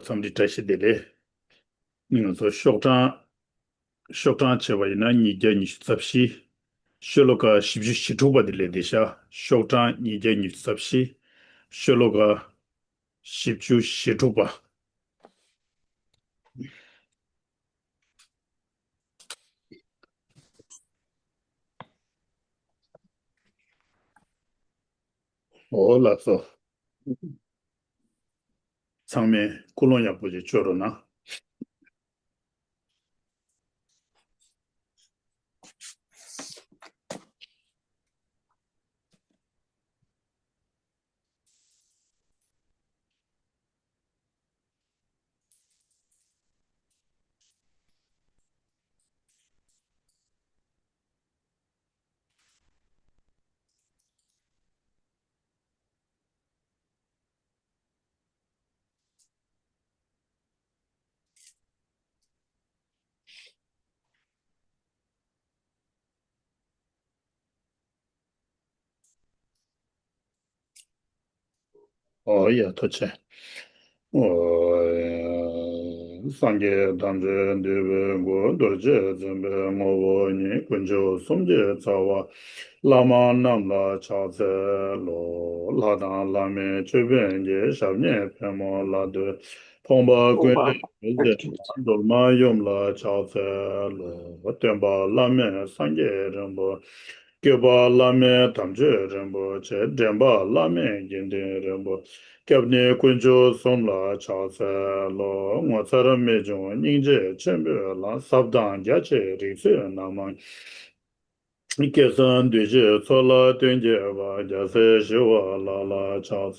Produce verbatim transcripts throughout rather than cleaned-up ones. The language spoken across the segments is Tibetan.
འཚམས་འདྲི་བཀྲ་ཤིས་བདེ་ལེགས། ང་ཚོ་ཤོག་གྲངས་ཤོག་གྲངས་བྱས་པ་ཡིན་ན་ཉིས་བརྒྱ་ཉི་ཤུ་རྩ་བཞི། ཤོ་ལོ་ཀ་བཞི་བཅུ་ཞེ་དྲུག་པ་དེ་ལས་འདི་ཤག་ཤོག་གྲངས་ཉིས་བརྒྱ་ཉི་ཤུ་རྩ་བཞི། ཤོ་ལོ་ཀ་བཞི་བཅུ་ཞེ་དྲུག་པ། འོ་ལགས་སོ། ཚང་མས་ཀུན་སློང་ཡག་པོ་ཅིག་བཅོས་རོགས་གནང་། ཨོ་ཡ་ཐུགས་རྗེ་ཆེ། ཨོ། སངས་རྒྱས་དང་ཆོས་འདུལ་བའི་སྐུ། རྡོ་རྗེ་འཛིན་པའི་ངོ་བོ་ཉིད། དཀོན་མཆོག་གསུམ་གྱི་རྩ་བ། བླ་མ་རྣམས་ལ་ཕྱག་འཚལ་ལོ། ལྷ་དང་ལྷ་མིན་ཅོད་པན་གྱི། ཞབས་གཉིས་པུས་མོ་ལ་གཏུགས། ཕོངས་པ་ཀུན་བསལ་ཡེ་ཤེས་ལྷ། སྒྲོལ་མ་ཡུམ་ལ་ཕྱག་འཚལ་ལོ། སྟོན་པ་བླ་མེད་སངས་རྒྱས་རིན་པོ་ཆེ། བཀོད་པ་བླ་མེད་དམ་ཆོས་རིན་པོ་ཆེ། འདྲེན་པ་བླ་མེད་དགེ་འདུན་རིན་པོ་ཆེ། སྐྱབས་གནས་དཀོན་མཆོག་གསུམ་ལ་ཕྱག་འཚལ་ལོ། ངོ་མཚར་རྨད་བྱུང་སྙིང་རྗེ་ཆེན་པོའི་ལྷ། ཟབ་དང་རྒྱ་ཆེའི་རིག་བྱེད་རྣམ་མང་། སྐལ་བཟང་འདུས་བྱས་ཚོགས་ལ་མཐུན་རྒྱས་པ། རྒྱལ་སྲས་ཞི་བ་ལྷ་ལ་ཕྱག་འཚལ།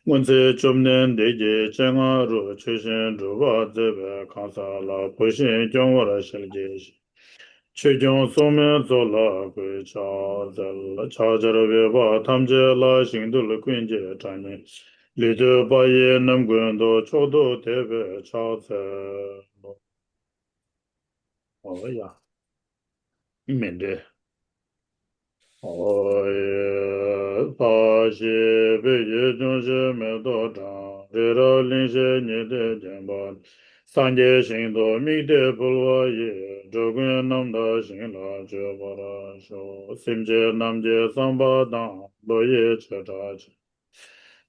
སྔོན་ཚེ་བཅོམ་ལྡན་འདས་ཀྱི་སྤྱན་སྔ་རུ། ཆོས་བཞིན་སྒྲུབ་པར་མཛད་པའི་གང་ཟག་ལ། བུ་བཞིན་སྐྱོང་བར་ཞལ་གྱིས་བཞེས། ཆོས་སྐྱོང་སྲུང་མའི་ཚོགས་ལ་གུས་ཕྱག་འཚལ། ཕྱག་བྱར་འོས་པ་ཐམས་ཅད་ལ། ཞིང་རྡུལ་ཀུན་གྱི་གྲངས་སྙེད་ལུས་བཏུད་པ་ཡི་རྣམ་ཀུན་ཏུ། མཆོག་ཏུ་དད་པས་ཕྱག་འཚལ་ལོ། ཨོ་ཡ། མཎྜལ། ཨོ་ཡེ། ས་གཞི་སྤོས་ཀྱི་ལྗོན་ཤིང་མེ་ཏོག་དང་། རི་རབ་གླིང་བཞི་ཉི་ཟླས་བརྒྱན་པ། སངས་རྒྱས་ཞིང་དུ་དམིགས་ཏེ་ཕུལ་བ་ཡིས། འགྲོ་ཀུན་རྣམ་དག་ཞིང་ལ་སྤྱོད་པར་ཤོག་སེམས་ཅན་རྣམས་ཀྱི་བསམ་པ་དང་། བློ་ཡི་བྱེ་བྲག་ཕྱེད།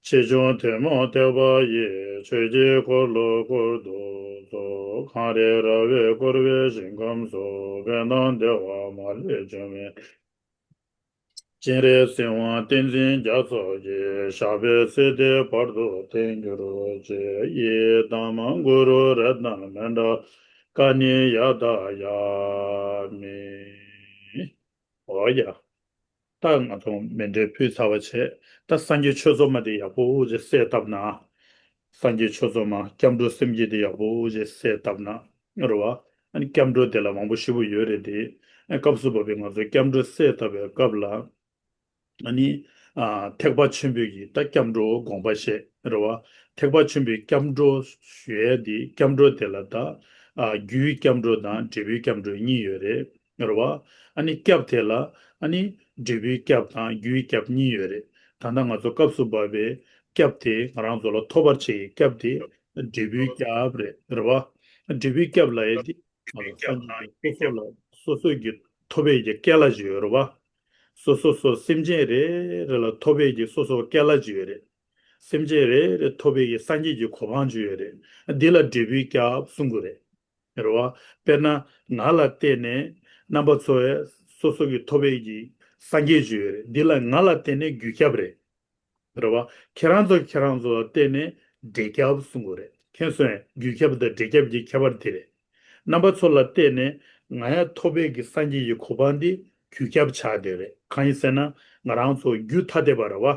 ཆེ་ཆུང་ཐུན་མོང་ཐེག་པ་ཡི། ཆོས་ཀྱི་འཁོར་ལོ་བསྐོར་དུ་གསོལ། གངས་རི་ར་བས་བསྐོར་བའི་ཞིང་ཁམས་སུ། དཔལ་ལྡན་བདེ་བ་མ་ལུས་འབྱུང་བའི། སྤྱན་རས་གཟིགས་དབང་ཏིང་འཛིན་རྒྱ་མཚོ་ཡི། ཞབས་པད་སྲིད་མཐའི་བར་དུ་བརྟན་གྱུར་ཅིག་ཡི་དམ་གུ་རུ་རཏྣ་མཎྜལ་ཀ་ཎི་ཡ་ཏ་ཡ་མི། ཨོ་ཡ། ད་ང་ཚོ་མཎྜལ་ཕུལ་ཚར་བ་བྱས། ད་སངས་རྒྱས་ཆོས་ཚོགས་མ་དེ་ཡག་པོ་ཅིག་གསལ་བཏབ་ན། སངས་རྒྱས་ཆོས་ཚོགས་མ་སྐྱབས་འགྲོ་སེམས་བསྐྱེད་དེ་ཡག་པོ་ཅིག་གསལ་བཏབ་ན་རེད་བ། ཨ་ནི་སྐྱབས་འགྲོ་དེ་ལ་མང་པོ་ཞེ་པོ་ཡོད་རེད་དེ། ཨ་སྐབས་སུ་བབ་པའི་ང་ཚོ་སྐྱབས་འགྲོ་གསལ་བཏབ་པའི་སྐབས་ལ། ཨ་ནི། ཨ་ཐེག་པ་ཆེན་པོའི་གི་ད་སྐྱབས་འགྲོ་དགོངས་པ་བཞེས་རེད་བ། ཐེག་པ་ཆེན་པོའི་སྐྱབས་འགྲོ་ཞུ་ཡས་དེ་སྐྱབས་འགྲོ་དེ་ལ་ད། ཨ་རྒྱུའི་སྐྱབས་འགྲོ་དང་འབྲས་བུའི་སྐྱབས་འགྲོ་གཉིས་ཡོད་རེད། རེད་བ། ཨ་ནི་སྐྱབས་དེ་ལ་ཨ་ནི་འབྲས་བུའི་སྐྱབས་དང་རྒྱུའི་སྐྱབས་གཉིས་ཡོད་རེད། ད་ལྟ་ང་ཚོ་སྐབས་སུ་བབ་པའི་སྐྱབས་དེ་ང་རང་ཚོ་ལ་ཐོབ་པར་བྱེད་ཀྱི་སྐྱབས་དེ་འབྲས་བུའི་སྐྱབས་རེད། རེད་བ། འབྲས་བུའི་སྐྱབས་ལ་ཡ་དེ་ང་ཚོ་སངས་རྒྱས་ཀྱི་སོ་སོ་ལ་སོ་སོ་གི་ཐོབ་པའི་གི་སྐལ་བ་ཅིག་ཡོད་རེད་བ། སོ་སོ་སོ་སེམས་ཅན་རེ་རེ་ལ་ཐོབ་པའི་གི་སོ་སོ་སྐལ་བ་ཅིག་ཡོད་རེད། སེམས་ཅན་རེ་རེ་ཐོབ་པའི་གི་སངས་རྒྱས་ཀྱི་གོ་འཕང་ཅིག་ཡོད་རེད། འདི་ལ་འབྲས་བུའི་སྐྱབས་གསུང་གི་རེད། རེད་བ། དཔེར་ན། ང་ལ་བརྟེན་ནས་རྣམ་པ་ཚོ་ཡ་སོ་སོ་གི་ཐོབ་པའི་གི་སངས་རྒྱས་ཅིག་ཡོད་རེད། འདི་ལ་ང་ལ་བརྟེན་ནས་རྒྱུ་སྐྱབས་རེད། རེད་བ། ཁྱེད་རང་ཚོ་ཁྱེད་རང་ཚོ་ལ་བརྟེན་ནས་འབྲས་སྐྱབས་གསུང་གི་རེད། མཁྱེན་སོང་ངས། རྒྱུ་སྐྱབས་དང་འབྲས་སྐྱབས་ཀྱི་ཁྱད་པར་དེ་རེད། རྣམ་པ་ཚོ་ལ་བརྟེན་ནས་ང་ཡ་ཐོབ་པའི་གི་སངས་རྒྱས་ཀྱི་གོ་འཕང་འདི་རྒྱུ་སྐྱབས་ཆགས་བསྡད་རེད། གང་ཡིན་ཟེར་ན་ང་རང་ཚོ་རྒྱུ་ཐ་དད་པ་རེད་བ།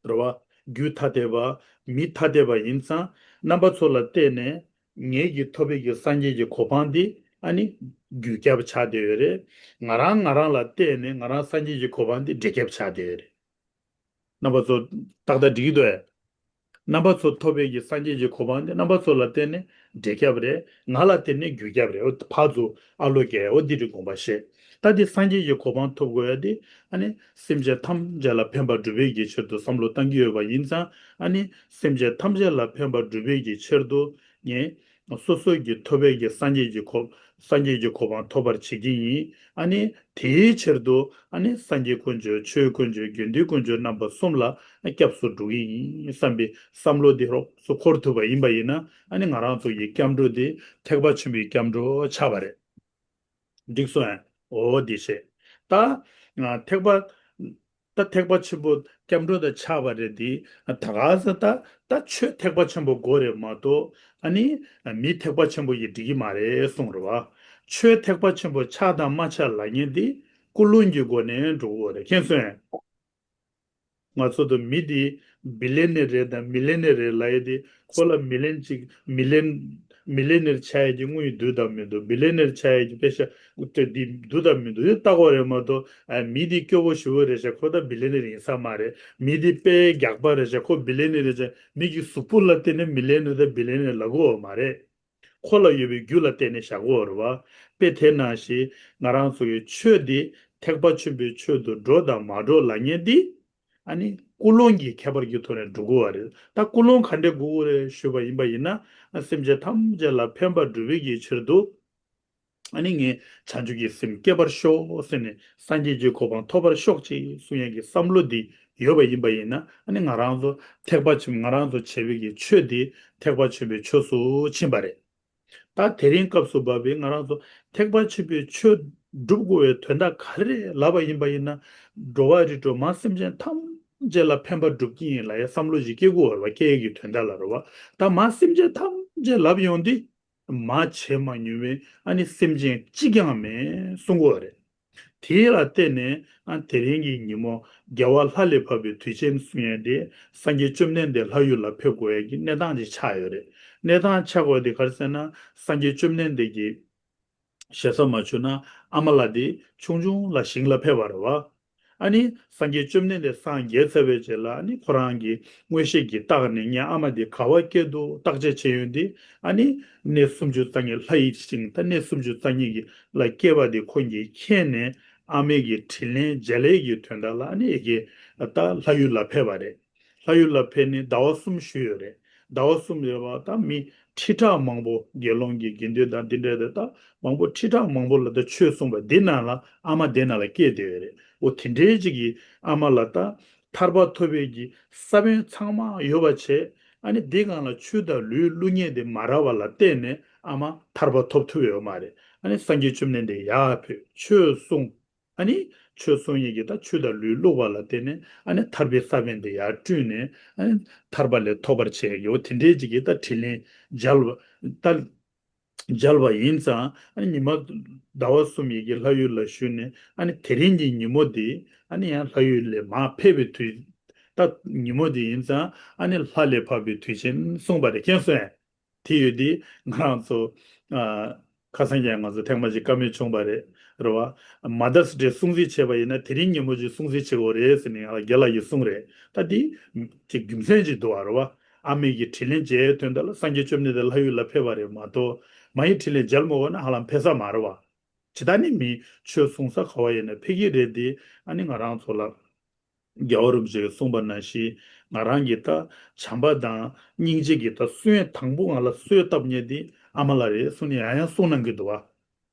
རེད་བ། རྒྱུ་ཐ་དད་པ། མི་ཐ་དད་པ་ཡིན་ཙང་རྣམ་པ་ཚོ་ལ་བརྟེན་ནས་ངེད་ཀྱི་ཐོབ་པའི་གི་སངས་རྒྱས་ཀྱི་གོ་འཕང་འདི་ཨ་ནི་རྒྱུ་སྐྱབས་ཆགས་བསྡད་ཡོད་རེད། ང་རང་ང་རང་ལ་བརྟེན་ནས་ང་རང་སངས་རྒྱས་ཀྱི་གོ་འཕང་འདི་འབྲས་སྐྱབས་ཆགས་བསྡད་ཡོད་རེད། རྣམ་པ་ཚོ་ཏག་ཏག་འགྲིག་གི་འདུག་ཨེ། རྣམ་པ་ཚོ་ཐོབ་པའི་གི་སངས་རྒྱས་ཀྱི་གོ་འཕང་འདི་རྣམ་པ་ཚོ་ལ་བརྟེན་ནས་འབྲས་སྐྱབས་རེད། ང་ལ་བརྟེན་ནས་རྒྱུ་སྐྱབས་རེད། འོ་ཕར་ཚུར་ཨ་ལོ་སྐྱེ་འོ་འདི་འདྲའི་དགོངས་པ་བཞེས། ད་དེ་སངས་རྒྱས་ཀྱི་གོ་འཕང་ཐོབ་དགོས་ཡ་དེ། ཨ་ནི་སེམས་ཅན་ཐམས་ཅད་ལ་ཕན་པ་སྒྲུབ་པའི་གི་ཕྱིར་དུ་བསམ་བློ་བཏང་གི་ཡོད་པ་ཡིན་ཙང་། ཨ་ནི་སེམས་ཅན་ཐམས་ཅད་ལ་ཕན་པ་སྒྲུབ་པའི་གི་ཕྱིར་དུ་ངས་སོ་སོ་གི་ཐོབ་པའི་གི་སངས་རྒྱས་ཀྱི་གོ་སངས་རྒྱས་ཀྱི་གོ་འཕང་ཐོབ་པར་བྱེད་ཀྱི་ཡིན། ཨ་ནི་དེའི་ཕྱིར་དུ་ཨ་ནི་སངས་རྒྱས་དཀོན་མཆོག་ཆོས་དཀོན་མཆོག་དགེ་འདུན་དཀོན་མཆོག་རྣམ་པ་གསུམ་ལ་སྐྱབས་སུ་འགྲོ་གི་ཡིན་བསམ་པའི་བསམ་བློ་དེ་རོབ་ཙམ་འཁོར་ཐུབ་པ་ཡིན་པ་ཡིན་ན། ཨ་ནི་ང་རང་ཚོ་ཡི་སྐྱབས་འགྲོ་དེ་ཐེག་པ་ཆེན་པོའི་སྐྱབས་འགྲོ་ཆགས་པ་རེད། འགྲིག་སོང་ཨ། འོ་དེ་བྱས། ད་ང་ཐེག་པ། ད་ཐེག་པ་ཆེན་པོ་སྐྱབས་འགྲོ་དང་ཆགས་པ་རེད་དེ། ད་ག་ས་ད་ད་ཆོས་ཐེག་པ་ཆེན་པོ་དགོས་རེད་མ་གཏོགས། ཨ་ནི་མི་ཐེག་པ་ཆེན་པོ་ཡིས་འགྲིག་གི་མ་རེད་གསུངས་རེད་བ། ཆོས་ཐེག་པ་ཆེན་པོ་ཆགས་དང་མ་ཆགས་ལབ་མཁན་དེ་ཀུན་སློང་གི་སྒོ་ནས་འགྲོ་དགོས་རེད། མཁྱེན་སོང་ཨ། ང་ཚོ་དང་མི་དེ་བི་ལེ་ནེར་རེད་དང་མི་ལེ་ནེར་རེད་ལབ་ཡས་དེ། ཁོ་ལ་མི་ལེན་གཅིག་མི་ལེན། མི་ལེ་ནེར་ཆགས་ཡས་ཀྱི་དངུལ་འདུག་དང་མི་འདུག་བི་ལེ་ནེར་ཆགས་ཡས་ཀྱི་པེ་ཤ་དེ་འདུག་དང་མི་འདུག་དེ་ལྟ་དགོས་རེད་མ་གཏོགས། ཨ། མི་དེ་སྐྱོ་པོ་ཞེ་པོ་རེད་ཤག་ཁོ་ད་བི་ལེ་ནེར་ཡིན་ས་མ་རེད། མི་དེ་དཔེ་རྒྱགས་པ་རེད་ཤག་ཁོ་བི་ལེ་ནེར་རེད་ཤག་མི་གི་གཟུགས་པོ་ལ་བརྟེན་ནས་མི་ལེ་ནེར་དང་བི་ལེ་ནེར་ལབ་དགོས་མ་རེད། ཁོ་ལ་ཡོད་པའི་རྒྱུ་ལ་བརྟེན་ནས་བཞག་གི་ཡོད་རེད་བ། དཔེ་དེ་ནང་བཞིན་ང་རང་ཚོ་གི་ཆོས་འདི་ཐེག་པ་ཆེན་པོའི་ཆོས་དུ་འགྲོ་དང་མ་འགྲོ་ལབ་མཁན་འདི། ཨ་ནི་ཀུན་སློང་གི་ཁྱད་པར་གྱི་ཐོག་ནས་འགྲོ་དགོས་པ་རེད། ད་ཀུན་སློང་ག་འདྲས་དགོས་ཀྱི་རེད་ཞུས་པ་ཡིན་པ་ཡིན་ན། ཨ། སེམས་ཅན་ཐམས་ཅད་ལ་ཕན་པ་སྒྲུབ་པའི་གི་ཕྱིར་དུ། ཨ་ནི་ངས་བྱང་ཆུབ་ཀྱི་སེམས་བསྐྱེད་པར་ཤོག་ཟེར་ནས། སངས་རྒྱས་ཀྱི་གོ་འཕང་ཐོབ་པར་ཤོག་ཅེས་གསུང་ཡག་གི་བསམ་བློ་འདི་ཡོད་པ་ཡིན་པ་ཡིན་ན། ཨ་ནི་ང་རང་ཚོ་ཐེག་པ་ཆེན། ང་རང་ཚོ་བྱེད་པའི་གི་ཆོས་འདི་ཐེག་པ་ཆེན་པོའི་ཆོས་སུ་ཕྱིན་པ་རེད། ད་དེ་རིང་སྐབས་སུ་བབས་པའི་ང་རང་ཚོ་ཐེག་པ་ཆེན་པོའི་ཆོས་སྒྲུབ་དགོས་པའི་དོན་དག་ག་རེ་རེད་ལབ་པ་ཡིན་པ་ཡིན་ན། འགྲོ་བ་རིགས་དྲུག་མ་སེམས་ཅན་ཐམས་ཅད་ལ་ཕན་པ་སྒྲུབ་ཀྱི་ཡིན་ལབ་ཡ་བསམ་བློ་ཞིག་སྐྱེ་དགོས་པ་རེད་བ། སྐྱེ་ཡས་ཀྱི་དོན་དག་ལ་རེད་བ། ད་མ་སེམས་ཅན་ཐམས་ཅད་ལབ་ཡོང་དུས། མ་བྱས་མ་མྱོང་བའི་ཨ་ནི་སེམས་ཅན་གཅིག་ཀྱང་མེད་གསུང་གི་ཡོད་རེད། དེ་ལ་བརྟེན་ནས། ཨ། དེ་རིང་གི་ཉིན་མོ་རྒྱལ་བ་ལྷ་ལས་བབས་པའི་དུས་ཆེན་གསུང་ཡས་དེ། སངས་རྒྱས་བཅོམ་ལྡན་འདས་ལྷ་ཡུལ་ལ་ཕེབས་དགོས་ཡས་ཀྱི་གནས་སྟངས་ཅིག་ཆགས་ཡོད་རེད། གནས་སྟངས་ཆགས་དགོས་དེ་ག་རེ་ཟེར་ན། སངས་རྒྱས་བཅོམ་ལྡན་འདས་ཀྱི་ཞེ་ས་མ་བྱུང་ན། ཨ་མ་ལགས་དེ་ཆུང་ཆུང་ལ་ཞིང་ལ་ཕེབས་པ་རེད་བ། ཨ་ནི་སངས་རྒྱས་བཅོམ་ལྡན་འདས་སངས་རྒྱས་ཚར་བའི་རྗེས་ལ། ཨ་ནི་ཁོ་རང་གི་མངོན་ཤེས་ཀྱིས་བརྟགས་ནས། ངའི་ཨ་མ་འདི་ག་པར་སྐྱེས་འདུག་བརྟག་དཔྱད་བྱས་ཡོང་དུས། ཨ་ནི་གནས་སུམ་ཅུ་རྩ་གཉིས་ལྷ་ཡི་ཞིང་། ད་གནས་སུམ་ཅུ་རྩ་གཉིས་ཀྱི་ལ་སྐྱེས་པ་འདི་ཁོ་གིས་མཁྱེན་ནས། ཨ་མའི་གི་དྲིན་ལན་འཇལ་ཡས་ཀྱི་དོན་དག་ལ། ཨ་ནི་ཨེ་ཀྱེ་ད་ལྷ་ཡུལ་ལ་ཕེབས་པ་རེད། ལྷ་ཡུལ་ལ་ཕེབས་ནས་ཟླ་བ་གསུམ་བཞུགས་ཡོད་རེད། ཟླ་བ་གསུམ་ཡོད་པ། ད་མི་ཁྲི་ཕྲག་མང་པོ། དགེ་སློང་གི་དགེ་འདུན་དང་འདི་འདྲ་དེ་ད་མང་པོ་ཁྲི་ཕྲག་མང་པོ་ལ་ད་ཆོས་གསུངས་པ་འདི་ནང་ལ། ཨ་མ་འདི་ནང་ལ་སྐྱེས་བསྡད་ཡོད་རེད། འོ་དེ་འདྲའི་ཅིག་གི་ཨ་མ་ལ་ད་ཐར་པ་ཐོབ་པའི་གི་ས་བོན་ཚང་མ་ཡོད་པ་བྱས། ཨ་ནི་འདི་སྒང་ལ་ཆུ་དང་ལུད་བླུགས་མཁན་དེ་མ་རག་པ་ལ་བརྟེན་ནས་ཨ་མ་ཐར་པ་ཐོབ་ཐུབ་ཡོད་མ་རེད། ཨ་ནི་སངས་རྒྱས་བཅོམ་ལྡན་འདས་ཡར་ཕེབས། ཆོས་གསུངས། ཨ་ནི་ཆོས་གསུང་ཡས་ཀྱི་ད་ཆུ་དང་ལུད་བླུགས་པ་ལ་བརྟེན་ནས། ཨ་ནི་ཐར་པའི་ས་བོན་དེ་ཡར་བསྐྲུན་ནས། ཨ་ནི་ཐར་པ་ལས་ཐོབ་པར་བྱས་ཡོད། དེ་འདྲའི་ཅིག་གི་ད་དྲིན་ལན་འཇལ་བ། ད་འཇལ་བ་ཡིན་ཙང་། ཨ་ནི་ཉི་མ་ཟླ་བ་གསུམ་ཡས་ཀྱི་ལྷ་ཡུལ་ལ་བཞུགས་ནས། ཨ་ནི་དེ་རིང་གི་ཉིན་མོ་འདི། ཨ་ནི་ཡང་ལྷ་ཡུལ་ལས་མར་ཕེབས་པའི་དུས། ད་ཉིན་མོ་འདི་ཡིན་ཙང་། ཨ་ནི་ལྷ་ལས་བབས་པའི་དུས་ཆེན་གསུངས་པ་རེད། མཁྱེན་སོང་ངས། དེ་ཡོད་དེ་ང་རང་ཚོ། ཨ། ཁ་སང་ཀྱང་ང་ཚོ་ཐེངས་མ་གཅིག་བཀའ་མོལ་བྱུང་བ་རེད། རེད་བ། མ་དར་སི་ཌེ་སྲུང་བརྩི་བྱས་པ་ཡིན་ན། དེ་རིང་ཉིན་མོ་ཅིག་སྲུང་བརྩི་བྱེད་དགོས་རེད་ཟེར་ནས་ང་ལ་རྒན་ལགས་ཀྱིས་གསུངས་རེད། ད་དེ་ཅིག་རྒྱུ་མཚན་ཅིག་འདུག་བ། རེད་བ། ཨ་མའི་གི་དྲིན་ལན་འཇལ་དོན་དག་ལ། སངས་རྒྱས་བཅོམ་ལྡན་འདས་ལྷ་ཡུལ་ལ་ཕེབས་པ་རེད་མ་གཏོགས། མ་ཡི་དྲིན་ལན་འཇལ་མ་དགོས་ན་ཧ་ལམ་ཕེབས་ས་མ་རེད་བ། ཇི་ལྟར་ནི་མི་ཆོས་གསུང་ས་ག་བ་ཡིན་ན་ཕེབས་ཀྱི་རེད་དེ། ཨ་ནི་ང་རང་ཚོ་ལ། རྒྱལ་བ་རིན་པོ་ཆེས་གསུངས་པ་ནང་བཞིན། ང་རང་གིས་ད་བྱམས་པ་དང་སྙིང་རྗེ་གིས་ད་གསོལ་དང་པོ་ང་ལ་གསོལ་བཏབ་མཁན་དེ་ཨ་མ་ལགས་རེད་གསུངས་ནས་ཡང་ཡང་གསུང་གནང་གི་འདུག་བ།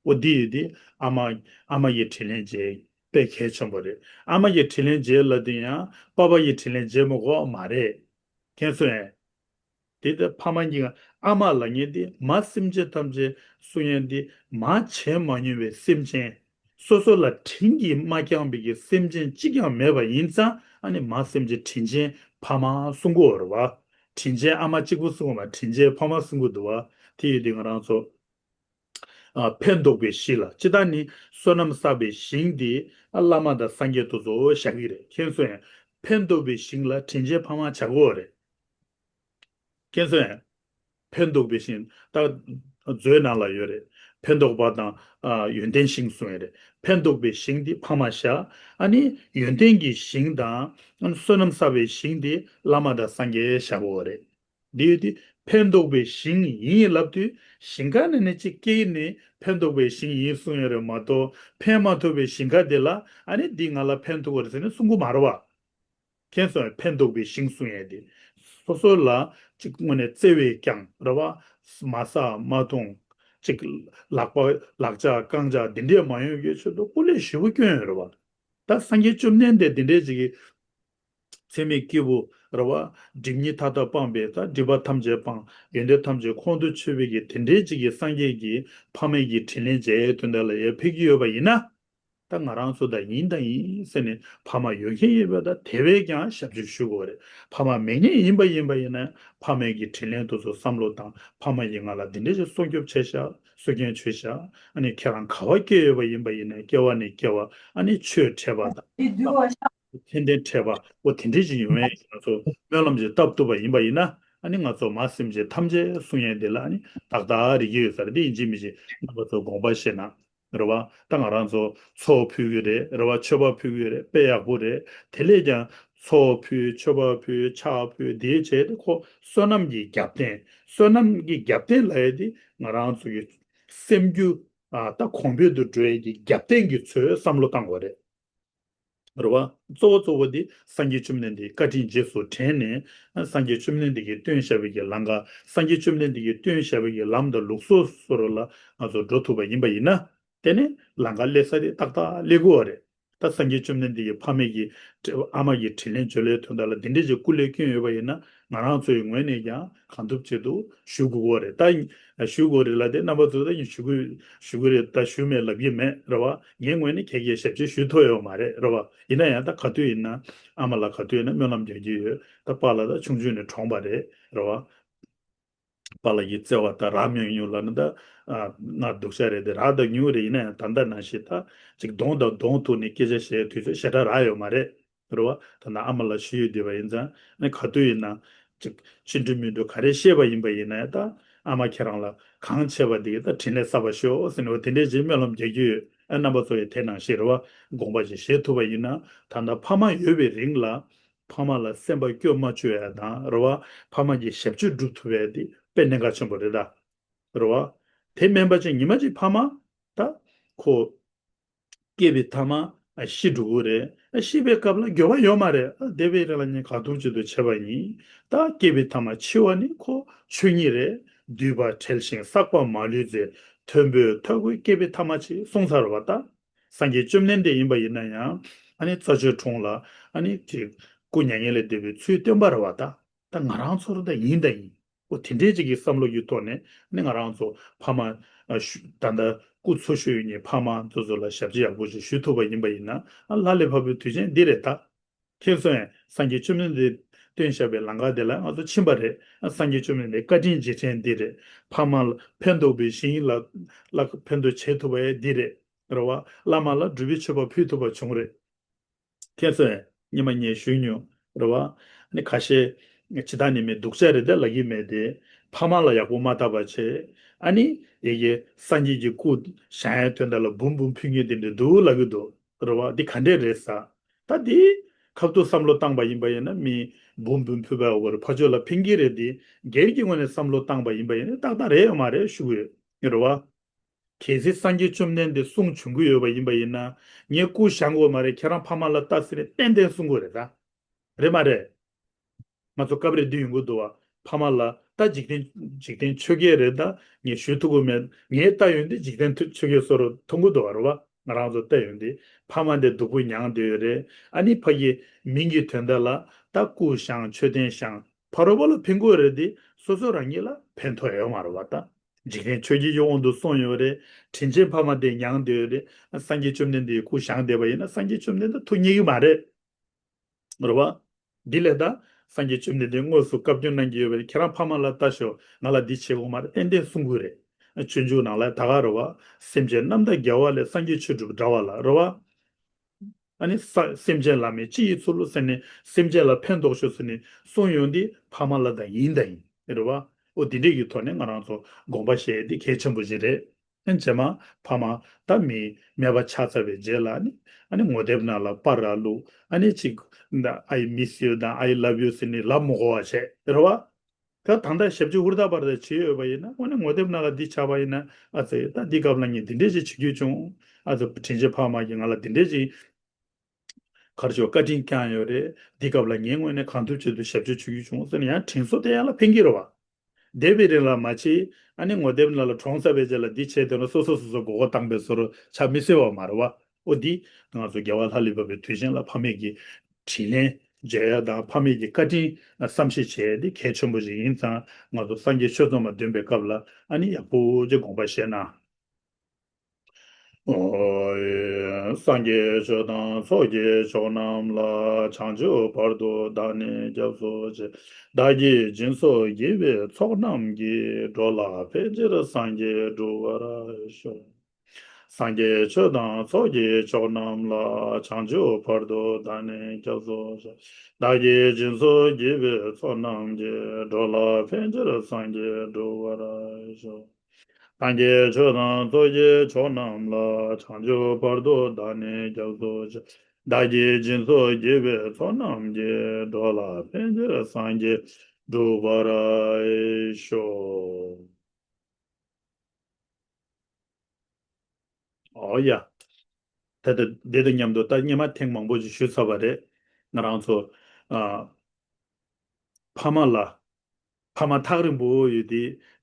འོ་དེ་ཡོད་དེ། ཨ་མ། ཨ་མ་ཡི་དྲིན་ལན་འཇལ་དཔེ་གལ་ཆེན་པོ་རེད། ཨ་མ་ཡི་དྲིན་ལན་འཇལ་ལབ་དུས་ཡང་པ་ཕ་ཡི་དྲིན་ལན་འཇལ་མི་དགོས་མ་རེད། མཁྱེན་སོང་ངས། དེ་ལྟར་ཕ་མ་གཉིས་ཀ། ཨ་མ་ལབ་མཁན་དེ་མ་སེམས་ཅན་ཐམས་ཅད་གསུང་མཁན་དེ། མ་བྱས་མ་མྱོང་བའི་སེམས་ཅན། སོ་སོ་ལ་དྲིན་གྱིས་མ་བསྐྱངས་པའི་གི་སེམས་ཅན་གཅིག་ཀྱང་མེད་པ་ཡིན་ཙང་། ཨ་ནི་མ་སེམས་ཅན་དྲིན་ཅན་ཕ་མ་གསུང་གི་ཡོད་རེད་བ། དྲིན་ཅན་ཨ་མ་གཅིག་པུ་གསུང་གི་མ། དྲིན་ཅན་ཕ་མ་གསུང་གི་འདུག་བ། དེ་ཡོད་དུས་ང་རང་ཚོ། ཨ། ཕན་འདོགས་པའི་གཞི་ལ། ཇི་ལྟར་ནི་བསོད་ནམས་བསགས་པའི་ཞིང་དེ། ཨ། བླ་མ་དང་སངས་རྒྱས་དེ་ཚོ་བཞག་གི་རེད། མཁྱེན་སོང་ངས། ཕན་འདོགས་པའི་ཞིང་ལ་དྲིན་ཅན་ཕ་མ་བྱ་དགོས་རེད། མཁྱེན་སོང་ངས། ཕན་འདོགས་པའི་ཞིང་། ད་མཛོད་ནང་ལ་ཡོད་རེད། ཕན་འདོགས་པ་དང་། ཨ། ཡོན་ཏན་ཞིང་གསུངས་ཡོད་རེད། ཕན་འདོགས་པའི་ཞིང་དེ་ཕ་མ་བཞག་ཨ་ནི་ཡོན་ཏན་གྱི་ཞིང་དང་། ཨ་ནི་བསོད་ནམས་བསགས་པའི་ཞིང་དེ་བླ་མ་དང་སངས་རྒྱས་བཞག་དགོས་རེད། འདི་ཡོད་དུས་ཕན་འདོགས་པའི་ཞིང་ཡིན་ལབ་དུས་ཞིང་ཁ་ནས་ནི་གཅིག་སྐྱེས་ནས་ཕན་འདོགས་པའི་ཞིང་ཡིན་གསུང་ཡ་རེད་མ་གཏོགས། ཕན་མ་ཐོགས་པའི་ཞིང་ཁ་དེ་ལ་ཨ་ནི་འདི་ང་ལ་ཕན་ཐོགས་པ་རེད་ཟེར་ནས་གསུང་གི་མ་རེད་བ། མཁྱེན་སོང་། ཕན་འདོགས་པའི་ཞིང་གསུང་ཡས་དེ། སོ་སོ་ལ་གཅིག་དངོས་གནས་བརྩེ་བས་ཀྱང་རེད་བ། མ་ཟ་མ་འཐུང་། གཅིག་ལག་པ་ལག་ཆ་རྐང་ཆ་འདི་འདྲས་མ་ཡོང་གི་ཆེད་དུ་སྐུ་ལས་ཞེ་པོ་སྐྱོན་ཡོད་རེད་བ། ད་སངས་རྒྱས་བཅོམ་ལྡན་འདས་འདི་འདྲས་ཅིག་གི་ཚད་མེད་སྐྱེས་བུ་རེད་བ། སྒྲིབ་གཉིས་མཐའ་དག་སྤངས་པའི་ད་སྒྲིབ་པ་ཐམས་ཅད་སྤངས། ཡོན་ཏན་ཐམས་ཅད་ཁོང་དུ་ཆུད་པའི་གི་དེ་འདྲས་ཅིག་གི་སངས་རྒྱས་ཀྱི་ཕ་མའི་གི་དྲིན་ལན་འཇལ་དོན་དག་ལ་ཡར་ཕེབས་ཀྱི་ཡོད་པ་ཡིན་ན། ད་ང་རང་ཚོ་ད་ཡིན་ད་ཡིན་ཟེར་ནས་ཕ་མ་ཡོད་མཁན་ཡིན་པ་ད་དེ་བས་ཀྱང་ཞབས་ཕྱི་ཞུ་དགོས་རེད། ཕ་མ་མེད་མཁན་ཡིན་པ་ཡིན་པ་ཡིན་ན་ཕ་མའི་གི་དྲིན་ལན་དེ་ཚོ་བསམ་བློ་བཏང་། ཕ་མ་ཡིས་ང་ལ་འདི་འདྲ་ཞིག་སྲུང་སྐྱོབ་བྱས་ཤག་སྲོག་ཁྱེར་བྱས་ཤག་ཨ་ནི་ཁྱེད་རང་ག་བ་སྐྱེས་ཡོད་པ་ཡིན་པ་ཡིན་ན་སྐྱེ་བ་ནས་སྐྱེ་བ་ཨ་ནི་ཆོས་འཕྲད་པ་དང་། ཏན་ཏན་འཕྲད་པ་འོ་དེ་འདྲ་ཞིག་ཡོང་ཡས་ང་ཚོ་སྨོན་ལམ་ཞིག་བཏབ་ཐུབ་པ་ཡིན་པ་ཡིན་ན། ཨ་ནི་ང་ཚོ་མ་སེམས་ཅན་ཐམས་ཅད་གསུང་ཡས་འདི་ལ་ཨ་ནི་ཏག་ཏག་རིག་གི་ཡོད་ས་རེད། འདི་ཡིན་གཅིག་མིན་གཅིག་རྣམ་པ་ཚོ་དགོངས་པ་བཞེས་ན། རེད་བ། ད་ང་རང་ཚོ་ཚོགས་ཕུལ་གི་རེད། རེད་བ། མཆོད་པ་ཕུལ་གི་རེད། དཔེ་ཡག་པོ་རེད། དེ་ལས་ཀྱང་ཚོགས་ཕུལ། མཆོད་པ་ཕུལ། ཕྱག་ཕུལ། དེའི་རྗེས་དེ་ཁོ་བསོད་ནམས་ཀྱི་རྒྱབ་རྟེན། བསོད་ནམས་ཀྱི་རྒྱབ་རྟེན་ལབ་ཡས་དེ་ང་རང་ཚོ་གི་སེམས་རྒྱུད་ཨ་ད་གོང་འཕེལ་དུ་འགྲོ་ཡས་ཀྱི་རྒྱབ་རྟེན་གྱི་ཚུལ་བསམ་བློ་བཏང་དགོས་རེད། རེད་བ། གཙོ་བོ་གཙོ་བོ་དེ་སངས་རྒྱས་བཅོམ་ལྡན་འདས་བཀའ་དྲིན་རྗེས་སུ་དྲན་ནས། སངས་རྒྱས་བཅོམ་ལྡན་འདས་ཀྱིས་སྟོན་བཞག་པའི་གི་ལམ་ཁ། སངས་རྒྱས་བཅོམ་ལྡན་འདས་ཀྱིས་སྟོན་བཞག་པའི་གི་ལམ་དང་ལུགས་སྲོལ་སོགས་ལ་ང་ཚོ་འགྲོ་ཐུབ་པ་ཡིན་པ་ཡིན་ན། དེ་ནི་ལམ་ཁ་སླེབས་ས་དེ་ཏག་ཏག་སླེབས་ཀྱི་ཡོད་རེད། ད་སངས་རྒྱས་བཅོམ་ལྡན་འདས་ཀྱི་ཕ་མེས་ཀྱི་ཨ་མ་གི་དྲིན་ལན་འཇལ་བའི་དོན་དག་ལ་འདི་འདྲས་ཀྱི་སྐུ་ལས་བསྐྱོན་ཡོད་པ་ཡིན་ན། ང་རང་ཚོའི་ངོས་ནས་ཀྱང་གང་ཐུབ་ཅི་ཐུབ་ཞུ་དགོས་ཀྱི་ཡོད་རེད། ད་ཞུ་དགོས་རེད་ལབ་དེ་རྣམ་པ་ཚོ་ད་ཡིན་ཞུ་དགོས་ཞུ་དགོས་རེད། ད་ཞུ་མེད་ལབ་ཀྱི་མེད་རེད་བ། ངའི་ངོས་ནས་ག་གེ་ཞབས་ཕྱི་ཞུ་ཐུབ་ཡོད་མ་རེད་རེད་བ། ཡིན་ན་ཡང་ད་ག་དུས་ཡིན་ན་ཨ་མ་ལགས་ག་དུས་ཡིན་ན་སྨོན་ལམ་རྒྱག་གི་ཡོད། ད་པཱ་ལགས་ད་ཆུང་ཆུང་ནས་གྲོངས་པ་རེད་རེད་བ། པཱ་ལགས་ཀྱི་བརྩེ་བ་ད་རག་མྱོང་མྱོང་ལབ་ན་ད་ང་སྡུག་ཅག་རེད་དེ། རག་ད་མྱོང་རེད། ཡིན་ན་ཡང་ད་ལྟ་ནང་བཞིན་ད་ཅིག་གདོང་དང་གདོང་ཐུག་ནས་སྐད་ཆ་བཤད་དུས་ཚོད་ཞེ་དྲག་རག་ཡོད་མ་རེད། རེད་བ། ད་ནང་ཨ་མ་ལགས་ཞུ་ཡོད་བསྡད་པ་ཡིན་ཙང་ནི་ག་དུས་ཡིན་ན་ཅིག་ཕྱི་འགྲོ་མི་འགྲོ་ག་རེ་བཤད་པ་ཡིན་པ་ཡིན་ན་ད་ཨ་མ་ཁྱེད་རང་ལ་གང་བྱས་པ་དེ་གི་ད་དྲིན་ལས་བསགས་པ་ཤོག་ཟེར་ནས་འོ་དེ་འདྲས་ཅིག་སྨོན་ལམ་རྒྱག་གི་ཡོད། ཨ་རྣམ་པ་ཚོ་ཡི་དེ་ནང་བཞིན་རེད་བ། དགོངས་པ་ཅིག་བཞེས་ཐུབ་པ་ཡིན་ན། ད་ལྟ་ཕ་མ་ཡོད་པའི་རིང་ལ་ཕ་མ་ལ་སེམས་པ་སྐྱོ་མ་བཅུག་ཡ་དང་རེད་བ། ཕ་མ་གི་ཞབས་ཕྱི་སྒྲུབ་ཐུབ་ཡ་དེ་དཔེ་གནད་འགག་ཆེན་པོ་རེད་ད། རེད་བ། དེ་མིན་པ་ཅིག་ཉི་མ་ཅིག་ཕ་མ་ད་ཁོ་སྐྱེས་པའི་མཐའ་མ་ཨ་ཤི་འགྲོ་གི་རེད། ཨ་ཤི་བའི་སྐབས་ལ་འགྱོད་པ་ཡོད་མ་རེད། ཨ་བསྡད་པའི་རིང་ལ་ངས་གང་ཐུབ་ཅི་ཐུབ་བྱས་པ་ཡིན། ད་སྐྱེས་པའི་མཐའ་མ་འཆི་བ་ནི་ཁོ་ཆོས་ཉིད་རེད། འདུས་པ་བྲལ་ཞིང་བསགས་པ་མ་ལུས་ཚེ། མཐོན་པོའི་ཐོག་གི་སྐྱེས་པའི་མཐའ་མ་ཅིག་གསུངས་ཚར་བ་ད། སངས་རྒྱས་བཅོམ་ལྡན་འདས་ཡིན་པ་ཡིན་ན་ཡང་ཨ་ནི་རྩྭ་མཆོག་གྲོང་ལ་ཨ་ནི་ཅིག་སྐུ་མྱ་ངན་ལས་འདས་པའི་ཚུལ་སྟོན་པ་རེད་བ་ད། ད་ང་རང་ཚོར་ད་ཡིན་ད་ཡིན། འོ་དེ་འདྲའི་ཅིག་གི་བསམ་བློ་གི་ཐོག་ནས་ནི་ང་རང་ཚོ་ཕ་མ་ཨ་ཞུ་ད་ལྟ་སྐུ་འཚོ་བཞུགས་ཡོད་མཁན་ཕ་མ་ཚོ་ཚོ་ལ་ཞབས་ཕྱི་ཡག་པོ་ཞིག་ཞུ་ཐུབ་པ་ཡིན་པ་ཡིན་ན། ཨ་ལྷ་ལས་འཕགས་པའི་དུས་ཆེན་འདི་རེད་ད། མཁྱེན་སོང་ངས། སངས་རྒྱས་བཅོམ་ལྡན་འདས་སྟོན་བཞག་པའི་ལམ་ཁ་དེ་ལ་ང་ཚོ་ཕྱིན་པ་རེད། ཨ་སངས་རྒྱས་བཅོམ་ལྡན་འདས་བཀའ་དྲིན་རྗེས་དྲན་འདི་རེད། ཕ་མ་ལ་ཕན་འདོགས་པའི་ཞིང་ལ་ལ་ཕན་ཐོགས་བྱེད་ཐུབ་པ་ཡང་འདི་རེད། རེད་བ། བླ་མ་ལ་སྒྲུབ་པའི་མཆོད་པ་ཕུལ་ཐུབ་པ་བྱུང་རེད། མཁྱེན་སོང་ངས། སྔོན་མ་ངས་ཞུས་མྱོང་། རེད་བ། ནི་ཁ་ཤས་ཇི་ལྟར་ནི་མི་སྡུག་ཅག་རེད་དེ་ལབ་ཀྱི་མེད་དེ། ཕ་མ་ལ་ཡག་པོ་མ་བལྟ་བ་བྱས། ཨ་ནི་ཡ་གི་སངས་རྒྱས་ཀྱི་སྐུ་བཞེངས་ཡའི་དོན་དག་ལ་འབུམ་འབུམ་ཕུལ་མཁན་དེ་འདྲ་འདུག་ལབ་ཀྱི་འདུག་རེད་བ། འདི་ག་འདྲས་རེད་ཟེར། ད་འདི་ཁ་ཐུག་བསམ་བློ་བཏང་པ་ཡིན་པ་ཡིན་ན་མི་འབུམ་འབུམ་ཕུལ་བའི་འོག་རུ་ཕར་ཕྱོགས་ལ་ཕན་གྱི་རེད་དེ། སྒེར་གྱི་ངོས་ནས་བསམ་བློ་བཏང་པ་ཡིན་པ་ཡིན་ན་ཏག་ཏག་རེད་ཡོད་མ་རེད་ཞུ་གི་ཡོད། རེད་བ། གལ་སྲིད་སངས་རྒྱས་བཅོམ་ལྡན་འདས་གསུང་བྱུང་གི་ཡོད་པ་ཡིན་པ་ཡིན་ན། ངས་སྐུ་བཞེངས་དགོས་མ་རེད། ཁྱེད་རང་ཕ་མ་ལ་ལྟ་ཟེར་ནས་ཏན་ཏན་གསུང་དགོས་རེད་ད། རེད་མ་རེད། ང་ཚོ་སྐབས་རེ་འདི་ཡོང་གི་འདུག་བ། ཕ་མ་ལ་ད་འཇིག་རྟེན་འཇིག་རྟེན་ཆོས་བརྒྱད་རེད་ད། ངས་ཞུ་ཐུབ་ཀྱི་མེད། ངས་ལྟ་ཡོང་དུས་འཇིག་རྟེན་ཐུ་ཆོས་བརྒྱད་བཟོ་འདྲ་མཐོང་གི་འདུག་བ། རེད་བ། ང་རང་ཚོ་ལྟ་ཡོང་དུས་ཕ་མ་འདི་སྡུག་པོ་མྱངས་བསྡད་ཡོད་རེད། ཨ་ནི་ཕ་གི་མིང་གི་དོན་དག་ལ་ད་སྐུ་བཞེངས་མཆོད་རྟེན་བཞེངས། ཕ་རོལ་པོ་ལ་ཕན་གྱི་རེད་དེ་སོ་སོ་རང་ཉིད་ལ་ཕན་ཐོགས་ཡོད་མ་རེད་བ་ད། འཇིག་རྟེན་ཆོས་བརྒྱད་ཀྱི་དབང་དུ་སོང་ཡོད་རེད། དྲིན་ཆེན་ཕ་མ་དེ་མྱངས་བསྡད་ཡོད་རེད། སངས་རྒྱས་བཅོམ་ལྡན་འདས་ཀྱི་སྐུ་བཞེངས་བསྡད་པ་ཡིན་ན་སངས་རྒྱས་བཅོམ་ལྡན་འདས་ཐུགས་མཉེས་ཀྱི་མ་རེད། རེད་བ། འདི་ལས་ད་སངས་རྒྱས་བཅོམ་ལྡན་འདས་དངོས་སུ་བཀའ་བཀྱོན་གནང་གི་ཡོད་པས། ཁྱེད་རང་ཕ་མ་ལ་ལྟ་ཤོག་ང་ལ་འདི་བྱེད་དགོས་མ་རེད། ཏན་ཏན་གསུང་གི་རེད། སྤྱོད་འཇུག་ནང་ལ་ད་ག་རེད་བ། སེམས་ཅན་རྣམ་དག་རྒྱལ་བ་ལས། སངས་རྒྱས་ཆོས་སྒྲུབ་འདྲ་བ་ལ། རེད་བ། ཨ་ནི་ས་སེམས་ཅན་བླ་མེད་སྤྱི་ཡི་ཚུལ་དུ་ཟེར་ནས་སེམས་ཅན་ལ་ཕན་འདོགས་ཤོག་ཟེར་ནས་གསུངས་ཡོང་དུས་ཕ་མ་ལ་ད་ཡིན་ད་ཡིན་རེད་བ། ཨོ་འདི་འདྲས་ཀྱི་ཐོག་ནས་ང་རང་ཚོ་དགོངས་པ་བཞེས་ཡས་འདི་གལ་ཆེན་པོ་ཞིག་རེད། ཨ་ནི་རྗེས་མ་ཕ་མ་ད་མི་མེད་པ་ཆགས་ཚར་བའི་རྗེས་ལ་ནི་ཨ་ནི་ངོ་དེབ་ནང་ལ་པར་ར་བླུགས། ཨ་ནི་ཅིག་I miss you དང་I love you ཟེར་ནས་ལབ་མི་དགོས་པ་བྱས་རེད་བ། ད་ད་ལྟ་ཞབས་ཕྱི་ཧུར་ཐག་པར་དུ་བྱེད་ཡོད་པ་ཡིན་ན། དངོས་གནས་ངོ་དེབ་ནང་ལ་འདི་ཆགས་པ་ཡིན་ན། ཨ་ཙི། ད་འདི་སྐབས་ལ་ངས་འདི་འདྲས་ཅིག་བྱེད་རྒྱུ་བྱུང་། ཨ་ཙི། དྲིན་ཆེན་ཕ་མ་གིས་ང་ལ་འདི་འདྲས་ཅིག་ག་རེ་ཟེར། བཀའ་དྲིན་བསྐྱངས་ཡོད་རེད། འདི་སྐབས་ལ་ངས་དངོས་གནས་གང་ཐུབ་ཅི་ཐུབ་ཞབས་ཕྱི་བྱེད་རྒྱུ་བྱུང་ཟེར་ནས་ཡང་དྲིན་གཟོ་དེ་ཡང་ལ་ཕན་གྱི་རེད་བ། འདས་པའི་རིང་ལ་མ་བྱེད། ཨ་ནི་ངོ་དེབ་ནང་ལ་གྲོངས་ཚར་བའི་རྗེས་ལ་འདི་བྱས་དོན་ལ་སོ་སོ་སོ་སོ་མགོ་སྐོར་བཏང་པའི་བཟོ་འདྲ་ཆགས་མི་སྲིད་པ་མ་རེད་བ། ཨོ་འདི་ང་ཚོ་རྒྱལ་བ་ལྷ་ལས་བབས་པའི་དུས་ཆེན་ལ་ཕ་མེས་ཀྱི་དྲིན་ལན་འཇལ་ཡ་དང་། ཕ་མེས་ཀྱི་བཀའ་དྲིན་བསམ་ཤེས་བྱེད་ཡ་འདི་གལ་ཆེན་པོ་ཞིག་ཡིན་ཙང་། ང་ཚོ་སངས་རྒྱས་ཆོས་ཚོགས་མ་འདོན་པའི་སྐབས་ལ་ཨ་ནི་ཡག་པོ་ཅིག་དགོངས་པ་བཞེས་ན། ཨོ་ཡེ། སངས་རྒྱས་ཆོས་དང་ཚོགས་ཀྱི་མཆོག་རྣམས་ལ། བྱང་ཆུབ་བར་དུ་བདག་ནི་སྐྱབས་སུ་མཆི། བདག་གིས་སྦྱིན་སོགས་བགྱིས་པའི་ཚོགས་རྣམས་ཀྱིས། འགྲོ་ལ་ཕན་ཕྱིར་སངས་རྒྱས་འགྲུབ་པར་ཤོག། སངས་རྒྱས་ཆོས་དང་ཚོགས་ཀྱི་མཆོག་རྣམས་ལ། བྱང་ཆུབ་བར་དུ་བདག་ནི་སྐྱབས་སུ་མཆི། བདག་གིས་སྦྱིན་སོགས་བགྱིས་པའི་ཚོགས་རྣམས་ཀྱིས། འགྲོ་ལ་ཕན་ཕྱིར་སངས་རྒྱས་འགྲུབ་པར་ཤོག། སངས་རྒྱས་ཆོས་དང་ཚོགས་ཀྱི་མཆོག་རྣམས་ལ། བྱང་ཆུབ་བར་དུ་བདག་ནི་སྐྱབས་སུ་མཆི། བདག་གིས་སྦྱིན་སོགས་བགྱིས་པའི་ཚོགས་རྣམས་ཀྱིས། འགྲོ་ལ་ཕན་ཕྱིར་སངས་རྒྱས་འགྲུབ་པར་ཤོག། ཨོ་ཡ། ད་ལྟ་འདི་དང་མཉམ་དུ་ད་སྔོན་མ་ཐེངས་མང་པོ་ཞིག་ཞུས་ཚར་བ་རེད། ང་རང་ཚོ་ཨ་ཕ་མ་ལ། ཕ་མ་ཐག་རིང་པོ་ཡོད་དེ་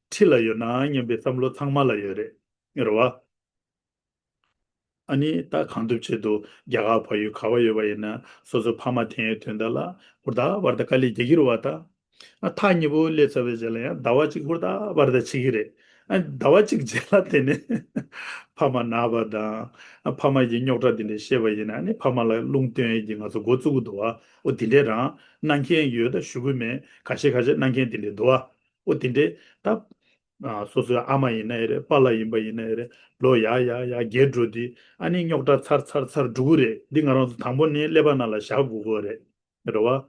འཁྲིས་ལ་ཡོད་ན་སྙམ་པའི་བསམ་བློ་ཚང་མ་ལ་ཡོད་རེད། རེད་བ། ཨ་ནི་ད་གང་ཐུབ་ཆེད་དུ་རྒྱ་གར་བལ་ཡུལ་ག་བ་ཡོད་པ་ཡིན་ན། སོ་སོའི་ཕ་མ་འཐེན་ཡའི་དོན་དག་ལ་ཧུར་ཐག་པར་དུ་དཀའ་ལས་རྒྱག་གི་རེད་བ། ད་ཨ་ཐག་ཉེ་པོ་སླེབས་ཚར་བའི་རྗེས་ལ་ཡང་ཟླ་བ་གཅིག་ཧུར་ཐག་པར་དུ་བྱེད་ཀྱི་རེད། ཨ་ཟླ་བ་གཅིག་རྗེས་ལ་དེ་ནས་ཕ་མ་ན་བ་དང་། ཨ་ཕ་མ་གི་རྙོག་དྲ་དེ་འདྲ་བཤད་པ་ཡིན་ན། ཨ་ནི་ཕ་མ་ལ་རླུང་བཏོན་ཡས་ཀྱི་ང་ཚོ་འགོ་བཙུགས་ཀྱི་འདུག་བ། ཨོ་དེ་འདྲས་རང་གནང་མཁན་ཡོད། ད་ཞུ་གི་མེད། ཁ་ཤས་ཁ་ཤས་གནང་མཁན་དེ་འདྲས་འདུག་བ། ཨོ་དེ་འདྲས་ད། ཨ་སོ་སོའི་ཨ་མ་ཡིན་ན་ཡང་རེད། པཱ་ལགས་ཡིན་པ་ཡིན་ན་ཡང་རེད། ལོ་ཡར་ཡར་ཡར་རྒས་འགྲོ་དུས་ཨ་ནི་རྙོག་དྲ་ཚར་ཚར་ཚར་འགྲོ་གི་རེད། འདི་ང་རང་ཚོ་དང་པོ་ནས་ཀླད་པ་ནང་ལ་བཞག་དགོས་ཀྱི་རེད། རེད་བ།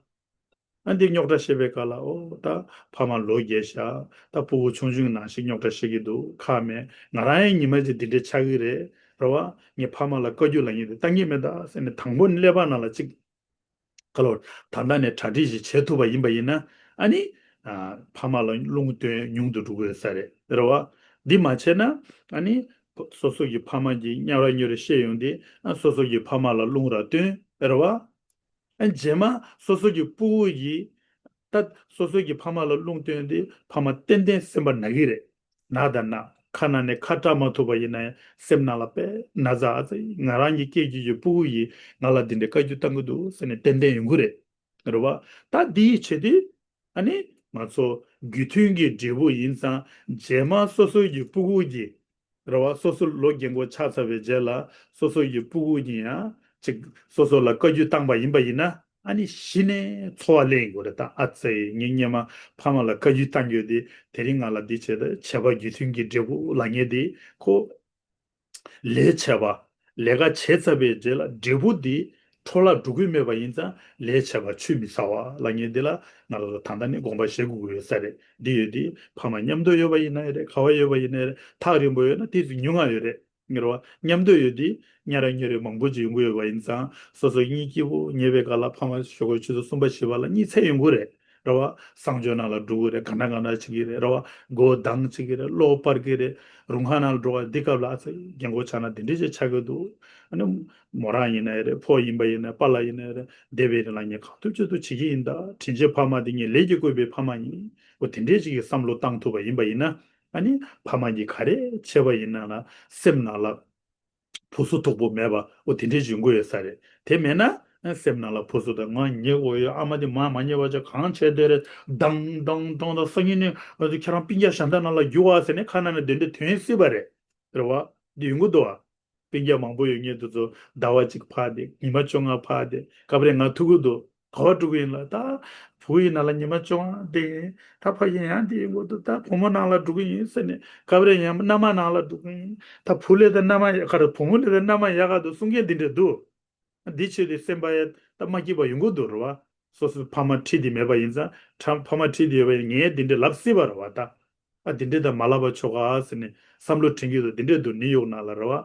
ཨ་འདི་རྙོག་དྲ་བཤད་པའི་སྐབས་ལ། ཨོ་ད་ཕ་མ་ལོ་རྒས་ཤག། ད་སྤུ་གུ་ཆུང་ཆུང་ནང་བཞིན་རྙོག་དྲ་བཤད་ཀྱི་འདུག། ཁག་མེད། ང་རང་ཡང་ཉི་མ་གཅིག་འདི་འདྲས་ཆགས་ཀྱི་རེད། རེད་བ། ངས་ཕ་མ་ལ་བཀའ་བཀྱོན་ལབ་མཁན་དེ་བཏང་གི་མེད་ད་ཟེར་ནས་དང་པོ་ནས་ཀླད་པ་ནང་ལ་གཅིག། ག་ལོར་ད་ལྟ་ནས་གྲ་སྒྲིག་ཞིག་བྱེད་ཐུབ་པ་ཡིན་པ་ཡིན་ན། ཨ་ནི་ཨ་ཕ་མ་ལ་རླུང་བཏོན་ཉུང་དུ་འགྲོ་གི་ཡོད་ས་རེད། རེད་བ། འདི་མ་བྱས་ན་ཨ་ནི་སོ་སོ་གི་ཕ་མ་གིས་གཉའ་ར་གཉོར་བཤད་ཡོང་དུས། ཨ་སོ་སོ་གི་ཕ་མ་ལ་རླུང་ར་བཏོན། རེད་བ། ཨ་རྗེས་མ་སོ་སོ་གི་སྤུ་གུ་ཡིས། ད་སོ་སོ་གི་ཕ་མ་ལ་རླུང་བཏོན་དུས་ཕ་མ་ཏན་ཏན་སེམས་པ་ན་གི་རེད། ན་དང་ན། ཁ་ནང་ནས་ཁ་བཀྲ་མ་ཐུབ་པ་ཡིན་ན་ཡང་སེམས་ནང་ལ་དཔེ་ན་ཚ། ཨ་ཙི། ང་རང་གི་སྐྱེས་རྒྱུད་ཀྱི་སྤུ་གུ་ཡིས་ང་ལ་འདི་འདྲའི་བཀའ་བཀྱོན་བཏང་གི་འདུག་ཟེར་ནས་ཏན་ཏན་ཡོང་གི་རེད། རེད་བ། ད་འདི་ཡི་ཆེད་དུ་ཨ་ནི་ང་ཚོ་རྒྱུ་མཐུན་གྱི་འབྲས་བུ་ཡིན་ཙང་། རྗེས་མ་སོ་སོ་གི་སྤུ་གུ་གིས། རེད་བ། སོ་སོ་ལོ་རྒན་གོག་ཆགས་ཚར་བའི་རྗེས་ལ་སོ་སོ་ཡི་སྤུ་གུ་གིས་ཡང་ཅིག་སོ་སོ་ལ་བཀའ་བཀྱོན་བཏང་པ་ཡིན་པ་ཡིན་ན། ཨ་ནི་གཞི་ནས་ཚོར་བ་སླེབས་ཡོང་གི་རེད། ད་ཨ་ཙི། ངས་སྔོན་མ་ཕ་མ་ལ་བཀའ་བཀྱོན་བཏང་ཡོད་དེ། དེ་རིང་ང་ལ་འདི་བྱས། ད་བྱས་པ་རྒྱུ་མཐུན་གྱི་འབྲས་བུ་ལབ་མཁན་དེ་ཁོ་ལས་བྱས་པ། ལས་ཀ་བྱས་ཚར་བའི་རྗེས་ལ་འབྲས་བུ་འདི་འཕྲོ་བརླག་འགྲོ་གི་མེད་པ་ཡིན་ཙང་། ལས་བྱས་པ་ཆུད་མི་ཟ་བ་ལབ་མཁན་འདི་ལ་ང་རང་ཚོ་ད་ལྟ་ནས་དགོངས་པ་བཞེས་དགོས་ཀྱི་ཡོད་ས་རེད། འདི་ཡོད་དེ་ཕ་མ་མཉམ་དུ་ཡོད་པ་ཡིན་ན་ཡང་རེད། ག་བ་ཡོད་པ་ཡིན་ན་ཡང་རེད། ཐག་རིང་པོ་ཡོད་ན་དེ་ཚོ་ཉུང་ང་ཡོད་རེད། ངེར་བ་མཉམ་དུ་ཡོད་དེ་གཉའ་ར་གཉོར་བ་མང་པོ་ཅིག་ཡོང་གི་ཡོད་པ་ཡིན་ཙང་། སོ་སོ་གཉིད་སྐྱིད་པོ་ཉལ་བའི་སྐབས་ལ་ཕ་མ་ཞོགས་ཀས་ཆུ་ཚོད་གསུམ་པ་བཞི་པ་ལ་གཉིད་སད་ཡོང་གི་རེད། རེད་བ། གསང་སྤྱོད་ནང་ལ་འགྲོ་གི་རེད། ག་འདྲ་ག་འདྲ་བྱེད་ཀྱི་རེད། རེད་བ། མགོ་སྡང་བྱེད་ཀྱི་རེད། བློ་སྤར་གྱི་རེད། རུང་ཁ་ནང་ལ་འགྲོ་བ། འདི་སྐབས་ལ་ཨ་ཙི། རྒན་གོག་ཆགས་ན་འདི་འདྲ་ཅིག་ཆགས་ཀྱི་འདུག། ཨ་ནི་མོ་རང་ཡིན་ན་ཡང་རེད། ཕོ་ཡིན་པ་ཡིན་ན། པཱ་ལགས་ཡིན་ན་ཡང་རེད། འདས་པའི་རིང་ལ་ངས་གང་ཐུབ་ཅི་ཐུབ་བྱེད་ཀྱི་ཡིན། ད་དྲིན་ཆེན་ཕ་མ་འདི་ངའི་ལས་ཀྱིས་བསྐོས་པའི་ཕ་མ་ཡིན། འོ་དེ་འདྲས་ཅིག་གི་བསམ་བློ་བཏང་ཐུབ་པ་ཡིན་པ་ཡིན་ན། ཨ་ནི་ཕ་མ་གིས་ག་རེ་བྱས་པ་ཡིན་ན་ལ་སེམས་ནང་ལ་བུ་སུ་དོག་པོ་མེད་པ། འོ་དེ་འདྲས་ཅིག་ཡོང་གི་ཡོད་ས་རེད། དེ་མེད་ན་ཨ་སེམས་ནང་ལ་བུ་སུ་དང་། ང་ཉེ་བོ་ཡོད། ཨ་མ་དེ་མ་མ་ཉེ་བ་ཅིག་གང་བྱས་བསྡད་རེད། སྡང་སྡང་སྡང་དང་། སང་ཉིན་ནས་ཁྱེད་རང་སྤུན་ཀྱག་གཞན་དག་ནང་ལ་རྒྱུག་ཨ་ཟེར་ནས་ཁ་ནང་ནས་དེ་འདྲས་ཐོན་སྲིད་པ་རེད། རེད་བ། འདི་ཡོང་གི་འདུག་བ། སྤུན་ཀྱག་མང་པོ་ཡོད་མཁན་དེ་ཚོ་ཟླ་བ་གཅིག་ཕར་བསྡད། ཉི་མ་བཅོ་ལྔ་ཕར་བསྡད། སྐབས་རེ་ང་ཐུག་གི་འདུག། ག་པར་འགྲོ་གི་ཡིན་ལབ། ད་བུ་ཡིན་ན་ལ་ཉི་མ་བཅོ་ལྔ་བསྡད་ཡིན། ད་ཕ་གི་ཡང་བསྡད་ཡོང་གི་འདུག། ད་བུ་མོ་ནང་ལ་འགྲོ་གི་ཡིན་ཟེར་ནས། སྐབས་རེ་ཡང་མནའ་མ་ནང་ལ་འགྲོ་གི་ཡིན། ད་བུ་ལས་ད་མནའ་མ་ཡག་ག་རེད། བུ་མོ་ལས་ད་མནའ་མ་ཡག་ག་འདུག་གསུང་མཁན་འདི་འདྲ་འདུག། འདི་བྱས་ཏེ་སེམས་པ་ཡ་ད་མ་སྐྱིད་པ་ཡོང་གི་འདུག། རེད་བ། སོ་སོའི་ཕ་མ་ཁྲིད་དེ་མེད་པ་ཡིན་ཙང་། ཕ་མ་ཁྲིད་དེ་ཡོད་པ་ཡིན་ན་ངས་འདི་འདྲ་ལབ་སྲིད་པ་རེད་བ། ད་ཨ་འདི་འདྲ་ད་མ་ལབ་པ་ཆོག་ག་ཟེར་ནས་བསམ་བློ་དྲན་གྱི་འདུག། འདི་འདྲ་འདུག། ནིའུ་ཡོག་ནང་ལ་རེད་བ།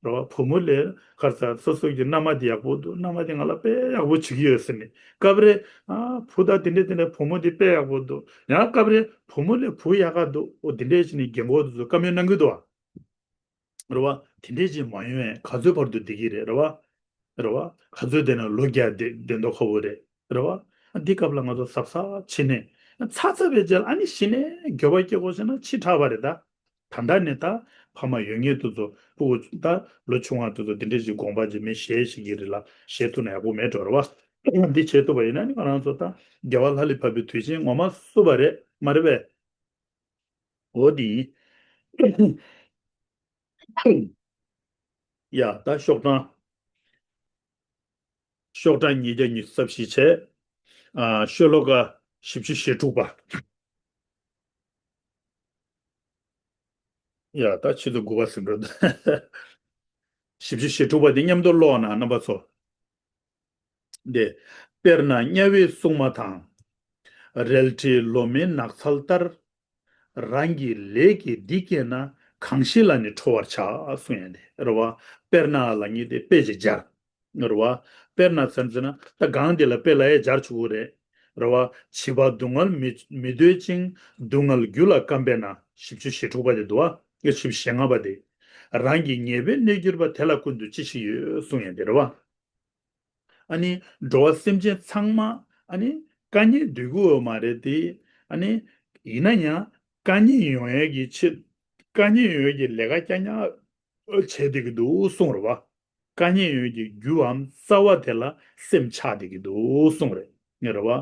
རེད་བ། བུ་མོ་ལས་ག་རེ་ཟ། སོ་སོ་གི་མནའ་མ་དེ་ཡག་པོ་འདུག་མནའ་མ་དེ་ང་ལ་དཔེ་ཡག་པོ་བྱེད་ཀྱི་ཡོད་ཟེར་ནས། སྐབས་རེ་ཨ་བུ་དང་དེ་འདྲས་དེ་འདྲས། བུ་མོ་དེ་དཔེ་ཡག་པོ་འདུག་ཡང་སྐབས་རེ་བུ་མོ་ལས་བུ་ཡག་ག་འདུག་འོ་དེ་འདྲས་བྱས་ནས་རྒན་གོག་དེ་ཚོ་བཀའ་མོལ་གནང་གི་འདུག་བ། རེད་བ། དེ་འདྲས་ཅིག་མ་ཡོང་བས་ག་ཚོད་བར་དུ་བསྡད་ཀྱི་རེད། རེད་བ། རེད་བ། ག་ཚོད་བསྡད་ན་ལོ་བརྒྱ་བསྡད་བསྡད་མདོག་ཁ་པོ་རེད། རེད་བ། འདི་སྐབས་ལ་ང་ཚོ་གཟབ་གཟབ་བྱས་ནས་ཚར་ཚར་བའི་རྗེས་ལ་ཨ་ནི་གཞི་ནས་འགྱོད་པ་སྐྱེ་དགོས་བྱས་ན་ཕྱི་དྲགས་པ་རེད་ད། ད་ལྟ་ནས་ད་ཕ་མ་ཡོད་མཁན་དེ་ཚོ་སྤུ་གུ་ད་ལོ་ཆུང་བ་དེ་ཚོ་དེ་འདྲས་ཅིག་དགོངས་པ་ཅིག་མི་བཞེས་ཤིག་གི་རེད་ལ། བཞེས་ཐུབ་ན་ཡག་པོ་མེད་འགྲོ། རེད་བ། འདི་བྱེད་ཐུབ་པ་ཡིན་ན་ནི་ང་རང་ཚོ་ད་རྒྱལ་བ་ལྷ་ལས་བབས་པའི་དུས་ཆེན་ངོ་མ་བསུ་བ་རེད་མ་རེད་པས། འོ་དེ་ཡིན། ཡ་ད་ཤོག་གྲངས། ཤོག་གྲངས་ཉིས་བརྒྱ་ཉི་ཤུ་རྩ་བཞི་བྱས། ཨ་ཤོ་ལོ་ཀ་བཞི་བཅུ་ཞེ་དྲུག་པ། ཡ་ད་ཆུ་ཚོད་དགུ་པ་ཟིན་འགྲོ་འདུག་བཞི་བཅུ་ཞེ་དྲུག་པ་དེ་མཉམ་དུ་ཀློག་ན་རྣམ་པ་ཚོ། འདི། དཔེར་ན་དམྱལ་བའི་སྲུང་མ་དང་། རལ་གྲིའི་ལོ་མའི་ནགས་ཚལ་ལྟར། རང་གི་ལས་ཀྱིས་འདི་བསྐྱེད་ན། གང་ཞིག་ལ་ནི་ཁྲོ་བར་བྱ། གསུང་ཡ་དེ་རེད་བ། དཔེར་ན་ལབ་མཁན་དེ་དཔེ་ཅིག་སྦྱར། རེད་བ། དཔེར་ན་ཟེར་ཟེར་ན་ད་གང་དེ་ལ་དཔེ་ལབ་ཡ་སྦྱར་ཆོག་གི་རེད། རེད་བ། བྱིས་པ་སྡུག་བསྔལ་མི་མི་འདོད་ཅིང་། སྡུག་བསྔལ་རྒྱུ་ལ་བརྐམ་པས་ན། བཞི་བཅུ་ཞེ་དྲུག་པ་དེ་འདུག་བ། བཞི་བཅུ་ཞེ་ལྔ་པ་དེ། རང་གི་ཉེས་པའི་གནོད་གྱུར་པ། དེ་ལ་ཀུན་ཏུ་ཅི་ཞིག་ཡོད། གསུང་ཡ་དེ་རེད་བ། ཨ་ནི་འགྲོ་བ་སེམས་ཅན་ཚང་མ་ཨ་ནི་དཀའ་ངལ་འདོད་ཀྱི་ཡོད་མ་རེད་དེ། ཨ་ནི་ཡིན་ན་ཡང་དཀའ་ངལ་ཡོང་ཡས་ཀྱི་ཆེད། དཀའ་ངལ་ཡོང་ཡས་ཀྱི་ལས་ཀ་རྐྱང་རྐྱང་བྱས་བསྡད་ཀྱི་འདུག་གསུངས་རེད་བ། དཀའ་ངལ་ཡོང་ཡས་ཀྱི་རྒྱུའམ་རྩ་བ་དེ་ལ་སེམས་ཆགས་བསྡད་ཀྱི་འདུག་གསུངས་རེད། ངས་རེད་བ།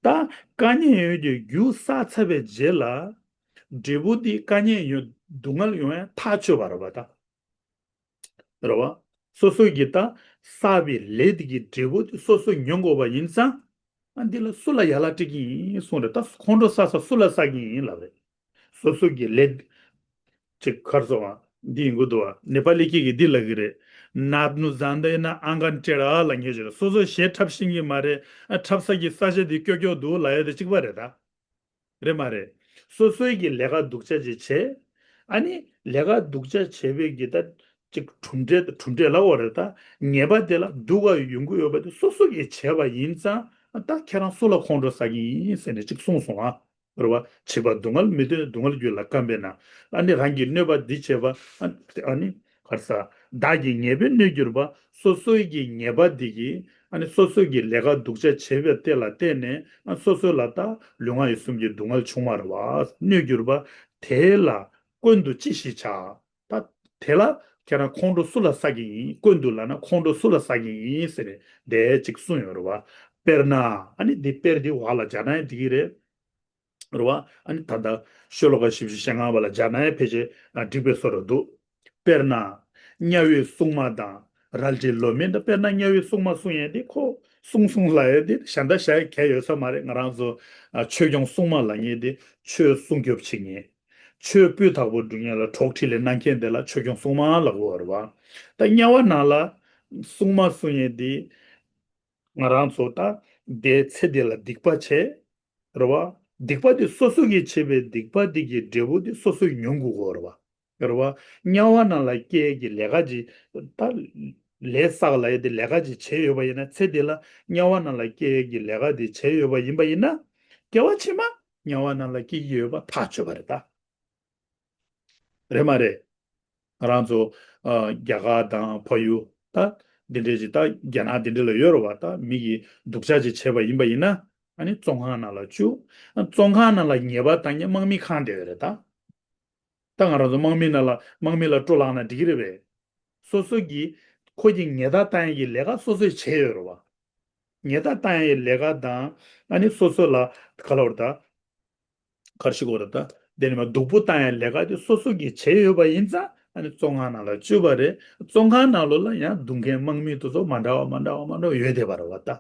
ད་དཀའ་ངལ་ཡོང་ཡས་ཀྱི་རྒྱུ་བསགས་ཚར་བའི་རྗེས་ལ་འབྲས་བུ་དེ་དཀའ་ངལ་ཡོང་སྡུག་བསྔལ་ཡོང་ཡས་ཐག་ཆོད་པ་རེད་བ་ད། རེད་བ། སོ་སོ་གིས་ད་བསགས་པའི་ལས་དེ་གི་འབྲས་བུ་དེ་སོ་སོས་མྱོང་དགོས་པ་ཡིན་ཙང་། ཨ་འདི་ལ་སུ་ལ་ཡ་ལ་སྤྲད་ཀྱི་ཡིན་གསུངས་རེད། ད་ཁོང་ཁྲོ་ཟ་ས་སུ་ལ་ཟ་གི་ཡིན་ལབ་རེད། སོ་སོ་གི་ལས་ཅིག་ཁར་སོང་བ་འདི་ཡིན་དགོས་འདུག་བ། ནེ་པ་ལི་སྐད་ཀྱི་འདི་ལབ་གི་རེད། ནད་ནུ་ཟ་འདི་ན་ཨང་ག་སྤྲད་ར་ལ་ངེས་ཅིག་རེད། སོ་སོ་ཞེ་འཁྲབ་ཤེས་ཀྱི་མ་རེད། ཨ་འཁྲབ་ས་གི་ས་ཆ་འདི་ཀྱོག་ཀྱོག་འདུག་ལབ་ཡ་དེ་གཅིག་པ་རེད་ད། རེད་མ་རེད། སོ་སོའི་གི་ལས་ཀ་སྡུག་ཅག་ཅིག་བྱས། ཨ་ནི་ལས་ཀ་སྡུག་ཅག་བྱས་པའི་གི་ད་ཅིག་གྲུབ་འབྲས་གྲུབ་འབྲས་ལབ་དགོས་རེད་ད། ཉེས་པ་དེ་ལ་སྡུག་ག་ཡོང་གི་ཡོད་པ་དེ་སོ་སོ་གིས་བྱས་པ་ཡིན་ཙང་། ད་ཁྱེད་རང་སུ་ལ་ཁོང་ཁྲོ་ཟ་གི་ཡིན་ཟེར་ནས་ཅིག་གསུངས་སོང་ཨ། རེད་བ། བྱིས་པ་སྡུག་བསྔལ་མི་འདོད་སྡུག་བསྔལ་རྒྱུ་ལ་བརྐམ་པས་ན། ཨ་ནི་རང་གི་གནོད་པ་འདི་བྱས་པ། ཨ་ནི་ག་རེ་ཟ། བདག་གི་ཉེས་པའི་གནོད་གྱུར་པ། སོ་སོའི་གི་ཉེས་པ་འདི་གིས་ཨ་ནི་སོ་སོའི་གི་ལས་ཀ་སྡུག་ཅག་བྱས་པའི་དེ་ལ་བརྟེན་ནས་ཨ་སོ་སོ་ལ་ད་ལུས་ངག་ཡིད་གསུམ་གྱི་སྡུག་བསྔལ་བྱུང་བ་རེད་བ། གནོད་གྱུར་པ། དེ་ལ་ཀུན་ཏུ་ཅི་ཞིག་བྱ། ད་དེ་ལ་ཁྱེད་རང་ཁོང་ཁྲོ་སུ་ལ་ཟ་གི་ཡིན། ཀུན་ཏུ་ལབ་ན་ཁོང་ཁྲོ་སུ་ལ་ཟ་གི་ཡིན་ཟེར་ནས་དེ་ཅིག་གསུངས་ཡོད་རེད་བ། དཔེར་ན། ཨ་ནི་འདི་དཔེར་འདི་བ་ལ་སྦྱར་ན་ཡང་འགྲིག་གི་རེད། རེད་བ། ཨ་ནི་ད་ལྟ་ཤོ་ལོ་ཀ་བཞི་བཅུ་ཞེ་ལྔ་པ་ལ་སྦྱར་ན་ཡང་ཕལ་ཆེར་འགྲིག་པའི་བཟོ་འདྲ་འདུག་དཔེར་ན། དམྱལ་བའི་སྲུང་མ་དང་རལ་གྲིའི་ལོ་མའི། ད་དཔེར་ན་དམྱལ་བའི་སྲུང་མ་གསུང་ཡས་དེ་ཁོ་སྲུང་སྲུང་ལབ་ཡས་དེ་གཞན་དག་བྱ་ཡས་གང་ཡང་ཡོད་ས་མ་རེད། ང་རང་ཚོ་ཨ་ཆོས་སྐྱོང་སྲུང་མ་ལབ་མཁན་དེ་ཆོས་སྲུང་སྐྱོབ་བྱེད་མཁན། ཆོས་སྤུས་དག་པོ་སྒྲུབ་མཁན་ལ་གྲོགས་འཕྲིན་ལས་གནང་མཁན་དེ་ལ་ཆོས་སྐྱོང་སྲུང་མ་ལབ་དགོས་པ་རེད་བ། ད་དམྱལ་བ་ནང་ལ་སྲུང་མ་གསུང་ཡས་དེ་ང་རང་ཚོ་ད་དེའི་ཚེ་འདི་ལ་སྡིག་པ་བྱས། རེད་བ། སྡིག་པ་དེ་སོ་སོ་གིས་བྱས་པའི་སྡིག་པ་དེ་གི་འབྲས་བུ་དེ་སོ་སོས་མྱོང་དགོས་ཀྱི་ཡོད་རེད་བ། རེད་བ། དམྱལ་བ་ནང་ལ་སྐྱེ་ཡས་ཀྱི་ལས་ཀ་ཅིག་ད་ལས་བསགས་ལབ་ཡས་དེ་ལས་ཀ་ཅིག་བྱས་ཡོད་པ་ཡིན་ན། ཚེ་འདི་ལ་དམྱལ་བ་ནང་ལ་སྐྱེ་ཡས་ཀྱི་ལས་ཀ་དེ་བྱས་ཡོད་པ་ཡིན་པ་ཡིན་ན། སྐྱེ་བ་ཕྱི་མ་དམྱལ་བ་ནང་ལ་སྐྱེ་གི་ཡོད་པ་ཐག་ཆོད་པ་རེད་ད། རེད་མ་རེད། ང་རང་ཚོ་ཨ་རྒྱ་གར་དང་བལ་ཡུལ་ད་འདི་འདྲས་ཅིག་ད་རྒྱ་ནག་འདི་འདྲས་ལ་ཡོད་རེད་བ། ད་མི་གིས་སྡུག་ཅག་ཅིག་བྱས་པ་ཡིན་པ་ཡིན་ན། ཨ་ནི་བཙོན་ཁང་ནང་ལ་བཅུག་བཙོན་ཁང་ནང་ལ་ཉེས་པ་བཏང་མཁན་དམག་མི་གང་དེ་ཡོད་རེད་ད། ད་ང་རང་ཚོ་དམག་མི་ནང་ལ་དམག་མི་ལ་སྤྲོ་ལངས་ན་འགྲིག་གི་རེད་པས། སོ་སོ་གིས་ཁོ་གིས་ཉེས་རྡུང་བཏང་ཡས་ཀྱི་ལས་ཀ་སོ་སོས་བྱས་ཡོད་རེད་བ། ཉེས་རྡུང་བཏང་ཡས་ལས་ཀ་དང་། ཨ་ནི་སོ་སོ་ལ་ག་ལབ་རེད་ད། ག་རེ་ཞུ་དགོས་རེད་ད། དེ་ནས་མ་སྡུག་པོ་བཏང་ཡས་ལས་ཀ་དེ་སོ་སོ་གིས་བྱས་ཡོད་པ་ཡིན་ཙང་། ཨ་ནི་བཙོན་ཁང་ནང་ལ་བཅུག་པ་རེད། བཙོན་ཁང་ནང་ལོགས་ལ་ཡང་སྡུག་མཁན་དམག་མི་དེ་ཚོ་མ་འདྲ་བ་མ་འདྲ་བ་མ་འདྲ་བ་ཡོད་བསྡད་པ་རེད་བ་ད།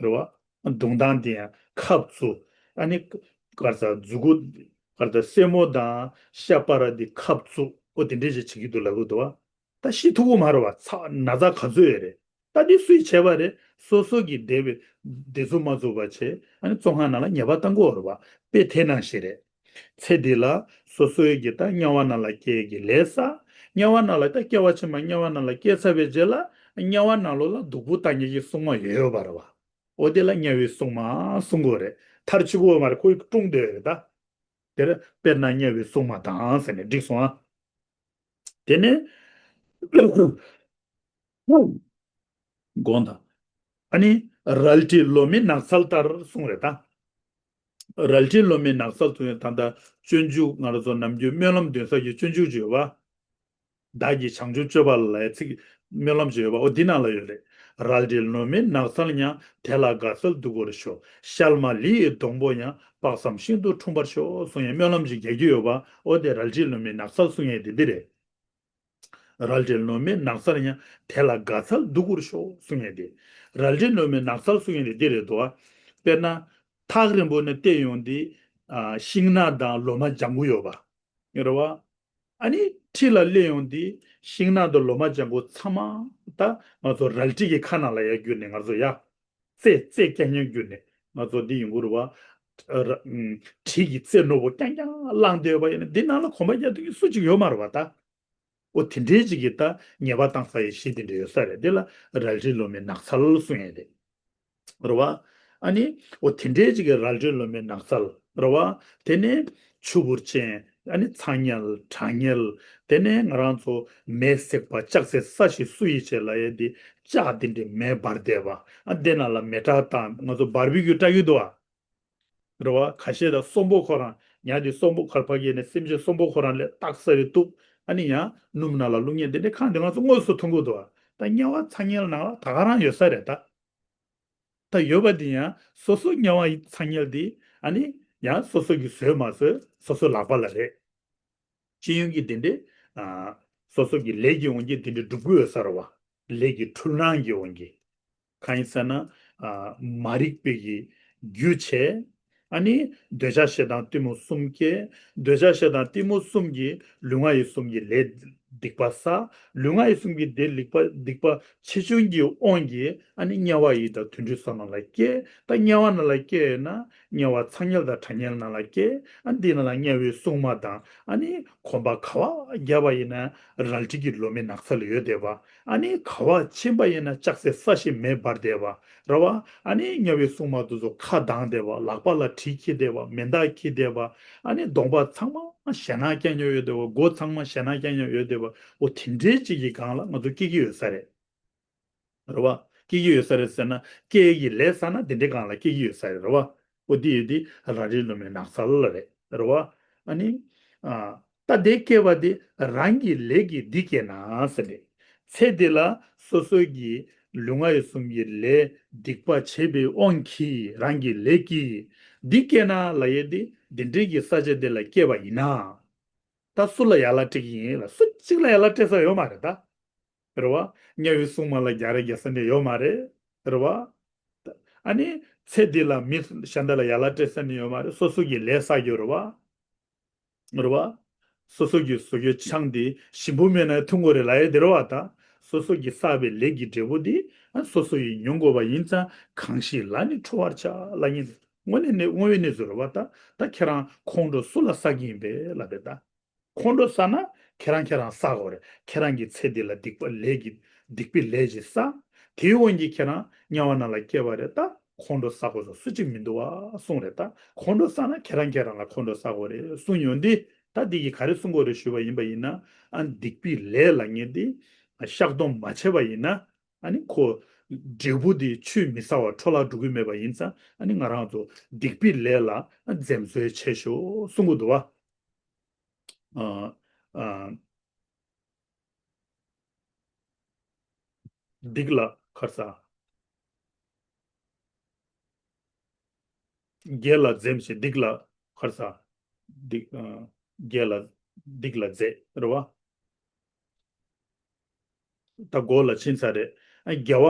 རེད་བ། བརྡུང་སྟངས་དེ་ཡང་ཁབ་བཙུགས། ཨ་ནི་ག་རེ་ཟ། མཛུ་གུ་ག་རེ་ཟ། སེན་མོ་དང་ཤ་སྤར་དེ་ཁབ་བཙུགས། ཨོ་དེ་འདྲས་ཞིག་བྱེད་ཀྱི་འདུག་ལབ་ཀྱི་འདུག་བ། ད་ཤི་ཐུབ་ཀྱི་མ་རེད་བ། ཚ་ན་ཚ་ག་ཚོད་ཡོད་རེད། ད་འདི་སུས་བྱས་པ་རེད། སོ་སོ་གིས་བསྡད་པའི་བདེ་སྡུག་མ་བཟོད་པ་བྱས། ཨ་ནི་བཙོན་ཁང་ནང་ལ་ཉེས་པ་བཏང་གི་ཡོད་རེད་བ། དཔེ་དེ་ནང་བཞིན་རེད། ཚེ་འདི་ལ་སོ་སོའི་གི་ད་དམྱལ་བ་ནང་ལ་སྐྱེ་ཡས་ཀྱི་ལས་བསགས། དམྱལ་བ་ནང་ལ་ད་སྐྱེ་བ་ཕྱི་མ་དམྱལ་བ་ནང་ལ་སྐྱེས་ཚར་བའི་རྗེས་ལ་དམྱལ་བ་ནང་ལོགས་ལ་སྡུག་པོ་བཏང་མཁན་གྱི་སྲུང་མ་ཡོད་ཡོད་པ་རེད་བ། འོ་དེ་ལ་དམྱལ་བའི་སྲུང་མ་གསུང་གི་ཡོད་རེད། མཐར་གཅིག་པོ་མ་རེད། ཁོ་ཡི་ཀྲུང་བསྡད་ཡོད་རེད་ད། དེར་དཔེར་ན་དམྱལ་བའི་སྲུང་མ་དང་ཟེར་ནས་བསྒྲིགས་སོང་ཨ། དེ་ནས་དགོངས་དག། ཨ་ནི་རལ་གྲི་ལོ་མའི་ནགས་ཚལ་ལྟར་གསུངས་རེད་ད། རལ་གྲི་ལོ་མའི་ནགས་ཚལ་དུ་ད་ལྟ་སྤྱོད་འཇུག་ང་རང་ཚོ་ནམ་རྒྱུན་སྨོན་ལམ་འདོན་ས་ཀྱི་སྤྱོད་འཇུག་ཅིག་ཡོད་པ། བདག་གིས་བྱང་ཆུབ་སྤྱོད་པ་ལ་ལབ་ཡ་ཚིག་སྨོན་ལམ་ཅིག་ཡོད་པ། འོ་འདི་ནང་ལ་ཡོད་རེད། རལ་གྲི་ལོ་མའི་ནགས་ཚལ་ཡང་། དེ་ལ་དགའ་ཚལ་སྡུག་གུར་ཤོག་ཤལ་མ་ལི་ཡི་སྡོང་པོ་ཡང་། དཔག་བསམ་ཤིན་ཏུ་འཁྲུངས་པར་ཤོག་གསུང་ཡ་སྨོན་ལམ་ཅིག་རྒྱག་རྒྱུ་ཡོད་པ། འོ་དེ་རལ་གྲི་ལོ་མའི་ནགས་ཚལ་གསུང་ཡ་དེ་འདི་རེད། རལ་གྲི་ལོ་མའི་ནགས་ཚལ་ཡང་། དེ་ལ་དགའ་ཚལ་སྡུག་གུར་ཤོག་གསུང་ཡ་དེ། རལ་གྲི་ལོ་མའི་ནགས་ཚལ་གསུང་ཡ་དེ་འདི་རེད་དོ། དཔེར་ན། ཐག་རིང་པོ་ནས་བལྟས་ཡོང་དུས། ཨ། ཤིང་ནགས་དང་ལོ་མ་ལྗང་གུ་ཡོད་པ། རེད་བ། ཨ་ནི་འཁྲིས་ལ་སླེབས་ཡོང་དུས་ཤིང་ནགས་དང་ལོ་མ་ལྗང་གུ་ཚང་མ་ད་ང་ཚོ་རལ་གྲི་གི་ཁ་ནང་ལ་ཡར་བསྒྱུར་ནས་ང་ཚོ་ཡར་རྩེ་རྩེ་རྐྱང་རྐྱང་བསྒྱུར་ནས་ང་ཚོ་འདི་ཡོང་གི་རེད་བ། ཨ། ར། ཨུམ། གྲི་གི་རྩེ་རྣོ་པོ་རྐྱང་རྐྱང་བསླངས་བསྡད་པ་ཡིན་ན་འདི་ནང་ལ་གོམ་པ་རྒྱག་ཐུབ་མཁན་སུ་གཅིག་ཡོད་མ་རེད་བ་ད། འོ་དེ་འདྲའི་ཅིག་གིས་ད་ཉེས་པ་བཏང་ས་ཡི་གཞི་དེ་འདྲ་ཡོད་ས་རེད། དེ་ལ་རལ་གྲི་ལོ་མའི་ནགས་ཚལ་གསུང་ཡས་དེ། རེད་བ། ཨ་ནི་འོ་དེ་འདྲའི་ཅིག་གི་རལ་གྲི་ལོ་མའི་ནགས་ཚལ་རེད་བ། དེ་ནས་ཆུ་བུར་ཅན། ཨ་ནི་ཚ་དམྱལ་གྲང་དམྱལ། དེ་ནས་ང་རང་ཚོ་མེ་བསྲེགས་པ་ལྕགས་སྲེག་ས་ཞིག་བསུ་ཡི་བྱས་ལབ་ཡས་དེ་ལྕགས་དེ་འདྲའི་མེ་འབར་བསྡད་པ། ཨ་དེ་ནང་ལ་མེ་སྲེག་བཏང་ང་ཚོ་བར་བི་ཀྱུ་སྲེག་གི་འདུག་བ། རེད་བ། ཁ་ཤས་དང་གསོན་པོ་ཁོ་རང་ཉལ་དེ་གསོན་པོ་གར་ཕ་གི་ནས་སེམས་ཅན་གསོན་པོ་ཁོ་རང་ལས་སྟག་ས་རེ་གཏུབ། ཨ་ནི་ཡང་སྣུམ་ནང་ལ་བླུགས་མཁན་དེ་འདྲའི་ཁང་དེ་ང་ཚོ་དངོས་སུ་མཐོང་གི་འདུག་བ། ད་དམྱལ་བ་ཚ་དམྱལ་ནང་ལ་ད་ག་རང་ཡོད་ས་རེད་ད། ད་ཡོད་པ་དེ་ཡང་སོ་སོ་དམྱལ་བ་ཚ་དམྱལ་དེ་ཨ་ནི་ཡང་སོ་སོ་གིས་བཟོས་མ་བཟོས་སོ་སོའི་ལག་པ་ལ་རེད། སྤྱི་ཡོངས་ཀྱི་དེ་འདྲའི། ཨ། སོ་སོ་གི་ལས་ཀྱི་དབང་གིས་དེ་འདྲའི་སྒྲུབ་ཀྱི་ཡོད་ས་རེད་བ། ལས་ཀྱི་འཁྲུལ་སྣང་གི་དབང་གིས། གང་ཡིན་ཟེར་ན། ཨ། མ་རིག་པའི་གི་རྒྱུ་བྱས། ཨ་ནི་འདོད་ཆགས་ཞེ་སྡང་གཏི་མུག་གསུམ་སྐྱེས། འདོད་ཆགས་ཞེ་སྡང་གཏི་མུག་གསུམ་གྱིས་ལུས་ངག་ཡིད་གསུམ་གྱི་ལས་སྡིག་པ་བསགས། ལུས་ངག་ཡིད་གསུམ་གྱི་དེ་སྡིག་པ་སྡིག་པ་ཆེ་ཆུང་གི་དབང་གིས་ཨ་ནི་དམྱལ་བ་ཡི་དྭགས་དུད་འགྲོའི་ཚོགས་ནང་ལ་སྐྱེས། ད་དམྱལ་བ་ནང་ལ་སྐྱེས་ཡོད་ན་དམྱལ་བ་ཚ་དམྱལ་དང་གྲང་དམྱལ་ནང་ལ་སྐྱེས། ཨ་འདི་ནང་ལ་དམྱལ་བའི་སྲུང་མ་དང་ཨ་ནི་གོམ་པ་ག་བ་བརྒྱབ་པ་ཡིན་ན་རལ་གྲི་གི་ལོ་མའི་ནགས་ཚལ་ཡོད་བསྡད་པ། ཨ་ནི་ག་བ་ཕྱིན་པ་ཡིན་ན་ལྕགས་སྲེག་ས་ཞིག་མེ་འབར་བསྡད་པ་རེད་བ། ཨ་ནི་དམྱལ་བའི་སྲུང་མ་དེ་ཚོ་ཁ་གདངས་བསྡད་པ། ལག་པ་ལ་གྲི་འཁྱེར་བསྡད་པ། མེ་མདའ་འཁྱེར་བསྡད་པ། ཨ་ནི་གདོང་པ་ཚང་མ་ཞེད་སྣང་སྐྱེ་ཉོ་ཡོད་བསྡད་པ། མགོ་ཚང་མ་ཞེད་སྣང་སྐྱེ་ཉོ་ཡོད་བསྡད་པ། འོ་དེ་འདྲའི་ཅིག་གི་སྒང་ལ་ང་ཚོ་སྐྱེ་གི་ཡོད་ས་རེད། རེད་བ། སྐྱེ་གི་ཡོད་ས་རེད་ཟེར་ན་སྐྱེ་གི་ལས་བསགས་ན་དེ་འདྲའི་སྒང་ལ་སྐྱེ་གི་ཡོད་ས་རེད། རེད་བ། འོ་དེ་ཡོད་དེ་རལ་གྲི་ལོ་མའི་ནགས་ཚལ་ལ་རེད། རེད་བ། ཨ་ནི། ཨ། ད་དེ་སྐྱེ་བ་དེ་རང་གི་ལས་ཀྱིས་འདི་སྐྱེས་ན་ཟེར་ཏེ། ཚེ་འདི་ལ་སོ་སོ་གི་ལུས་ངག་ཡིད་གསུམ་གྱི་ལས་སྡིག་པ་བྱས་པའི་དབང་གིས་རང་གི་ལས་ཀྱིས་འདི་སྐྱེས་ན་ལབ་ཡས་དེ་འདི་འདྲའི་གི་ས་ཆ་འདི་ལ་སྐྱེས་པ་ཡིན་ན། ད་སུ་ལ་ཡ་ལ་སྤྲད་ཀྱི་ཡིན་ལ། སུ་གཅིག་ལ་ཡ་ལ་སྤྲད་ས་ཡོད་མ་རེད་ད། རེད་བ། དམྱལ་བའི་སྲུང་མ་ལ་རྒྱག་རེས་རྒྱག་ས་ནི་ཡོད་མ་རེད། རེད་བ། ཨ་ནི་ཚེ་འདི་ལ་མི་གཞན་དག་ལ་ཡ་ལ་སྤྲད་ས་ནི་ཡོད་མ་རེད། སོ་སོ་གི་ལས་བསགས་རྒྱུ་རེད་བ། རེད་བ། སོ་སོ་གི་བཟོ་རྒྱུ་ཆང་དེ་ཞིམ་པོ་མེད་ན་འཐུང་དགོས་རེད་ལབ་ཡས་དེ་རེད་བ་ད། སོ་སོ་གི་བསགས་པའི་ལས་ཀྱི་འབྲས་བུ་དེ་ཨ་སོ་སོ་ཡིས་མྱོང་དགོས་པ་ཡིན་ཙང་གང་ཞིག་ལ་ནི་འཁྲུལ་བར་བྱ་ལབ་མཁན་དེ་དངོས་གནས་ནི་དངོས་ཡོད་གནས་ཚུལ་རེད་བ་ད། ད་ཁྱེད་རང་ཁོང་ཁྲོ་སུ་ལ་བསགས་ཀྱི་ཡིན་པས་ལབ་པས་ད། ཁོང་ཁྲོ་ཟ་ན་ཁྱེད་རང་ཁྱེད་རང་ཟ་དགོས་རེད། ཁྱེད་རང་གི་ཚེ་འདི་ལ་སྡིག་པ་ལས་ཀྱི་སྡིག་པའི་ལས་ཀྱིས་ཟ། དེའི་དབང་གིས་ཁྱེད་རང་དམྱལ་བ་ནང་ལ་སྐྱེས་པ་རེད། ད་ཁོང་ཁྲོ་ཟ་དགོས་སོ་སུ་གཅིག་མི་འདུག་བ་གསུངས་རེད། ད་ཁོང་ཁྲོ་ཟ་ན་ཁྱེད་རང་ཁྱེད་རང་ལ་ཁོང་ཁྲོ་ཟ་དགོས་རེད་གསུངས་ཡོང་དུས་ད་འདི་གིས་ག་རེ་གསུང་དགོས་རེད་ཞུས་པ་ཡིན་པ་ཡིན་ན། ཨ་སྡིག་པའི་ལས་ལབ་མཁན་འདི་བཤགས་སྡོམ་མ་བྱས་པ་ཡིན་ན་ཨ་ནི་ཁོ་འབྲས་བུ་འདི་ཆུད་མི་ཟ་བར་འཕྲོ་བརླག་འགྲོ་གི་མེད་པ་ཡིན་ཙང་ཨ་ནི་ང་རང་ཚོ་སྡིག་པའི་ལས་ལ་འཛེམ་ཟོན་བྱེད་ཤོག་གསུང་གི་འདུག་བ། ཨ། ཨ། སྡིག་ལ་ཁར་ས། དགེ་ལ་འཛེམ་ཞིང་སྡིག་ལ་ཁར་ས། སྡིག་ཨ། དགེ་ལ་སྡིག་ལ་འཛེམ་རེད་བ། ད་མགོ་ལ་ཕྱིན་ཚར་རེད། ཨ་དགེ་བ་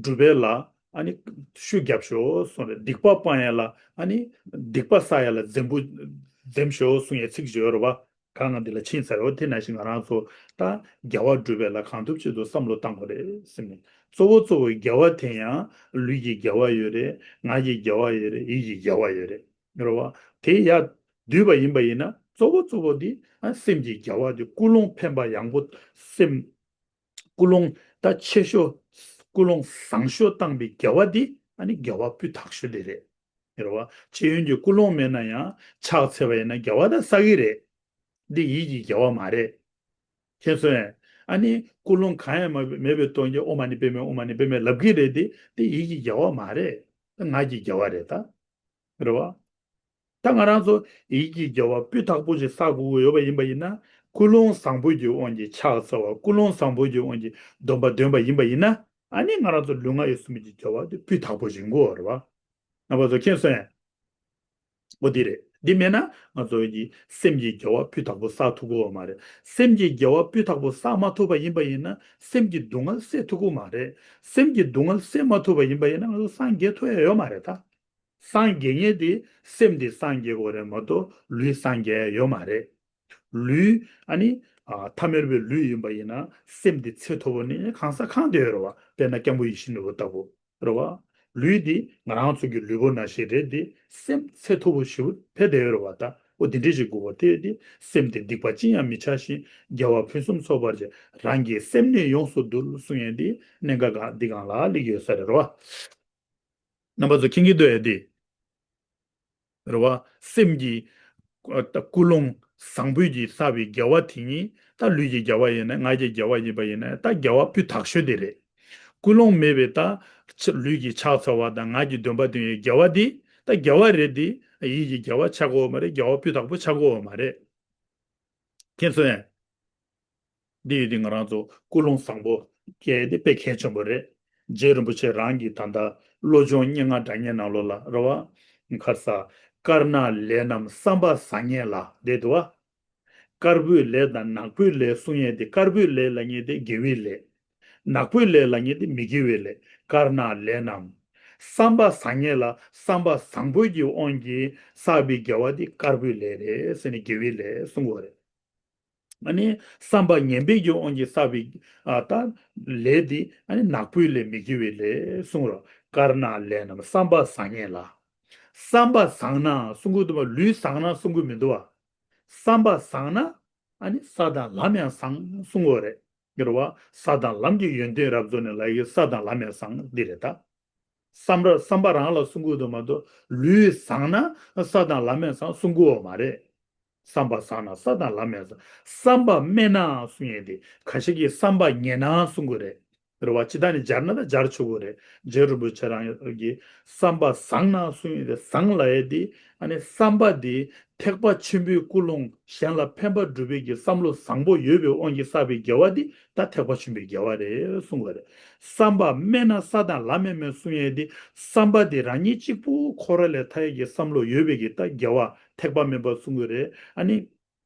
སྒྲུབ་པའི་ལ་ཨ་ནི་ཤུགས་རྒྱབ་ཤོག་གསུངས་རེད། སྡིག་པ་སྤང་ཡ་ལ་ཨ་ནི་སྡིག་པ་བསགས་ཡ་ལ་འཛེམ་པོ་འཛེམ་ཤོག་གསུང་ཡའི་ཚིག་ཅིག་ཡོད་རེད་བ། གང་ང་འདི་ལ་ཕྱིན་ཚར་རེད་བ། དེ་ནང་བཞིན་ང་རང་ཚོ་ད་དགེ་བ་སྒྲུབ་པའི་ལ་གང་ཐུབ་ཅི་ཐུབ་བསམ་བློ་བཏང་དགོས་རེད་ཟེར་ནས། གཙོ་བོ་གཙོ་བོའི་དགེ་བ་དེ་ཡང་ལུས་ཀྱི་དགེ་བ་ཡོད་རེད། ངག་གི་དགེ་བ་ཡོད་རེད། ཡིད་ཀྱི་དགེ་བ་ཡོད་རེད། རེད་བ། དེ་ཡར་བསྡུས་པ་ཡིན་པ་ཡིན་ན་ གཙོ་བོ་གཙོ་བོ་འདི་ཨ་སེམས་ཀྱི་དགེ་བ་འདི། ཀུན་སློང་འཕེན་པ་ཡང་པོ་སེམས། ཀུན་སློང་ད་ཆེ་ཤོས། ཀུན་སློང་བཟང་ཤོས་བཏང་བའི་དགེ་བ་འདི་ཨ་ནི་དགེ་བ་སྤུས་དག་ཤོས་དེ་རེད། རེད་བ། ཤེས་ཡོན་གྱི་ཀུན་སློང་མེད་ན་ཡང་ཕྱག་འཚལ་བ་ཡིན་ན་དགེ་བ་ད་བསགས་ཀྱི་རེད། འདི་ཡིད་ཀྱི་དགེ་བ་མ་རེད། མཁྱེན་སོང་ངས། ཨ་ནི་ཀུན་སློང་གང་ཡང་མ་མེད་པའི་སྟོང་གི་ཨོཾ་མ་ཎི་པདྨེ་ཨོཾ་མ་ཎི་པདྨེ་ལབ་ཀྱི་རེད་དེ། དེ་ཡིད་ཀྱི་དགེ་བ་མ་རེད། ད་ངག་གི་དགེ་བ་རེད་ད། རེད་བ། ད་ང་རང་ཚོ་ཡིད་ཀྱི་དགེ་བ་སྤུས་དག་པོ་ཞིག་བསགས་དགོས་ཀྱི་ཡོད་པ་ཡིན་པ་ཡིན་ན། ཀུན་སློང་བཟང་པོ་གི་དབང་གིས་ཕྱག་འཚལ་བ། ཀུན་སློང་བཟང་པོ་གི་དབང་གིས་སྡོམ་པ་འདོན་པ་ཡིན་པ་ཡིན་ན། ཨ་ནི་ང་རང་ཚོ་ལུས་ངག་ཡིད་གསུམ་གྱི་དགེ་བ་དེ་སྤུས་དག་པོ་ཞིག་ཡིན་དགོས་རེད་བ། རྣམ་པ་ཚོ་མཁྱེན་སོང་ངས། འོ་དེ་རེད། འདི་མེད་ན་ང་ཚོ་གི་སེམས་ཀྱི་དགེ་བ་སྤུས་དག་པོ་བསགས་ཐུབ་ཀྱི་ཡོད་མ་རེད། སེམས་ཀྱི་དགེ་བ་སྤུས་དག་པོ་བསགས་མ་ཐུབ་པ་ཡིན་པ་ཡིན་ན་སེམས་ཀྱི་སྡུག་བསྔལ་སེལ་ཐུབ་ཀྱི་མ་རེད། སེམས་ཀྱི་སྡུག་བསྔལ་སེལ་མ་ཐུབ་པ་ཡིན་པ་ཡིན་ན་ང་ཚོ་སངས་རྒྱས་ཐུབ་ཡ་ཡོད་མ་རེད་ད། སངས་རྒྱས་མཁན་དེ་སེམས་དེ་སངས་རྒྱས་དགོས་རེད་མ་གཏོགས་ལུས་སངས་རྒྱས་ཡ་ཡོད་མ་རེད། ལུས་ཨ་ནི་ཨ་ཐ་མལ་པའི་ལུས་ཡིན་པ་ཡིན་ན་སེམས་དེ་ཚེ་མཐོ་པོ་ནས་གང་ས་གང་དུ་ཡོད་རེད་བ། དཔེར་ན་སྐྱབས་མགོན་ཡིད་བཞིན་ནོར་བུ་ལྟ་བུ། རེད་བ། ལུས་འདི་ང་རང་ཚོ་གི་ལུས་པོ་ནང་བཞིན་རེད་དེ། སེམས་ཚད་མཐོ་པོ་ཞེ་པོ་ཕེབས་བསྡད་ཡོད་རེད་བ། ད་འོ་དེ་འདྲས་ཞིག་དགོས་པ་དེ་དེ། སེམས་དེ་སྡིག་པ་ཅི་ཡང་མི་བྱ་ཞིང་། དགེ་བ་ཕུན་སུམ་ཚོགས་པར་བྱ། རང་གི་སེམས་ནི་ཡོངས་སུ་འདུལ་གསུང་ཡས་དེ་གནད་འགག་ག་འདི་སྒང་ལ་སླེབས་ཡོད་ས་རེད་རེད་བ། རྣམ་པ་ཚོ་མཁྱེན་གྱི་འདུག་ཡ་དེ། རེད་བ། སེམས་ཀྱི་ཨ་ད་ཀུན་སློང་བཟང་པོས་ཀྱིས་བསགས་པའི་དགེ་བ་དེ་ཉིད། ད་ལུས་ཀྱི་དགེ་བ་ཡིན་ན་ངག་གི་དགེ་བ་ཡིན་པ་ཡིན་ན་ད་དགེ་བ་སྤུས་དག་ཤོས་དེ་རེད། ཀུན་སློང་མེད་པའི་ད་ཕྱ་ལུས་ཀྱི་ཕྱག་འཚལ་བ་དང་ངག་གི་འདོན་པ་འདོན་ཡའི་དགེ་བ་དེ་ད་དགེ་བ་རེད་དེ། ཡིད་ཀྱི་དགེ་བ་ཆགས་ཀྱི་ཡོད་མ་རེད། དགེ་བ་སྤུས་དག་པོ་ཆགས་ཀྱི་ཡོད་མ་རེད། མཁྱེན་སོང་ངས། འདི་ཡོད་དེ་ང་རང་ཚོ་ཀུན་སློང་བཟང་པོ་སྐྱེ་དེ་དཔེ་གལ་ཆེན་པོ་རེད། རྗེ་རིན་པོ་ཆེ་རང་གི་ད་ལྟ་བློ་སྦྱོང་སྙན་ངག་སྒྲ་སྙན་ནང་ལོགས་ལ་རེད་བ། ཁར་ས། དཀར་ནག་ལས་རྣམས་བསམ་པ་བཟང་ངན་ལ། དེ་འདུག་བ། དཀར་པོའི་ལས་དང་ནག་པོའི་ལས་གསུང་ཡས་དེ། དཀར་པོའི་ལས་ལབ་མཁན་དེ་དགེ་བའི་ལས། ནག་པོའི་ལས་ལབ་མཁན་དེ་མི་དགེ་བའི་ལས། དཀར་ནག་ལས་རྣམས་བསམ་པ་བཟང་ངན་ལ། བསམ་པ་བཟང་པོའི་གི་དབང་གིས་བསགས་པའི་དགེ་བ་དེ་དཀར་པོའི་ལས་རེད་ཟེར་ནས་དགེ་བའི་ལས་གསུང་གི་ཡོད་རེད། ཨ་ནི་བསམ་པ་ངན་པའི་གི་དབང་གིས་བསགས་པའི་ཨ་ད་ལས་དེ་ཨ་ནི་ནག་པོའི་ལས། མི་དགེ་བའི་ལས་གསུང་རོ། དཀར་ནག་ལས་རྣམས་བསམ་པ་བཟང་ངན་ལ། བསམ་པ་བཟང་ན་གསུང་གི་འདུག་བ། ལུས་བཟང་ན་གསུང་གི་མི་འདུག་བ། བསམ་པ་བཟང་ན་ཨ་ནི་ས་དང་ལམ་ཡང་བཟང་གསུང་གི་ཡོད་རེད། རེད་བ། ས་དང་ལམ་གྱི་ཡོན་ཏན་རབ་རྫོགས་ནས་ལ་ཡི་ས་དང་ལམ་ཡང་བཟང་འདི་རེད་ད། བསམ་ར་བསམ་པ་རང་ལ་གསུང་གི་འདུག་མ་གཏོགས་ལུས་བཟང་ན་ས་དང་ལམ་ཡང་བཟང་གསུང་གི་ཡོད་མ་རེད། བསམ་པ་བཟང་ན་ས་དང་ལམ་ཡང་བཟང་། བསམ་པ་དམན་ན་གསུང་ཡས་དེ། ཁ་ཤས་ཀྱིས་བསམ་པ་ངན་ན་གསུང་གི་རེད། རེད་བ། ཅི་ད་ནི་སྦྱར་ན་ད་སྦྱར་ཆོག་གི་རེད། རྗེ་རིན་པོ་ཆེ་རང་གིས་བསམ་པ་བཟང་ན་གསུང་ཡས་དེ། བཟང་ལབ་ཡས་དེ་ཨ་ནི་བསམ་པ་དེ་ཐེག་པ་ཆེན་པོའི་ཀུན་སློང་གཞན་ལ་ཕན་པ་སྒྲུབ་པའི་གི་བསམ་བློ་བཟང་པོ་ཡོད་པའི་དབང་གིས་བསགས་པའི་དགེ་བ་དེ་ད་ཐེག་པ་ཆེན་པོའི་དགེ་བ་རེད་གསུང་གི་རེད། བསམ་པ་དམན་ན་ས་དང་ལམ་ཡང་དམན་གསུང་ཡས་དེ། བསམ་པ་དེ་རང་ཉིད་གཅིག་པུ་ཁོ་ར་ལས་ཐར་ཡས་ཀྱི་བསམ་བློ་ཡོད་པའི་གི་ད་དགེ་བ་ཐེག་པ་དམན་པ་གསུང་གི་རེད། ཨ་ནི་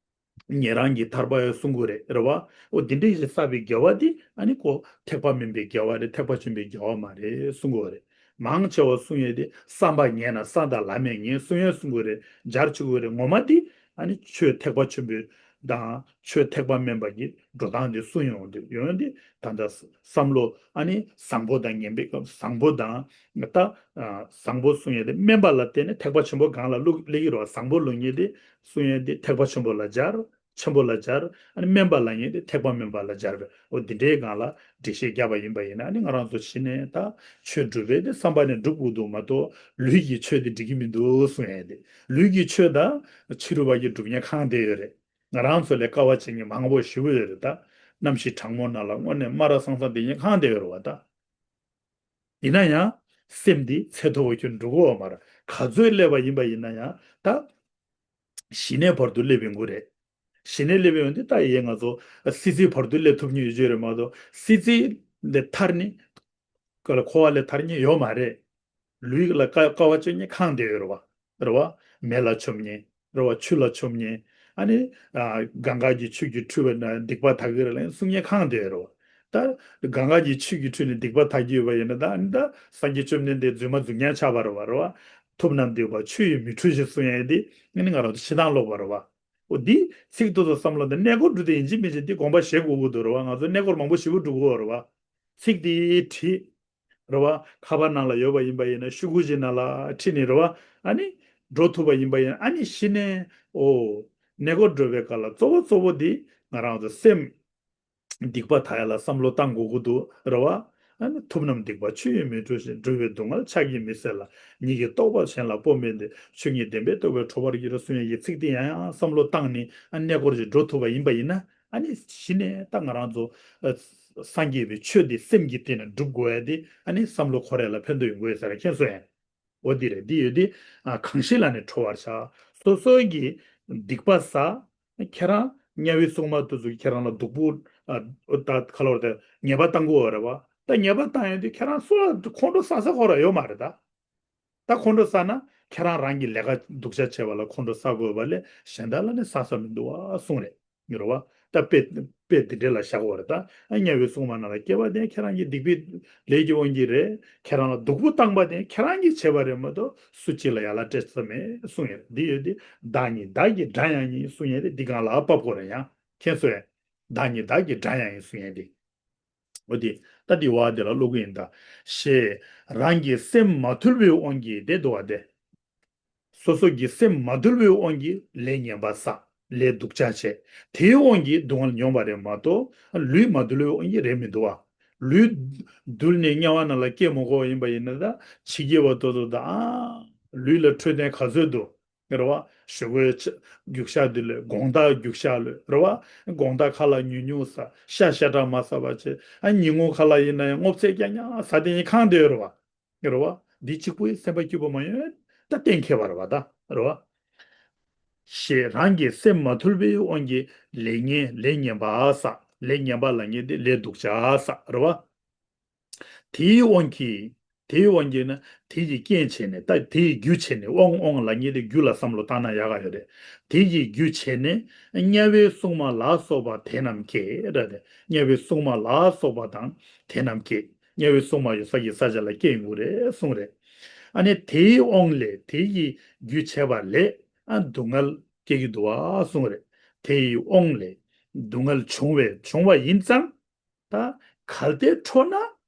ཉན་རང་གི་ཐར་པ་ཡང་གསུང་གི་རེད། རེད་བ། འོ་དེ་འདྲའི་ཞིག་བསགས་པའི་དགེ་བ་དེ་ཨ་ནི་ཁོ་ཐེག་པ་དམན་པའི་དགེ་བ་རེད། ཐེག་པ་ཆེན་པོའི་དགེ་བ་མ་རེད་གསུང་གི་རེད། མང་ཆེ་བ་གསུང་ཡས་དེ་བསམ་པ་ངན་ན་ས་དང་ལམ་ཡང་ངན་གསུང་ཡས་གསུང་གི་རེད། སྦྱར་ཆོག་གི་རེད། ངོ་མ་དེ་ཨ་ནི་ཆོས་ཐེག་པ་ཆེན་པོའི་དང་ཆོས་ཐེག་པ་དམན་པ་གི་འགྲོ་སྟངས་དེ་གསུང་ཡོང་དུས་ཡོང་དེ་ད་ལྟ་བསམ་བློ་ཨ་ནི་བཟང་པོ་དང་ངན་པའི་བཟང་པོ་དང་ད་བཟང་པོ་གསུང་ཡས་དེ་དམན་པ་ལ་བརྟེན་ནས་ཐེག་པ་ཆེན་པོ་སྒང་ལ་བླུག་སླེབས་ཀྱི་རེད་བ། བཟང་པོ་ལབ་མཁན་དེ་གསུང་ཡས་དེ་ཐེག་པ་ཆེན་པོ་ལ་སྦྱར། ཆེན་པོ་ལ་སྦྱར། ཨ་ནི་དམན་པ་ལབ་མཁན་དེ་ཐེག་པ་དམན་པ་ལ་སྦྱར་བས། འོ་འདི་འདྲའི་སྒང་ལ་འགྲེལ་བཤད་བརྒྱབ་པ་ཡིན་པ་ཡིན་ན་ཨ་ནི་ང་རང་ཚོ་གཞི་ནས་ད་ཆོས་སྒྲུབ་པའི་དེ་བསམ་པ་ནས་སྒྲུབ་དགོས་འདུག་མ་གཏོགས་ལུས་ཀྱི་ཆོས་དེ་འགྲིག་གི་མི་འདུག་གསུང་ཡས་དེ། ལུས་ཀྱི་ཆོས་དང་ཕྱི་རོལ་པ་གི་སྒྲུབ་མཁན་གང་དེ་ཡོད་རེད། ང་རང་ཚོ་ལས་དཀའ་བ་སྤྱད་མཁན་མང་པོ་ཞེ་པོ་ཡོད་རེད་ད། གནམ་གཤིས་གྲང་མོ་ནང་ལ་དངོས་གནས་སྨ་ར་སང་སང་བསྡད་མཁན་གང་དེ་ཡོད་རེད་བ་ད། ཡིན་ན་ཡང་སེམས་འདི་ཚད་མཐོ་བོ་ཁྱོན་འགྲོ་གི་ཡོད་མ་རེད། ག་ཚོད་སླེབས་པ་ཡིན་པ་ཡིན་ན་ཡང་ད། ཞི་གནས་བར་དུ་སླེབས་ཡོང་གི་རེད། ཞི་གནས་སླེབས་ཡོང་དུས་ད་ཡིན་ང་ཚོ་སྲིད་རྩེའི་བར་དུ་སླེབས་ཐུབ་མཁན་ཡོད་ཀྱི་རེད་མ་གཏོགས་སྲིད་རྩེ་ལས་ཐར་ནི། ག་ལ་འཁོར་བ་ལས་ཐར་མཁན་ཡོད་མ་རེད། ལུས་ལ་དཀའ་དཀའ་བ་སྤྱད་མཁན་གང་དེ་ཡོད་རེད་བ། རེད་བ། མེ་ལ་མཆོང་མཁན། རེད་བ། ཆུ་ལ་མཆོང་མཁན། ཨ་ནི་ཨ་གང་ག་གི་ཆུ་གིས་འཁྲུད་པ་ན་སྡིག་པ་དག་གི་རེད་ལབ་གསུང་མཁན་གང་དེ་ཡོད་རེད་བ། ད་གང་ག་གི་ཆུ་གིས་འཁྲུད་ནས་སྡིག་པ་དག་གི་ཡོད་པ་ཡིན་ན་ད་ཨ་ནི་ད་སངས་རྒྱས་བཅོམ་ལྡན་འདས་རྫུན་མ་རྫུན་རྐྱང་ཆགས་པ་རེད་བ། རེད་བ། ཐུབ་རྣམས་སྡིག་པ་ཆུ་ཡིས་མི་འཁྲུ་ཞིག་གསུང་ཡས་དེ་ཨ་ནི་ང་རང་ཚོ་ཕྱི་ཐང་ལོག་པ་རེད་བ། འོ་འདི་ཚིག་ཏུ་ཏུ་བསམ་བློ་འདི་གནས་སྐོར་འགྲོ་དུས་ཡིན་གཅིག་མིན་གཅིག་འདི་དགོངས་པ་བཞེས་དགོས་ཀྱི་འདུག་རེད་བ། ང་ཚོ་གནས་སྐོར་མང་པོ་ཞེ་པོ་འགྲོ་གི་ཡོད་རེད་བ། ཚིག་འདི་བྲིས། རེད་བ། ཁ་པར་ནང་ལ་ཡོད་པ་ཡིན་པ་ཡིན་ན་ཤོག་གུ་ཅིག་ནང་ལ་བྲིས་ནས་རེད་བ། ཨ་ནི་འགྲོ་ཐུབ་པ་ཡིན་པ་ཡིན་ན་ཨ་ནི་གཞི་ནས་འོ་ གནས་སྐོར་འགྲོ་བའི་སྐབས་ལ་གཙོ་བོ་གཙོ་བོ་འདི་ང་རང་ཚོ་སེམས་སྡིག་པ་དག་ཡ་ལ་བསམ་བློ་བཏང་དགོས་ཀྱི་འདུག་རེད་བ། ཨ་ནི་ཐུབ་རྣམས་སྡིག་པ་ཆུ་ཡིས་མི་འཁྲུ་ཞིང་། འགྲོ་བའི་སྡུག་བསྔལ་ཕྱག་གིས་མི་སེལ་ལ། ཉིད་ཀྱི་རྟོགས་པ་གཞན་ལ་སྤོ་མིན་ཏེ། ཆོས་ཉིད་བདེན་པས་རྟོགས་པས་གྲོལ་བར་འགྱུར་གསུང་ཡས་ཀྱི་ཚིག་འདི་ཡང་ཡང་བསམ་བློ་བཏང་ནས་ཨ་གནས་སྐོར་ཞིག་འགྲོ་ཐུབ་པ་ཡིན་པ་ཡིན་ན། ཨ་ནི་གཞི་ནས་ད་ང་རང་ཚོ་ཨ་སངས་རྒྱས་པའི་ཆོས་འདི་སེམས་ཀྱི་སྟེང་ནས་སྒྲུབ་དགོས་ཡ་དེ་ཨ་ནི་བསམ་བློ་འཁོར་ཡ་ལ་ཕན་ཐོགས་ཡོང་གི་ཡོད་ས་རེད། མཁྱེན་སོང་ངས། འོ་འདི་རེད། འདི་ཡོད་དེ། ཨ་གང་ཞིག་ལ་ནི་ཁྲོ་བར་བྱ། སོ་སོའི་གི་སྡིག་པ་ཟ། ཁྱེད་རང་དམྱལ་བའི་སྲུང་མ་དེ་ཚོ་ཁྱེད་རང་ལ་སྡུག་པོ་ཨ་ད་ག་ལ་བར་དུ་ཉེས་པ་བཏང་གི་ཡོད་རེད་བ། ད་ཉེས་པ་བཏང་ཡོད་དུས་ཁྱེད་རང་སུ་ལ་ཁོང་ཁྲོ་ཟ་ས་ཁོ་ར་ཡོད་མ་རེད་ད། ད་ཁོང་ཁྲོ་ཟ་ན་ཁྱེད་རང་རང་གི་ལས་ཀ་སྡུག་ཅག་བྱས་པ་ལ་ཁོང་ཁྲོ་ཟ་དགོས་པ་ལས་གཞན་དག་ལ་ནི་ཟ་ས་མི་འདུག་བ་གསུངས་རེད། ཡོད་རེད་བ། ད་དཔེ་དཔེ་འདི་འདྲ་ལ་བཞག་པ་རེད་ད། ཨ་དམྱལ་བའི་སྲུང་མ་ནང་ལ་སྐྱེ་བ་དེ་ཁྱེད་རང་གི་སྡིག་པའི་ལས་ཀྱི་དབང་གིས་རེད། ཁྱེད་རང་ལ་སྡུག་པོ་བཏང་པ་དེ་ཁྱེད་རང་གིས་བྱས་པ་རེད་མ་གཏོགས་སུ་གཅིག་ལ་ཡ་ལ་སྤྲད་ས་མེད་གསུངས་ཡོད་རེད། འདི་ཡོད་དེ། བདག་ཉིད་བདག་གི་དགྲ་ཡང་ཡིན་གསུངས་ཡོད་དེ། འདི་གང་ལ་བབ་དགོས་རེད། ཡང་མཁྱེན་སོང་ངས། བདག་ཉིད་བདག་གི་དགྲ་ཡང་ཡིན་གསུངས་ཡོད་དེ། འོ་དེ། ད་འདི་བ་དེ་ལ་ཀློག་གི་ཡིན་ད། ཞེས་རང་གི་སེམས་མ་དུལ་བའི་དབང་གིས་དེ་འདུག་བ་དེ། སོ་སོ་གི་སེམས་མ་དུལ་བའི་དབང་གིས་ལས་ངན་པ་བསགས། ལས་སྡུག་ཅག་བྱས། དེའི་དབང་གིས་སྡུག་བསྔལ་མྱོང་བ་རེད་མ་གཏོགས་ལུས་མ་དུལ་བའི་དབང་གིས་རེད་མི་འདུག་བ། ལུས་དུལ་ནས་དམྱལ་བ་ནང་ལ་སྐྱེ་མ་དགོས་པ་ཡིན་པ་ཡིན་ན་ད་འཆི་རྒྱུ་བ་ཏོ་ཏོ་ད་ཨ་ལུས་ལ་འཕྲོད་བསྟེན་ག་ཚོད་འདུག་རེད་བ། ཞོགས་ཀའི་ཆ་རྒྱུག་ཤར་དེ་ལས་དགོང་དག་རྒྱུག་ཤར་ལོས་རེད་བ། དགོང་དག་ཁ་ལག་ཉུང་ཉུང་ཟ། ཤ་ཤ་ཁྲག་མ་ཟ་བ་བྱས། ཨ་ཉིན་གུང་ཁ་ལག་ཡིན་ན་ཡང་སྔོ་ཚལ་རྐྱང་རྐྱང་ཟ། དེ་ཡིན་ཁང་དེ་རེད་བ། རེད་བ། འདི་གཅིག་པུ་ཡིས་སེམས་པ་སྐྱིད་པོ་མ་ཡོང་ད་གཏན་འཁེལ་བ་རེད་བ་ད། རེད་བ། ཞེས་རང་གི་སེམས་མ་དུལ་བའི་དབང་གིས་ལས་ངན་ལས་ངན་པ་བསགས། ལས་ངན་པ་ལབ་མཁན་དེ་ལས་སྡུག་ཅག་བསགས་རེད་བ། དེའི་དབང་གིས། དེའི་དབང་གིས་ན་དེ་ཡི་རྐྱེན་བྱས་ནས། ད་དེ་ཡི་རྒྱུ་བྱས་ནས། དབང་། དབང་ལབ་མཁན་དེ་རྒྱུ་ལ་བསམ་བློ་བཏང་ན་ཡག་ག་ཡོད་རེད། དེ་ཡི་རྒྱུ་བྱས་ནས་དམྱལ་བའི་སྲུང་མ་ལ་སོགས་པ་དེ་རྣམས་སྐྱེ་ར་དེ། དམྱལ་བའི་སྲུང་མ་ལ་སོགས་པ་དང་དེ་རྣམས་སྐྱེ། དམྱལ་བའི་སྲུང་མ་ཡོད་ས་ཀྱི་ས་ཆ་ལ་སྐྱེ་ཡོང་གི་རེད་གསུངས་རེད། ཨ་ནི་དེའི་དབང་ལས། དེ་ཡི་རྒྱུ་བྱས་པ་ལས་ཨ་སྡུག་བསྔལ་སྐྱེ་གི་འདུག་བ་གསུངས་རེད། དེ་ཡི་དབང་ལས་སྡུག་བསྔལ་བྱུང་བས། བྱུང་བ་ཡིན་ཙང་ད་གལ་ཏེ་ཁྲོ་ན།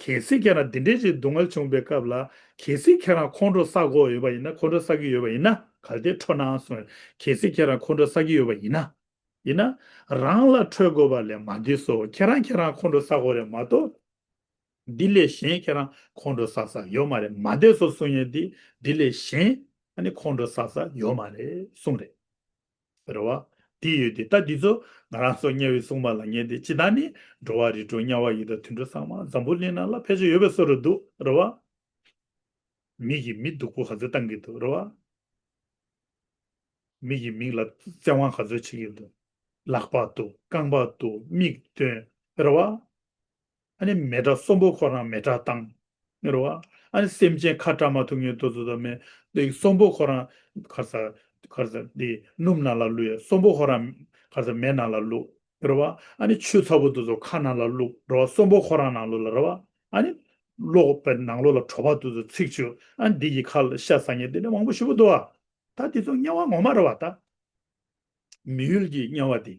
གལ་སྲིད་ཁྱེད་རང་འདི་འདྲའི་ཅིག་སྡུག་བསྔལ་བྱུང་བའི་སྐབས་ལ། གལ་སྲིད་ཁྱེད་རང་ཁོང་ཁྲོ་ཟ་དགོས་ཡོད་པ་ཡིན་ན། ཁོང་ཁྲོ་ཟ་གི་ཡོད་པ་ཡིན་ན། གལ་ཏེ་ཁྲོ་ན་གསུངས། གལ་སྲིད་ཁྱེད་རང་ཁོང་ཁྲོ་ཟ་གི་ཡོད་པ་ཡིན་ན། ཡིན་ན། རང་ལ་ཁྲོ་དགོས་པ་ལས་མ་འདས་སོ། ཁྱེད་རང་ཁྱེད་རང་ཁོང་ཁྲོ་ཟ་དགོས་རེད་མ་གཏོགས། འདི་ལས་གཞན་ཁྱེད་རང་ཁོང་ཁྲོ་ཟ་ས་ཡོད་མ་རེད། མ་འདས་སོ་གསུང་ཡས་འདི། འདི་ལས་གཞན་ཨ་ནི་ཁོང་ཁྲོ་ཟ་ས་ཡོད་མ་རེད་གསུངས་རེད། རེད་བ། དེ་ཡོད་དེ། ད་འདི་ཚོ་ང་རང་ཚོ་དམྱལ་བའི་སྲུང་མ་ལབ་མཁན་དེ་སྤྱིར་བཏང་ནི་འགྲོ་བ་རིགས་དྲུག་དམྱལ་བ་ཡི་དྭགས་དུད་འགྲོ་ཚང་མ་འཛམ་བུ་གླིང་ནང་ལ་ཕལ་ཆེར་ཡོད་པའི་བཟོ་འདྲ་འདུག་རེད་བ། མི་གིས་མི་སྡུག་པོ་ག་ཚོད་བཏང་གི་འདུག་རེད་བ། མི་གིས་མི་ལ་བཙན་དབང་ག་ཚོད་བྱེད་ཀྱི་འདུག་ལག་པ་གཏུབ། རྐང་པ་གཏུབ། མིག་བཏོན། རེད་བ། ཨ་ནི་མེ་དགྲ་གསོན་པོ་ཁོ་རང་མེ་དགྲ་བཏང་། རེད་བ། ཨ་ནི་སེམས་ཅན་ཁ་བཀྲམ་མ་ཐུབ་མཁན་དེ་ཚོ་དང་མེ། དེ་གསོན་པོ་ཁོ་རང་ག་ས་ག་ས་དེ་སྣུམ་ནང་ལ་བླུགས་ཡ། གསོན་པོ་ཁོ་རང་ག་ས་མེ་ནང་ལ་བླུགས། རེད་བ། ཨ་ནི་ཆུ་ཚ་པོ་དེ་ཚོ་ཁ་ནང་ལ་བླུགས། རེད་བ། གསོན་པོ་ཁོ་རང་ནང་ལོགས་ལ། རེད་བ། ཨ་ནི་གློག་པའི་ནང་ལོགས་ལ་དྲོ་པ་དེ་ཚོ་ཚིག་བཅུག་ཨ་ནི་འདི་ཡི་ཁ་ལ་ཤ་ཟ་མཁན་དེ་འདྲ་མང་པོ་ཞེ་པོ་འདུག་བ། ད་དེ་ཚོ་དམྱལ་བ་ངོ་མ་རེད་བ་ད། མི་ཡུལ་གྱི་དམྱལ་བ་དེ།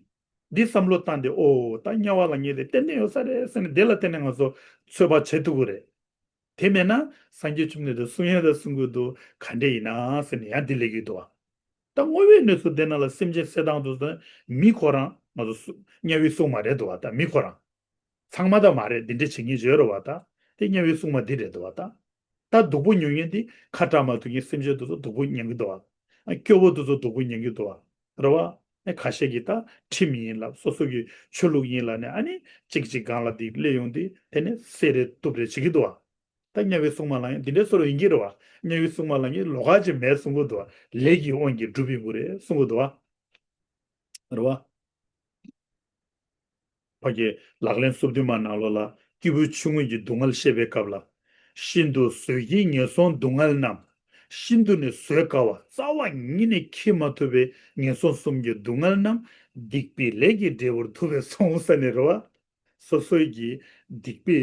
འདི་བསམ་བློ་བཏང་སྟེ། ཨོ་ད་དམྱལ་བ་ལབ་མཁན་དེ་ཏན་ཏན་ཡོད་ས་རེད་ཟེར་ནས་དེ་ལ་བརྟེན་ནས་ང་ཚོ་ཚོད་དཔག་བྱེད་ཐུབ་ཀྱི་རེད། དེ་མེད་ན་སངས་རྒྱས་བཅོམ་ལྡན་འདས་གསུང་ཡས་དང་གསུང་གི་འདུག་ག་འདྲས་ཡིན་ན་ཟེར་ནས་ཡང་འདི་ལས་ཀྱི་འདུག་བ། ད་དངོས་པོའི་གནས་ཚུལ་དེ་ནང་ལ་སེམས་ཅན་བསད་བཏང་དུས་ཙང་མི་ཁོ་རང་ང་ཚོ་སུ་དམྱལ་བའི་སྲུང་མ་རེད་འདུག་བ། ད་མི་ཁོ་རང་ཚང་མ་ད་མ་རེད། འདི་འདྲས་བྱེད་མཁན་ཡོད་རེད་བ། ད་དེ་དམྱལ་བའི་སྲུང་མ་འདི་རེད་འདུག་བ། ད་ད་སྡུག་པོ་མྱོང་མཁན་དེ་ཁ་བཀྲམ་མ་ཐུབ་མཁན་སེམས་ཅན་དེ་ཚོ་སྡུག་པོ་མྱོང་གི་འདུག་བ། སྐྱོ་བོ་དེ་ཚོ་སྡུག་པོ་མྱོང་གི་འདུག་བ། རེད་བ། ཁ་ཤས་ཀྱིས་ད་ཁྲིམས་ཡིན་ལབ། སོ་སོ་གི་ཆོས་ལུགས་ཡིན་ལབ་ནས་ཨ་ནི་གཅིག་གཅིག་སྒང་ལ་དེ་སླེབས་ཡོང་དུས་དེ་ནས་བསད་རེས་གཏུབ་རེས་བྱེད་ཀྱི་འདུག་བ། ད་དམྱལ་བའི་སྲུང་མ་ལབ་ཡང་འདི་འདྲའི་བཟོ་འདྲ་ཡིན་གྱི་རེད་བ། དམྱལ་བའི་སྲུང་མ་ལབ་ཡང་ལོགས་ཀ་ཅིག་མེད་གསུང་གི་འདུག་བ། ལས་ཀྱི་དབང་གིས་སྒྲུབ་ཡོང་གི་རེད་གསུང་གི་འདུག་བ། རེད་བ། ཕ་གི་ལག་ལེན་སོ་བདུན་མ་ནང་ལོགས་ལ་སྐྱེས་བུ་ཆུང་ངུ་གི་སྡུག་བསྔལ་བཤད་པའི་སྐབས་ལ། ཤིན་ཏུ་བཟོད་ཀྱི་ངན་སོང་སྡུག་བསྔལ་རྣམས། ཤིན་ཏུ་ནི་བཟོད་དཀའ་བ། རྩ་བ་ཉིད་ནས་འཁྱེར་མ་ཐུབ་པའི་ངན་སོང་གསུམ་གྱི་སྡུག་བསྔལ་རྣམས། སྡིག་པའི་ལས་ཀྱི་འབྲས་བུར་ཐུབ་པས་གསུངས་ས་ནས་རེད་བ། སོ་སོའི་གི་སྡིག་པའི་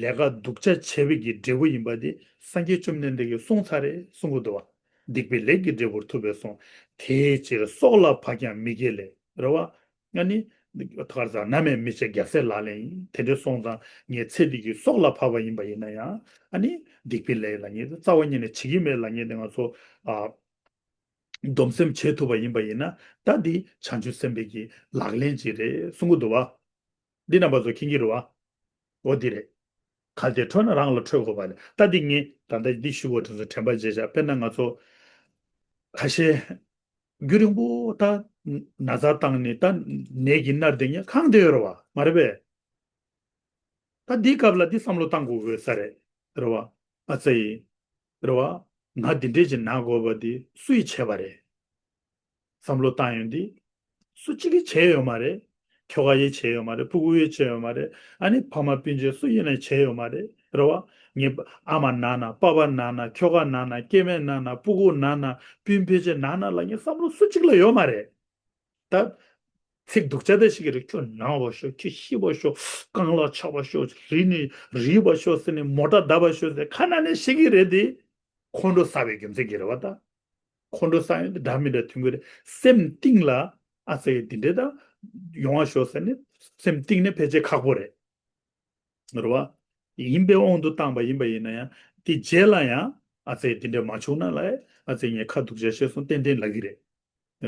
ལས་ཀ་སྡུག་ཅག་བྱས་པའི་གི་འབྲས་བུ་ཡིན་པ་དེ་སངས་རྒྱས་བཅོམ་ལྡན་འདས་ཀྱིས་གསུངས་ཚར་རེད་གསུང་གི་འདུག་བ། སྡིག་པའི་ལས་ཀྱི་འབྲས་བུར་ཐུབ་པས་གསུངས། དེའི་ཕྱིར་སྲོག་ལ་བབ་ཀྱང་མི་དགེའི་ལས་རེད་བ། ཨ་ནི། ཐར་ས་ན་མེད་མི་བྱེད་རྒྱལ་སྲས་ལག་ལེན་ཡིན། དེ་འདྲའི་སོང་ཙང་ངས་ཚེ་འདི་གི་སྲོག་ལ་བབས་པ་ཡིན་པ་ཡིན་ན་ཡང་ཨ་ནི་སྡིག་པའི་ལས་ལབ་མཁན་དེ་རྩ་བ་ཉིད་ནས་བྱེད་ཀྱི་མེད་ལབ་མཁན་དེ་ང་ཚོ་ཨ་ སྡོམ་སེམས་བྱེད་ཐུབ་པ་ཡིན་པ་ཡིན་ན། ད་འདི་བྱང་ཆུབ་སེམས་དཔའི་གི་ལག་ལེན་ཅིག་རེད་གསུང་གི་འདུག་བ། འདི་རྣམ་པ་ཚོ་མཁྱེན་གྱི་རེད་བ། འོ་འདི་རེད། གལ་ཏེ་འཕྲོད་ན་རང་ལ་འཕྲོད་དགོས་པ་ལས། ད་འདི་ངས་ད་ལྟ་འདི་ཞུ་དགོས་དོན་ཚོ་དྲན་པ་བརྗེད་བཞག་དཔེར་ན་ང་ཚོ་ཁ་ཤས་རྒྱུན་རིང་པོ་ད་ན་ཚ་བཏང་ནས་ད་ནད་ཀྱིས་མནར་བསྡད་མཁན་གང་དེ་ཡོད་རེད་བ། མ་རེད་པས། ད་འདིའི་སྐབས་ལ་འདི་བསམ་བློ་བཏང་དགོས་དགོས་ས་རེད། རེད་བ། ཨ་ཙི་ཡིན། རེད་བ། ང་འདི་འདྲས་ཅིག་ན་དགོས་པ་འདི་སུ་ཡིས་བྱས་པ་རེད། བསམ་བློ་བཏང་ཡོང་དུས། སུ་གཅིག་གིས་བྱས་ཡོད་མ་རེད། ཁྱོ་ག་ཡིས་བྱས་ཡོད་མ་རེད། ཕྲུ་གུ་ཡིས་བྱས་ཡོད་མ་རེད། ཨ་ནི་ཕ་མ་སྤུན་མཆེད་སུ་ཡིན་ནའི་བྱས་ཡོད་མ་རེད། རེད་བ། ངའི་ཨ་མ་ན་ན། པ་ཕ་ན་ན། ཁྱོ་ག་ན་ན། སྐྱེ་དམན་ན་ན། སྤུ་གུ་ན་ན། སྤུན་ཕལ་ཆེར་ན་ན་ལབ་མཁན་བསམ་བློ་སུ་གཅིག་ལ་ཡོད་མ་རེད། ད་ཚིག་སྡུག་ཅག་འདྲ་ཞིག་གི་རེད། ཁྱོད་ན་བ་ཤོག་ཁྱོད་ཤི་བ་ཤོག་རྐང་ལག་ཆག་པ་ཤོག་རིལ་ནས་རིལ་བ་ཤོག་ཟེར་ནས་མོ་ཊ་བརྡབ་པ་ཤོག་ཟེར་ཁ་ནང་ནས་བཤད་ཀྱི་རེད་དེ། ཁོང་ཁྲོ་ཟ་བའི་རྒྱུ་མཚན་གྱིས་རེད་བ་ད། ཁོང་ཁྲོ་ཟ་ཡོང་དུས་འདྲ་མི་འདྲ་ཐོན་གྱི་རེད། སེམས་གཏིང་ལ་ཨ་ཙི་འདི་འདྲས་ད་ཡོང་བ་ཤོག་ཟེར་ནས་སེམས་གཏིང་ནས་ཕལ་ཆེར་ཁག་པོ་རེད། རེད་བ། ཡིན་པའི་དབང་དུ་བཏང་པ་ཡིན་པ་ཡིན་ན་ཡང་དེ་རྗེས་ལ་ཡང་ཨ་ཙི་འདི་འདྲས་མ་བྱུང་ན་ལབ་ཨ་ཙི་ངས་ཁ་སྡུག་ཅག་བཤད་སོང་ཏན་ཏན་ལབ་ཀྱི་རེད།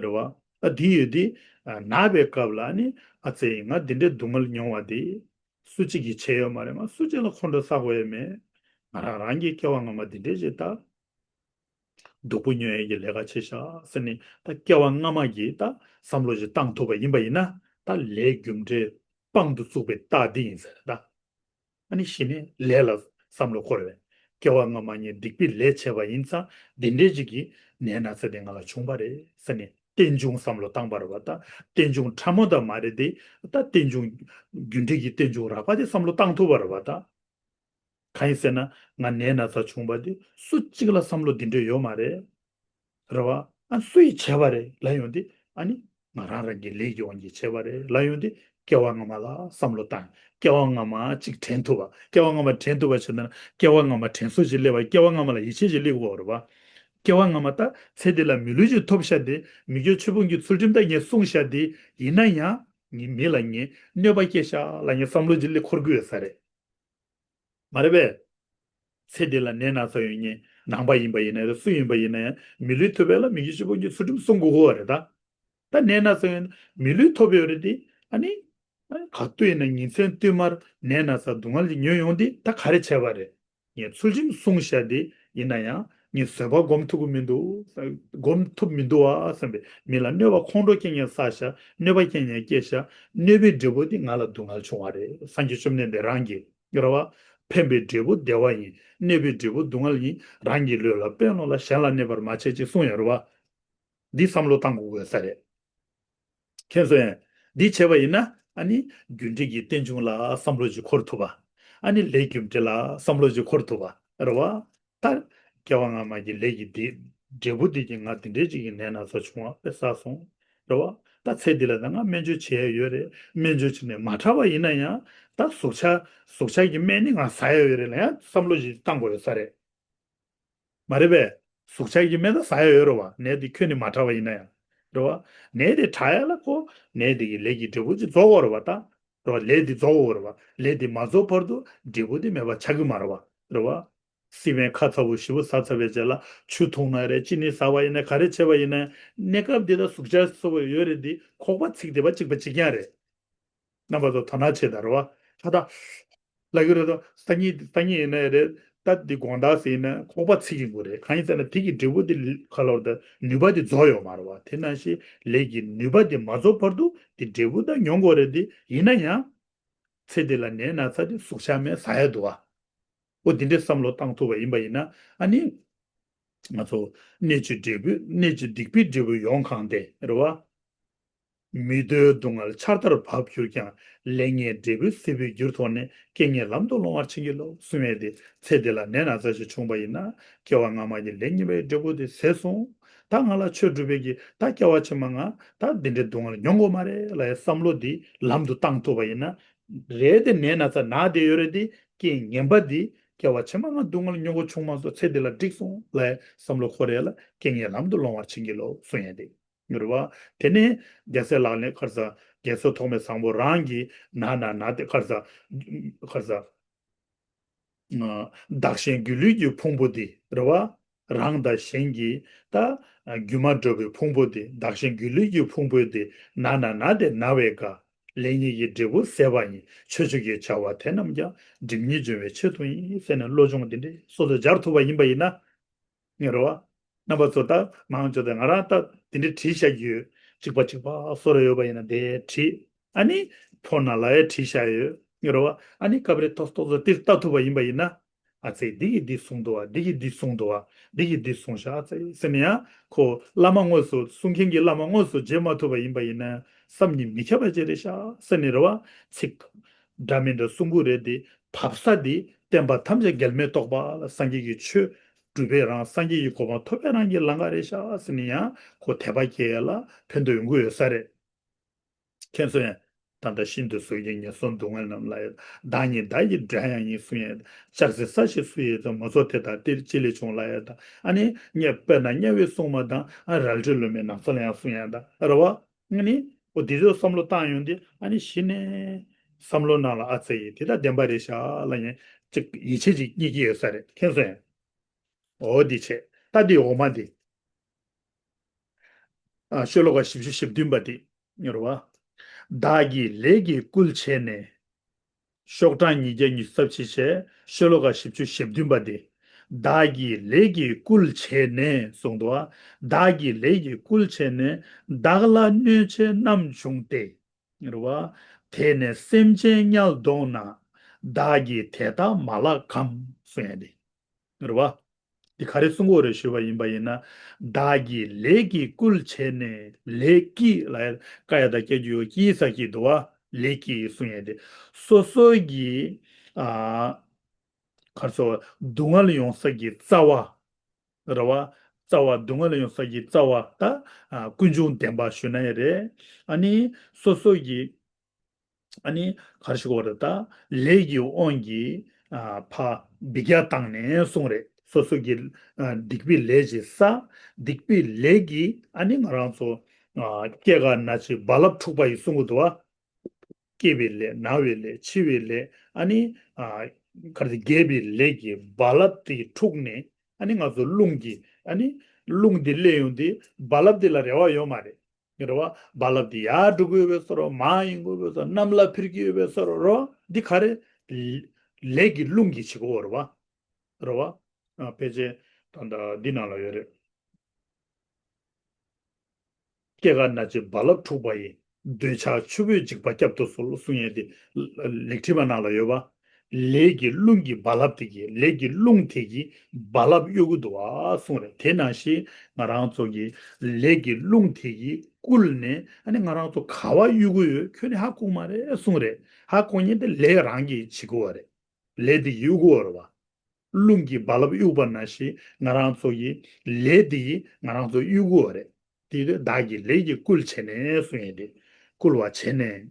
རེད་བ། ཨ་དེ་ཡོད་དེ། ཨ་ན་བའི་སྐབས་ལ་ནི་ཨ་ཙི་ང་འདི་འདྲའི་སྡུག་བསྔལ་མྱོང་བ་དེ་སུ་གཅིག་གིས་བྱས་ཡོད་མ་རེད། ང་སུ་གཅིག་ལ་ཁོང་ཁྲོ་ཟ་དགོས་ཡོད་མེད། ང་རང་རང་གི་སྐྱེ་བ་སྔ་མ་འདི་འདྲའི་ཅིག་ད་སྡུག་པོ་མྱོང་ཡས་ཀྱི་ལས་ཀ་བྱས་ཤག་ཟེར་ནས་ད་སྐྱེ་བ་སྔ་མ་གི་ད་བསམ་བློ་ཞིག་བཏང་ཐུབ་པ་ཡིན་པ་ཡིན་ན། ད་ལས་རྒྱུ་འབྲས་དཔང་དུ་བཙུགས་པའི་རྟགས་འདི་ཡིན་ཟེར་ད། ཨ་ནི་གཞི་ནས་ལས་ལ་བསམ་བློ་འཁོར་བས། སྐྱེ་བ་སྔ་མ་ངས་སྡིག་པའི་ལས་བྱས་པ་ཡིན་ཙང་འདི་འདྲའི་ཅིག་གི་ནད་ན་ཚ་དེ་ང་ལ་བྱུང་བ་རེད་ཟེར་ནས་རྟེན་འབྱུང་བསམ་བློ་བཏང་བ་རེད་བ་ད། རྟེན་འབྱུང་ཕྲ་མོ་ད་མ་རེད་དེ། ད་རྟེན་འབྱུང་། རྒྱུ་འབྲས་ཀྱི་རྟེན་འབྱུང་རགས་པ་དེ་བསམ་བློ་བཏང་ཐུབ་པ་རེད་བ་ད། གང་ཡིན་ཟེར་ན་ང་ནད་ན་ཚ་བྱུང་བ་དེ་སུ་གཅིག་ལ་བསམ་བློ་འདི་འདྲ་ཡོད་མ་རེད། རེད་བ། ཨ་སུ་ཡིས་བྱས་པ་རེད་ལབ་ཡོང་དུས། ཨ་ནི་ང་རང་རང་གི་ལས་ཀྱི་དབང་གིས་བྱས་པ་རེད་ལབ་ཡོང་དུས། སྐྱེ་བ་སྔ་མ་ལ་བསམ་བློ་བཏང་། སྐྱེ་བ་སྔ་མ་གཅིག་དྲན་ཐུབ་པ། སྐྱེ་བ་སྔ་མ་དྲན་ཐུབ་པ་བྱས་ན་སྐྱེ་བ་སྔ་མ་དྲན་གསོ་ཞིག་སླེབས་པ། སྐྱེ་བ་སྔ་མ་ལ་ཡིད་ཆེས་ཞིག་སླེབས་དགོས་རེད་བ། སྐྱེ་བ་སྔ་མ་ད་ཚེ་འདི་ལ་མི་ལུས་ཅིག་ཐོབ་ཤག་དེ། མི་བསྐྱོད་ཆོས་ཕུང་གི་ཚུལ་ཁྲིམས་ད་ངས་བསྲུང་ཤག་དེ། ཡིན་ན་ཡང་ངའི་མི་ལ་ངས་གནོད་པ་སྐྱེལ་ཤག་ལབ་ངས་བསམ་བློ་ཅིག་སླེབས་འཁོར་གྱི་ཡོད་ས་རེད། མ་རེད་པས། ཚེ་འདི་ལ་ནད་ན་ཚ་ཡོད་མཁན་ནང་པ་ཡིན་པ་ཡིན་ན་ཡང་། སུ་ཡིན་པ་ཡིན་ན་ཡང་། མི་ལུས་ཐོབ་པ་ལ་མི་བསྐྱོད་ཆོས་ཕུང་གི་ཚུལ་ཁྲིམས་བསྲུང་དགོས་ཀྱི་ཡོད་རེད་ད། ད་ནད་ན་ཚ་ཡོད་ན་མི་ལུས་ཐོབ་ཡོད་རེད་དེ། ཨ་ནི། ཨ་ནི་ག་དུས་ཡིན་ན་ཉིན་མཚན་བསྟུད་མར་ནད་ན་ཚ་སྡུག་བསྔལ་ཅིག་མྱོང་ཡོང་དུས་ད་ག་རེ་བྱས་པ་རེད། ངས་ཚུལ་ཁྲིམས་བསྲུངས་ཤག་དེ། ཡིན་ན་ཡང་ངས་བཟོད་པ་སྒོམ་ཐུབ་ཀྱི་མི་འདུག་སྒོམ་ཐུབ་མི་འདུག་ཨ་བསམ་པས། མི་ལ་གནོད་པ་ཁོང་ཁྲོ་སྐྱེ་མཁན་བསགས་ཤག་གནོད་པ་སྐྱེ་མཁན་སྐྱེས་ཤག་གནོད་པའི་འབྲས་བུ་དེ་ང་ལ་སྡུག་བསྔལ་བྱུང་བ་རེད། སངས་རྒྱས་བཅོམ་ལྡན་འདས་རང་གིས། རེད་བ། ཕན་པའི་འབྲས་བུ་བདེ་བ་ཡིན། གནོད་པའི་འབྲས་བུ་སྡུག་བསྔལ་ཡིན། རང་གི་ལུས་ལ་ཕན་ལོག་ལ་གཞན་ལ་གནོད་པར་མ་བྱེད་ཅེས་གསུངས་ཡོད་རེད་བ། འདི་བསམ་བློ་བཏང་དགོས་དགོས་ས་རེད། མཁྱེན་སོང་ངས། འདི་བྱས་པ་ཡིན་ན་ཨ་ནི་རྒྱུ་འབྲས་ཀྱི་རྟེན་འབྱུང་ལ་བསམ་བློ་ཅིག་འཁོར་ཐུབ་པ། ཨ་ནི་ལས་རྒྱུ་འབྲས་ལ་བསམ་བློ་ཅིག་འཁོར་ཐུབ་པ་རེད་བ། ད་སྐྱེ་བ་སྔ་མ་གི་ལས་ཀྱི་འདི་འབྲས་བུ་འདི་གིས་ང་འདི་འདྲའི་ཅིག་གི་ནད་ན་ཚ་བྱུང་བ་དཔེ་བསགས་སོང་། རེད་བ། ད་ཚེ་འདི་ལ་ད་ང་སྨན་བཅོས་བྱེད་ཡ་ཡོད་རེད། སྨན་བཅོས་བྱས་ནས་མ་དྲག་པ་ཡིན་ན་ཡང་། ད་ཟུག་གཅོག་ཟུག་གཅོག་གི་སྨན་ནི་ང་ཟ་ཡ་ཡོད་རེད་ལབ་ཡ་བསམ་བློ་ཞིག་བཏང་དགོས་ཡོད་ས་རེད། མ་རེད་པས། ཟུག་གཅོག་གི་སྨན་ད་ཟ་ཡ་ཡོད་རེད་བ། ནད་དེ་ཁྱོན་ནས་མ་དྲག་པ་ཡིན་ན་ཡང་། རེད་བ། ནད་དེ་དྲག་ཡ་ལ་ཁོ་ནད་དེ་གི་ལས་ཀྱི་འབྲས་བུ་ཅིག་རྫོགས་དགོས་རེད་བ་ད། རེད་བ། ལས་དེ་རྫོགས་དགོས་རེད་བ། ལས་དེ་མ་རྫོགས་བར་དུ་འབྲས་བུ་དེ་མེད་པ་ཆགས་ཀྱི་མ་རེད་བ། རེད་བ། སི་པན་ཁ་ཚ་པོ་ཞེ་པོ་ཟ་ཚར་བའི་རྗེས་ལ་ཆུ་འཐུང་ན་རེད། ཅི་ནི་ཟ་བ་ཡིན་ན། ག་རེ་བྱས་པ་ཡིན་ན། གནས་སྐབས་འདི་ལ་ཟུག་གཅོག་ཟེར་བ་ཡོད་རེད་དེ། ཁོག་པ་ཚིག་བསྡད་པ་གཅིག་པ་གཅིག་རྐྱང་རེད། རྣམ་པ་ཚོ་དོ་སྣང་བྱེད་དང་། རེད་བ། ད་ལྟ་ལབ་ཀྱི་རེད་དོ། སང་ཉིན་སང་ཉིན་ཡིན་ན་རེད། ད་འདི་དགོང་དག་ཟེར་ཡིན་ན་ཁོག་པ་ཚིག་གི་དགོས་རེད། གང་ཡིན་ཟེར་ན་དེ་གི་འབྲས་བུ་དེ་ག་ལོར་ད་ནུས་པ་དེ་རྫོགས་ཡོད་མ་རེད་བ། དེ་ནང་བཞིན་ལས་ཀྱི་ནུས་པ་དེ་མ་རྫོགས་བར་དུ་དེ་འབྲས་བུ་ད་མྱོང་དགོས་རེད་དེ། ཡིན་ན་ཡང་། ཚེ་འདི་ལ་ནད་ན་ཚ་དེ་ཟུག་གཅོག་སྨན་ཟ་ཡ་འདུག་བ། འོ་འདི་འདྲའི་བསམ་བློ་བཏང་ཐུབ་པ་ཡིན་པ་ཡིན་ན། ཨ་ནི། ང་ཚོ་གནས་ཀྱི་འབྲས་བུ། གནས་ཀྱི་སྡིག་པའི་འབྲས་བུ་ཡོངས་གང་སྟེ། རེད་བ། མི་འདོད་སྡུག་བསྔལ་ཆར་ལྟར་བབས་གྱུར་ཀྱང་། ལས་ངན་འབྲས་བུ་སྲིད་པའི་རྒྱུར་མཐོང་ནས། རྐྱེན་ངན་ལམ་དུ་སློང་བར་བྱིན་གྱིས་རློབས། གསུངས་ཡས་དེ། ཚེ་འདི་ལ་ནད་ན་ཚ་ཞིག་བྱུང་བ་ཡིན་ན། སྐྱེ་བ་སྔ་མ་གི་ལས་ངན་པའི་འབྲས་བུ་དེ་ཟད་སོང་། ད་ང་ལ་ཆོས་སྒྲུབ་པའི་གི་ད་སྐྱེ་བ་ཕྱི་མ་ང་ད་འདི་འདྲའི་སྡུག་བསྔལ་མྱོང་དགོས་མ་རེད་ལབ་ཡས་བསམ་བློ་འདི་ལམ་དུ་བཏང་ཐུབ་པ་ཡིན་ན། རེད་དེ། ནད་ན་ཚ་ན་བསྡད་ཡོད་རེད་དེ། རྐྱེན་ངན་པ་འདི་སྐྱེ་བ་ཕྱི་མ་ང་སྡུག་བསྔལ་མྱོང་དགོས་བྱུང་མ་སོང་། ཚེ་འདི་ལ་འགྲིག་སོང་ལབ་ཡས་བསམ་བློ་འཁོར་ཡས་ལ། རྐྱེན་ངན་ལམ་དུ་སློང་བར་བྱིན་གྱིས་རློབས་གསུངས་ཡས་དེ། རེད་བ། དེ་ནས་རྒྱལ་སྲས་ལག་ལེན་ཁར་ས་རྒྱལ་སྲས་ཐོགས་མེད་བཟང་པོ་རང་གིས་ན་ན་ན་དེ་ཁར་ས་ཁར་ས་བདག་གཞན་སྒྱུ་ལུས་ཀྱི་ཕུང་པོ་འདི། རེད་བ། རང་དང་གཞན་གྱི་ད་སྒྱུ་མ་འདྲ་བའི་ཕུང་པོ་དེ། བདག་གཞན་སྒྱུ་ལུས་ཀྱི་ཕུང་པོ་དེ་ན་ན་ན་སྟེ་ན་བས་དགའ། ལེགས་ཉེས་ཀྱི་འབྲས་བུ་ཟད་པ་ཡིན། ཆོས་སྤྱོད་ཀྱི་བྱ་བ་དེ་རྣམས་ཀྱང་། སྒྲིབ་གཉིས་སྦྱོང་བའི་ཆེད་དུ་ཡིན། ཟེར་ནས་བློ་སྦྱོང་འདི་འདྲའི་སོ་སོས་སྦྱར་ཐུབ་པ་ཡིན་པ་ཡིན་ན། ངེས་རེད་བ། རྣམ་པ་ཚོ་ད་མང་ཆེ་བ་ང་རང་ད་འདི་འདྲའི་བྲིས་བཞག་གི་ཡོད། གཅིག་པ་གཅིག་པ་བཟོ་རེ་ཡོད་པ་ཡིན་ན་དེ་བྲིས། ཨ་ནི་ཕོ་ན་ལ་ཡ་བྲིས་བཞག་ཡོད། ངེས་རེད་བ། ཨ་ནི་སྐབས་རེ་ཏོག་ཙམ་ཏོག་ཙམ་འདིར་ལྟ་ཐུབ་པ་ཡིན་པ་ཡིན་ན། ཨ་ཙི་འདི་གིས་འདི་གསུངས་འདུག་བ། འདི་གིས་འདི་གསུངས་འདུག་བ། འདི་གིས་འདི་གསུངས་ཤག་ཨ་ཙི་ཟེར་ནས་ཡང་ཁོ་བླ་མ་དངོས་སུ་གསུང་མཁན་གྱི་བླ་མ་དངོས་སུ་མཇལ་མ་ཐུབ་པ་ཡིན་པ་ཡིན་ན་བསམ་གྱིས་མི་ཁྱབ་པ་ཅིག་རེད་ཤག་ཟེར་ནས་རེད་བ། ཚིག་འདྲ་མི་འདྲ་གསུང་གི་རེད་དེ། བབས་ས་འདི་བསྟན་པ་ཐམས་ཅད་འགལ་མེད་རྟོགས་པ་ལ་སངས་རྒྱས་ཀྱི་ཆོས་སྒྲུབ་པའི་རང་སངས་རྒྱས་ཀྱི་གོ་འཕང་ཐོབ་པའི་རང་གི་ལམ་ཁ་རེད་ཤག་ཟེར་ནས་ཡང་ཁོ་དད་པ་སྐྱེ་ཡ་ལ་ཕན་ཐོགས་ཡོང་གི་ཡོད་ས་རེད། མཁྱེན་སོང་ཡ། ད་ལྟ་ཤིན་ཏུ་གཟུགས་ཀྱི་ངན་སོང་སྡུག་བསྔལ་རྣམས་ལ་ཡ། བདག་ཉིད་བདག་གི་དགྲ་ཡང་ཡིན་གསུང་ཡ། ལྕགས་ཟེར་ས་ཞིག་སུ་ཡོད་ཙང་། མ་ཚོགས་དེ་དག་ཏིལ་གཅིག་ལས་བྱུང་ལ་ཡ། ད་ཨ་ནི་དམྱལ་དཔེར་ན་དམྱལ་བའི་སྲུང་མ་དང་། ཨ་རལ་གྲི་ལུ་མའི་ནགས་ཚལ་ཡང་གསུང་ཡ། ད་རེད་བ། ཨ་ནི་འོ་འདི་ཚོ་བསམ་བློ་བཏང་ཡོང་དུས་ཨ་ནི་གཞི་ནས་བསམ་བློ་ནང་ལ་ཨ་ཙི་ཡི་དེ་ད་བདེན་པ་རེད་ཤག་ལབ་ཡིན་ཅིག་ཡིད་ཆེས་ཅིག་རྙེད་ཀྱི་ཡོད་ས་རེད། མཁྱེན་སོང་ཡ། འོ་འདི་བྱས། ད་འདི་འོག་མ་འདི། ཨ་ཤོ་ལོ་ཀ་བཞི་བཅུ་ཞེ་བདུན་པ་འདི་རེད་བ། བདག་གིས་ལས་ཀྱི་བསྐུལ་བྱས་ནས། ཤོག་གྲངས་ཉིས་བརྒྱ་ཉི་ཤུ་རྩ་གཅིག་བྱས། ཤོ་ལོ་ཀ་བཞི་བཅུ་ཞེ་བདུན་པ་འདི། བདག་གིས་ལས་ཀྱི་བསྐུལ་བྱས་ནས་གསུངས་འདུག་བ། བདག་གིས་ལས་ཀྱི་བསྐུལ་བྱས་ནས། བདག་ལ་གནོད་བྱེད་རྣམས་བྱུང་སྟེ། རེད་བ། དེ་ནས་སེམས་ཅན་དམྱལ་དོང་ན། བདག་གིས་དེ་དག་མ་བརླག་གམ་གསུང་ཡ་འདི། རེད་བ། འདི་ག་རེ་གསུང་གི་ཡོད་རེད་ཞུས་པ་ཡིན་པ་ཡིན་ན། བདག་གིས་ལས་ཀྱི་བསྐུལ་བྱས་ནས། ལས་ཀྱིས་ལ་ཀ་ཡ་བཏགས་ཀྱ་གི་གུ་ཀྱིས་ས་ཀྱིས་འདུག་བ། ལས་ཀྱིས་གསུང་ཡ་དེ། སོ་སོ་གི་ཨ་ག་རེ་ཟེར། སྡུག་བསྔལ་ཡོང་ས་གི་རྩ་བ། རེད་བ། རྩ་བ། སྡུག་བསྔལ་ཡོང་ས་གི་རྩ་བ་ད། ཨ་ཀུན་འབྱུང་བདེན་པ་ཞུ་ན་ཡང་རེད། ཨ་ནི་སོ་སོ་གི་ཨ་ནི་ག་རེ་ཞུ་དགོས་རེད། ད་ལས་ཀྱི་དབང་གིས་ཨ་ཕར་འབུད་རྒྱག་བཏང་ནས་གསུངས་རེད། སོ་སོ་གི་ཨ་སྡིག་པའི་ལས་ཅིག་བསགས། སྡིག་པའི་ལས་ཀྱིས་ཨ་ནི་ང་རང་ཚོ་ཨ་སྐྱེ་རྒ་ན་འཆི་རྦ་རླབས་འཁྲུགས་པ་ཡི་གསུང་གི་འདུག་བ། སྐྱེ་བའི་ལས། ན་བའི་ལས། འཆི་བའི་ལས། ཨ་ནི་ཨ་ག་རེ་ཟེར། རྒས་པའི་ལས་ཀྱི་རྦ་རླབས་དེ་འཁྲུགས་ནས། ཨ་ནི་ང་ཚོ་རླུང་གིས། ཨ་ནི་རླུང་འདི་སླེབས་ཡོང་དུས་རྦ་རླབས་འདི་ལ་རེ་བ་ཡོད་མ་རེད། རེད་བ། རྦ་རླབས་འདི་ཡར་འགྲོ་གི་ཡོད་པའི་བཟོ་འདྲ། མར་ཡོང་གི་ཡོད་པའི་བཟོ་འདྲ། གནམ་ལ་འཕུར་གྱི་ཡོད་པའི་བཟོ་འདྲ། རེད་བ། འདི་ག་རེ། ལས་ཀྱི་རླུང་གིས་བྱེད་ཀྱི་ཡོད་རེད་བ། རེད་བ། ཨ་ཕལ་ཆེར་ད་ལྟ་འདི་ནང་ལ་ཡོད་རེད། སྐྱེ་རྒ་ན་འཆི་རྦ་རླབས་འཁྲུགས་པ་ཡི། འདོད་ཆགས་ཆུ་བོས་འཇིག་པ་བསྐྱབ་ཏུ་གསོལ་གསུང་ཡས་དེ། ལེགས་བྲིས་པ་ནང་ལ་ཡོད་པ། ལས་ཀྱི་རླུང་གི་རྦ་རླབས་དེ་གིས། ལས་ཀྱི་རླུང་དེ་གིས་རྦ་རླབས་གཡུག་གི་འདུག་བ་གསུངས་རེད། དེ་ནང་བཞིན་ང་རང་ཚོ་གི་ལས་ཀྱི་རླུང་དེ་གིས་བསྐུལ་ནས། ཨ་ནི་ང་རང་ཚོ་ག་པར་གཡུག་གི་ཡོད་ཁྱོན་ནས་ཧ་གོ་མ་རེད་གསུངས་རེད། ཧ་གོ་མཁན་དེ་ལས་རང་གིས་བྱེད་དགོས་པ་རེད། ལས་དེ་གིས་གཡུག་གི་ཡོད་རེད་བ། རླུང་གིས་རྦ་རླབས་གཡུག་པ་ནང་བཞིན་ང་རང་ཚོ་ཡི་ལས་དེ་ཡིས་ང་རང་ཚོ་གཡུག་གི་ཡོད་རེད། དེ་དུས་བདག་གིས་ལས་ཀྱི་བསྐུལ་བྱས་ནས་གསུང་ཡས་དེ། བསྐུལ་བ་བྱས་ནས།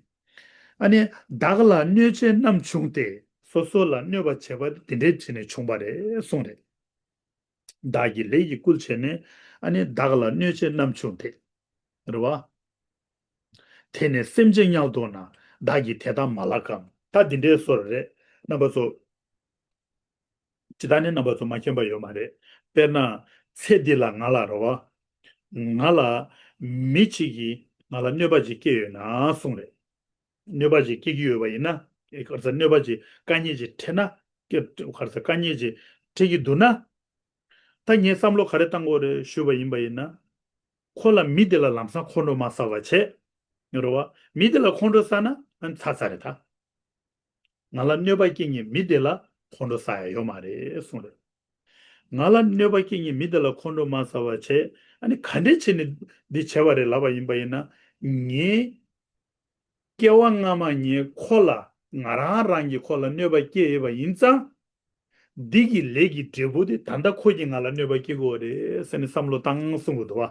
ཨ་ནི་བདག་ལ་གནོད་བྱེད་རྣམས་བྱུང་སྟེ། སོ་སོ་ལ་གནོད་པ་བྱེད་པ་དེ་འདྲའི་བྱས་ནས་བྱུང་བ་རེད་གསུངས་རེད། བདག་གིས་ལས་ཀྱི་བསྐུལ་བྱས་ནས། ཨ་ནི་བདག་ལ་གནོད་བྱེད་རྣམས་བྱུང་སྟེ། རེད་བ། དེ་ནས་སེམས་ཅན་དམྱལ་དོང་ན། བདག་གིས་དེ་དག་མ་བརླག་གམ། ད་འདི་འདྲའི་བཟོ་འདྲ་རེད། རྣམ་པ་ཚོ། ཇི་ལྟར་ནི་རྣམ་པ་ཚོ་མ་མཁྱེན་པ་ཡོད་མ་རེད། དཔེར་ན། ཚེ་འདི་ལ་ང་ལ་རེད་བ། ང་ལ་མི་གཅིག་གིས་ང་ལ་གནོད་པ་ཅིག་བསྐྱལ་ཡོད་ན་གསུངས་རེད། གནོད་པ་ཅིག་བསྐྱལ་གྱི་ཡོད་པ་ཡིན་ན། ཨེ་ག་རེ་ཟེར། གནོད་པ་ཅིག་དཀའ་ངལ་ཅིག་འཕྲད་ན། ཨེ་ག་རེ་ཟེར། དཀའ་ངལ་ཅིག་འཕྲད་ཀྱི་འདུག་ན། ད་ངས་བསམ་བློ་ག་རེ་བཏང་དགོས་རེད་ཞུས་པ་ཡིན་པ་ཡིན་ན། ཁོ་ལ་མི་དེ་ལ་ལམ་སང་ཁོང་ཁྲོ་མ་ཟ་བ་བྱས། རེད་བ། མི་དེ་ལ་ཁོང་ཁྲོ་ཟ་ན་ཨ་ནི་ཚར་ཚར་རེད་ད། ང་ལ་གནོད་པ་སྐྱེལ་མཁན་མི་དེ་ལ་ཁོང་ཁྲོ་ཟ་ཡ་ཡོད་མ་རེད་གསུངས་རེད། ང་ལ་གནོད་པ་སྐྱེལ་མཁན་མི་དེ་ལ་ཁོང་ཁྲོ་མ་ཟ་བ་བྱས། ཨ་ནི་ག་འདྲས་བྱས་ནས་འདི་བྱས་པ་རེད་ལབ་པ་ཡིན་པ་ཡིན་ན། ངས་སྐྱེ་བ་སྔ་མ་ངས་ཁོ་ལ། ང་རང་རང་གིས་ཁོ་ལ་གནོད་པ་སྐྱེལ་ཡོད་པ་ཡིན་ཙང་། འདི་གི་ལས་ཀྱི་འབྲས་བུ་དེ་ད་ལྟ་ཁོ་གིས་ང་ལ་གནོད་པ་སྐྱེལ་གྱི་ཡོད་རེད་ཟེར་ནས་བསམ་བློ་བཏང་གསུང་གི་འདུག་བ།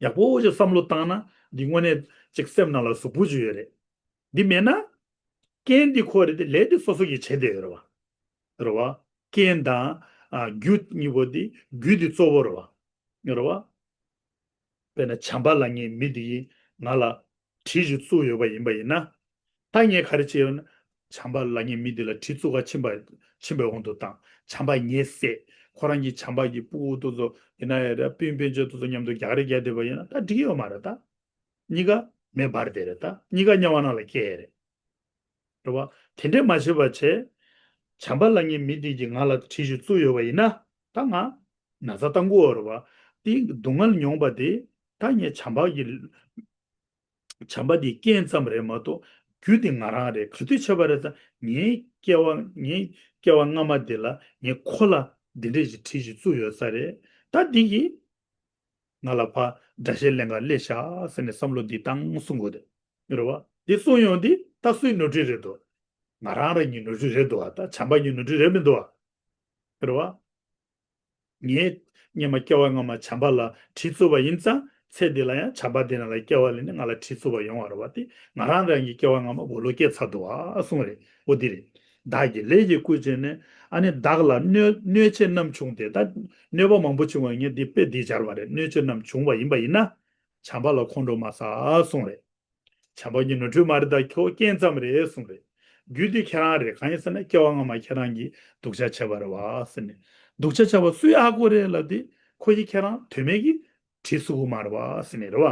ཡག་པོ་ཅིག་བསམ་བློ་བཏང་ན་འདི་དངོས་གནས་ཅིག་སེམས་ནང་ལ་གཟུགས་པོ་ཅིག་ཡོད་རེད། འདི་མེད་ན། རྐྱེན་འདི་ཁོ་རེད་དེ། ལས་འདི་སོ་སོ་གིས་བྱས་བསྡད་ཡོད་རེད་བ། རེད་བ། རྐྱེན་དང་། ཨ་རྒྱུ་གཉིས་པོ་འདི། རྒྱུ་འདི་གཙོ་བོ་རེད་བ། རེད་བ། དཔེར་ན་བྱམས་པ་ལབ་མཁན་མི་འདི་ཡིས་ང་ལ་གྲི་ཞིག་བཙུགས་ཡོད་པ་ཡིན་པ་ཡིན་ན། ད་ངས་ག་རེ་བྱས་ཡོད་ན། བྱམས་པ་ལབ་མཁན་མི་འདི་ལ་གྲི་བཙུགས་ག་ཕྱིན་པ། ཕྱིན་པའི་དབང་དུ་བཏང་། བྱམས་པ་ངས་བསད། ཁོ་རང་གི་བྱམས་པ་གི་སྤུ་གུ་དེ་ཚོ་ཡིན་ན་ཡང་རེད། སྤུན་སྤུན་མཆེད་དེ་ཚོ་མཉམ་དུ་རྒྱག་རེས་རྒྱག་བསྡད་པ་ཡིན་ན་ད་འགྲིག་གི་ཡོད་མ་རེད་ད། གཉིས་ཀ་མེ་འབར་བསྡད་རེད་ད། གཉིས་ཀ་དམྱལ་བ་ནང་ལ་སྐྱེ་ཡས་རེད། རེད་བ། དེ་འདྲས་མ་བྱེད་པ་བྱས། བྱམས་པ་ལབ་མཁན་མི་དེ་གིས་ང་ལ་གྲི་ཞིག་བཙུགས་ཡོད་པ་ཡིན་ན། ད་ང་ན་ཚ་བཏང་གི་ཡོད་རེད་བ། དེ་སྡུག་བསྔལ་མྱོང་བ་དེ། ད་ངས་བྱམས་པ་གི། བྱམས་པ་དེའི་རྐྱེན་ཙམ་རེད་མ་གཏོགས། རྒྱུ་དེ་ང་རང་རེད། ག་དུས་བྱས་པ་རེད་ཟེར་ན། ངའི་སྐྱེ་བ། ངའི་སྐྱེ་བ་སྔ་མ་དེ་ལ་ངས་ཁོ་ལ་འདི་འདྲས་ཞིག་གྲི་ཞིག་བཙུགས་ཡོད་ས་རེད། ད་འདི་གིས་ང་ལ་ཕར་དགྲ་ཤ་ལེན་ག་སླེབས་ཤག་ཟེར་ནས་བསམ་བློ་འདི་བཏང་གསུང་གི་ཡོད་རེད། རེད་བ། འདི་གསུང་ཡོང་དུས་ད་སུའི་ནོར་འཁྲུལ་རེད་འདུག་ང་རང་རང་གི་ནོར་འཁྲུལ་རེད་འདུག་ད་བྱམས་པ་གི་ནོར་འཁྲུལ་རེད་མི་འདུག་བ། རེད་བ། ངས་སྔོན་མ་སྐྱེ་བ་སྔ་མ་བྱམས་པ་ལ་གྲི་བཙུགས་པ་ཡིན་ཙང་། ཚེ་འདི་ལ་ཡང་བྱམས་པ་དེ་ནང་ལ་སྐྱེ་བ་ལེན་ནས་ང་ལ་གྲི་བཙུགས་པ་ཡོང་བ་རེད་བ། དེ་ང་རང་རང་གི་སྐྱེ་བ་སྔ་མ་བོ་ལོ་སྐྱེས་ཚར་འདུག་བ་གསུངས་རེད། འོ་འདི་རེད། བདག་གིས་ལས་ཀྱི་རྐུ་བྱས་ནས། ཨ་ནི་བདག་ལ་གནོད། གནོད་བྱེད་རྣམས་བྱུང་སྟེ། ད་གནོད་པ་མང་པོ་བྱུང་བ་ངས་འདི་དཔེ་འདི་སྦྱར་བ་རེད། གནོད་བྱེད་རྣམས་བྱུང་བ་ཡིན་པ་ཡིན་ན། བྱམས་པ་ལ་ཁོང་ཁྲོ་མ་ཟ་གསུངས་རེད། བྱམས་པ་གི་ནོར་འཁྲུལ་མ་རེད། ད་ཁྱོད་རྐྱེན་ཙམ་རེད་གསུངས་རེད། རྒྱུ་དེ་ཁྱེད་རང་རེད། གང་ཡིན་ཟེར་ན་སྐྱེ་བ་སྔ་མ་ཁྱེད་རང་གིས་སྡུག་ཅག་བྱས་པ་རེད་བ་ཟེར་ནས། སྡུག་ཅག་བྱས་པ་སུས་ཧ་གོ་རེད་ལབ་དུས། ཁོ་གིས་ཁྱེད་རང་དོན་མེད་ཀྱི་གྲི་བཙུགས་ཀྱི་མ་རེད་བ་ཟེར་ནས་རེད་བ།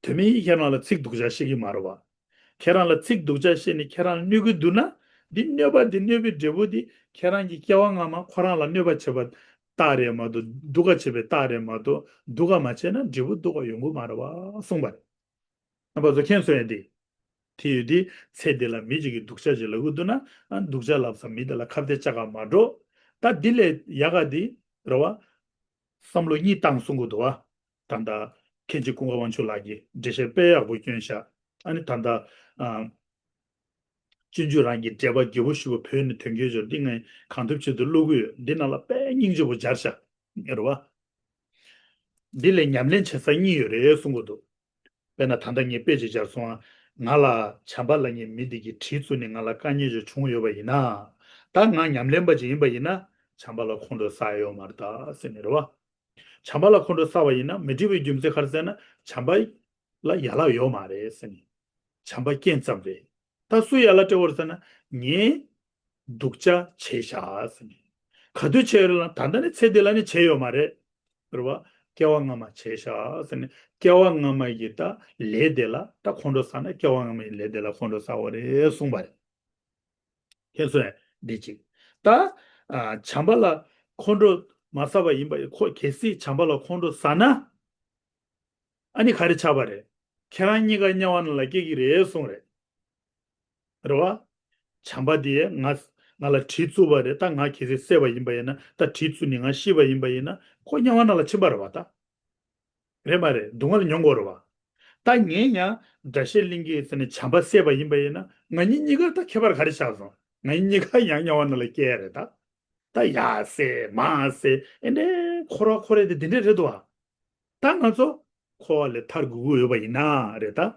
དོན་མེད་ཀྱི་ཁྱེད་རང་ལ་ཚིག་སྡུག་ཅག་བཤད་ཀྱི་མ་རེད་བ། ཁྱེད་རང་ལ་ཚིག་སྡུག་ཅག་བཤད་ནས་ཁྱེད་རང་གནོད་ཀྱི་འདུག་ན། འདི་གནོད་པ་འདི། གནོད་པའི་འབྲས་བུ་འདི་ཁྱེད་རང་གི་སྐྱེ་བ་སྔ་མ་ཁོ་རང་ལ་གནོད་པ་བྱས་པ་རྟགས་རེད་མ་གཏོགས། སྡུག་ག་བྱས་པའི་རྟགས་རེད་མ་གཏོགས། སྡུག་ག་མ་བྱས་ན་འབྲས་བུ་སྡུག་ག་ཡོང་གི་མ་རེད་བ་གསུངས་པ་རེད། རྣམ་པ་ཚོ་མཁྱེན་སོང་ཡ་འདི། དེ་ཡོད་དུས་ཚེ་འདི་ལ་མི་གཅིག་གིས་སྡུག་ཅག་ཅིག་ལབ་ཀྱི་འདུག་ན། ཨ། སྡུག་ཅག་ལབ་ས་མི་དེ་ལ་ཁ་གཏད་བཅག་ག་མ་འགྲོ། ད་འདི་ལས་ཡག་ག་འདི་རེད་བ། བསམ་བློ་གཉིས་བཏང་གསུང་གི་འདུག་བ། ད་ལྟ་མཁན་ཆེན་ཀུན་དགའ་དབང་ཕྱུག་ལགས་ཀྱིས་འགྲེལ་བཤད་དཔེ་ཡག་པོ་བསྐྱོན་ཤག་ཨ་ནི་ད་ལྟ། ཨ། སྤྱོད་འཇུག་རང་གི་འགྲེལ་པ་རྒྱས་པོ་ཞེ་པོ་བོད་ནས་དོན་འཁྱོལ་ཅོག་འདི་ངས་གང་ཐུབ་ཅི་ཐུབ་ཀློག་གི་ཡོད། འདི་ནང་ལ་དཔེ་སྙིང་རྗེ་པོ་སྦྱར་ཤག་རེད་བ། འདི་ལས་ཉམས་ལེན་བྱེད་ས་གཉིས་ཡོད་རེད་གསུང་གི་འདུག་དཔེར་ན་ད་ལྟ་ངས་དཔེ་ཅིག་སྦྱར་སོང་ཨ། ང་ལ་བྱམས་པ་ལབ་མཁན་མི་དེ་གིས་གྲི་བཙུགས་ནས་ང་ལ་དཀའ་ངལ་ཅིག་བྱུང་ཡོད་པ་ཡིན་ན། ད་ང་ཉམས་ལེན་པ་ཅིག་ཡིན་པ་ཡིན་ན། བྱམས་པ་ལ་ཁོང་ཁྲོ་ཟ་ཡ་ཡོད་མ་རེད་ད་ཟེར་ནས་རེད་བ། བྱམས་པ་ལ་ཁོང་ཁྲོ་ཟ་བ་ཡིན་ན་མི་འགྲིག་པའི་རྒྱུ་མཚན་ག་རེ་ཟེར་ན། བྱམས་པ་ལ་ཡན་ལག་ཡོད་མ་རེད་ཟེར་ནས། བྱམས་པ་རྐྱེན་ཙམ་རེད། ད་སུས་ཡན་ལག་སྤྲད་པ་རེད་ཟེར་ན། ངས་སྡུག་ཅག་བྱས་ཤག་ཟེར་ནས། ག་དུས་བྱས་ཡོད་ལ། ད་ལྟ་ནས་ཚེ་འདི་ལ་ནི་བྱས་ཡོད་མ་རེད། རེད་བ། སྐྱེ་བ་སྔ་མ་བྱས་ཤག་ཟེར་ནས། སྐྱེ་བ་སྔ་མ་ཡི་ད་ལས་དེ་ལ་ད་ཁོང་ཁྲོ་ཟ་ན། སྐྱེ་བ་སྔ་མ་ཡི་ལས་དེ་ལ་ཁོང་ཁྲོ་ཟ་བ་རེད་གསུངས་པ་རེད། ཁྱེད་ཚོས་འདི་གཅིག་ད། ཨ། བྱམས་པ་ལ་ཁོང་ཁྲོ་མ་ཟ་བ་ཡིན་པ་ཡིན། ཁོ་གལ་སྲིད་བྱམས་པ་ལ་ཁོང་ཁྲོ་ཟ་ན། ཨ་ནི་ག་རེ་ཆགས་པ་རེད། ཁྱེད་རང་གཉིས་ཀ་དམྱལ་བ་ནང་ལ་སྐྱེ་གི་རེད་གསུངས་རེད། རེད་བ། བྱམས་པ་དེས་ང་། ང་ལ་གྲི་བཙུགས་པ་རེད། ད་ང་གལ་སྲིད་བསད་པ་ཡིན་པ་ཡིན་ན། ད་གྲི་བཙུགས་ནས་ང་ཤི་བ་ཡིན་པ་ཡིན་ན། ཁོ་དམྱལ་བ་ནང་ལ་ཕྱིན་པ་རེད་བ་ད། རེད་མ་རེད། སྡུག་བསྔལ་མྱོང་དགོས་རེད་བ། ད་ངས་ཡང་དགྲ་ཤ་ལེན་གྱི་ཟེར་ནས་བྱམས་པ་བསད་པ་ཡིན་པ་ཡིན་ན། ང་གཉིས་གཉིས་ཀ་ད་ཁྱད་པར་ག་རེ་ཆགས་སོང་། ང་གཉིས་ཀ་ཡང་དམྱལ་བ་ནང་ལ་སྐྱེ་ཡ་རེད་ད། ད་ཡར་བསད་མར་བསད། ཨེ་འདྲས་འཁོར་བ་འཁོར་ཡ་དེ་འདི་འདྲས་རེད་འདུག་བ། ད་ང་ཚོ་འཁོར་བ་ལས་ཐར་དགོས་ཀྱི་ཡོད་པ་ཡིན་ན་རེད་ད།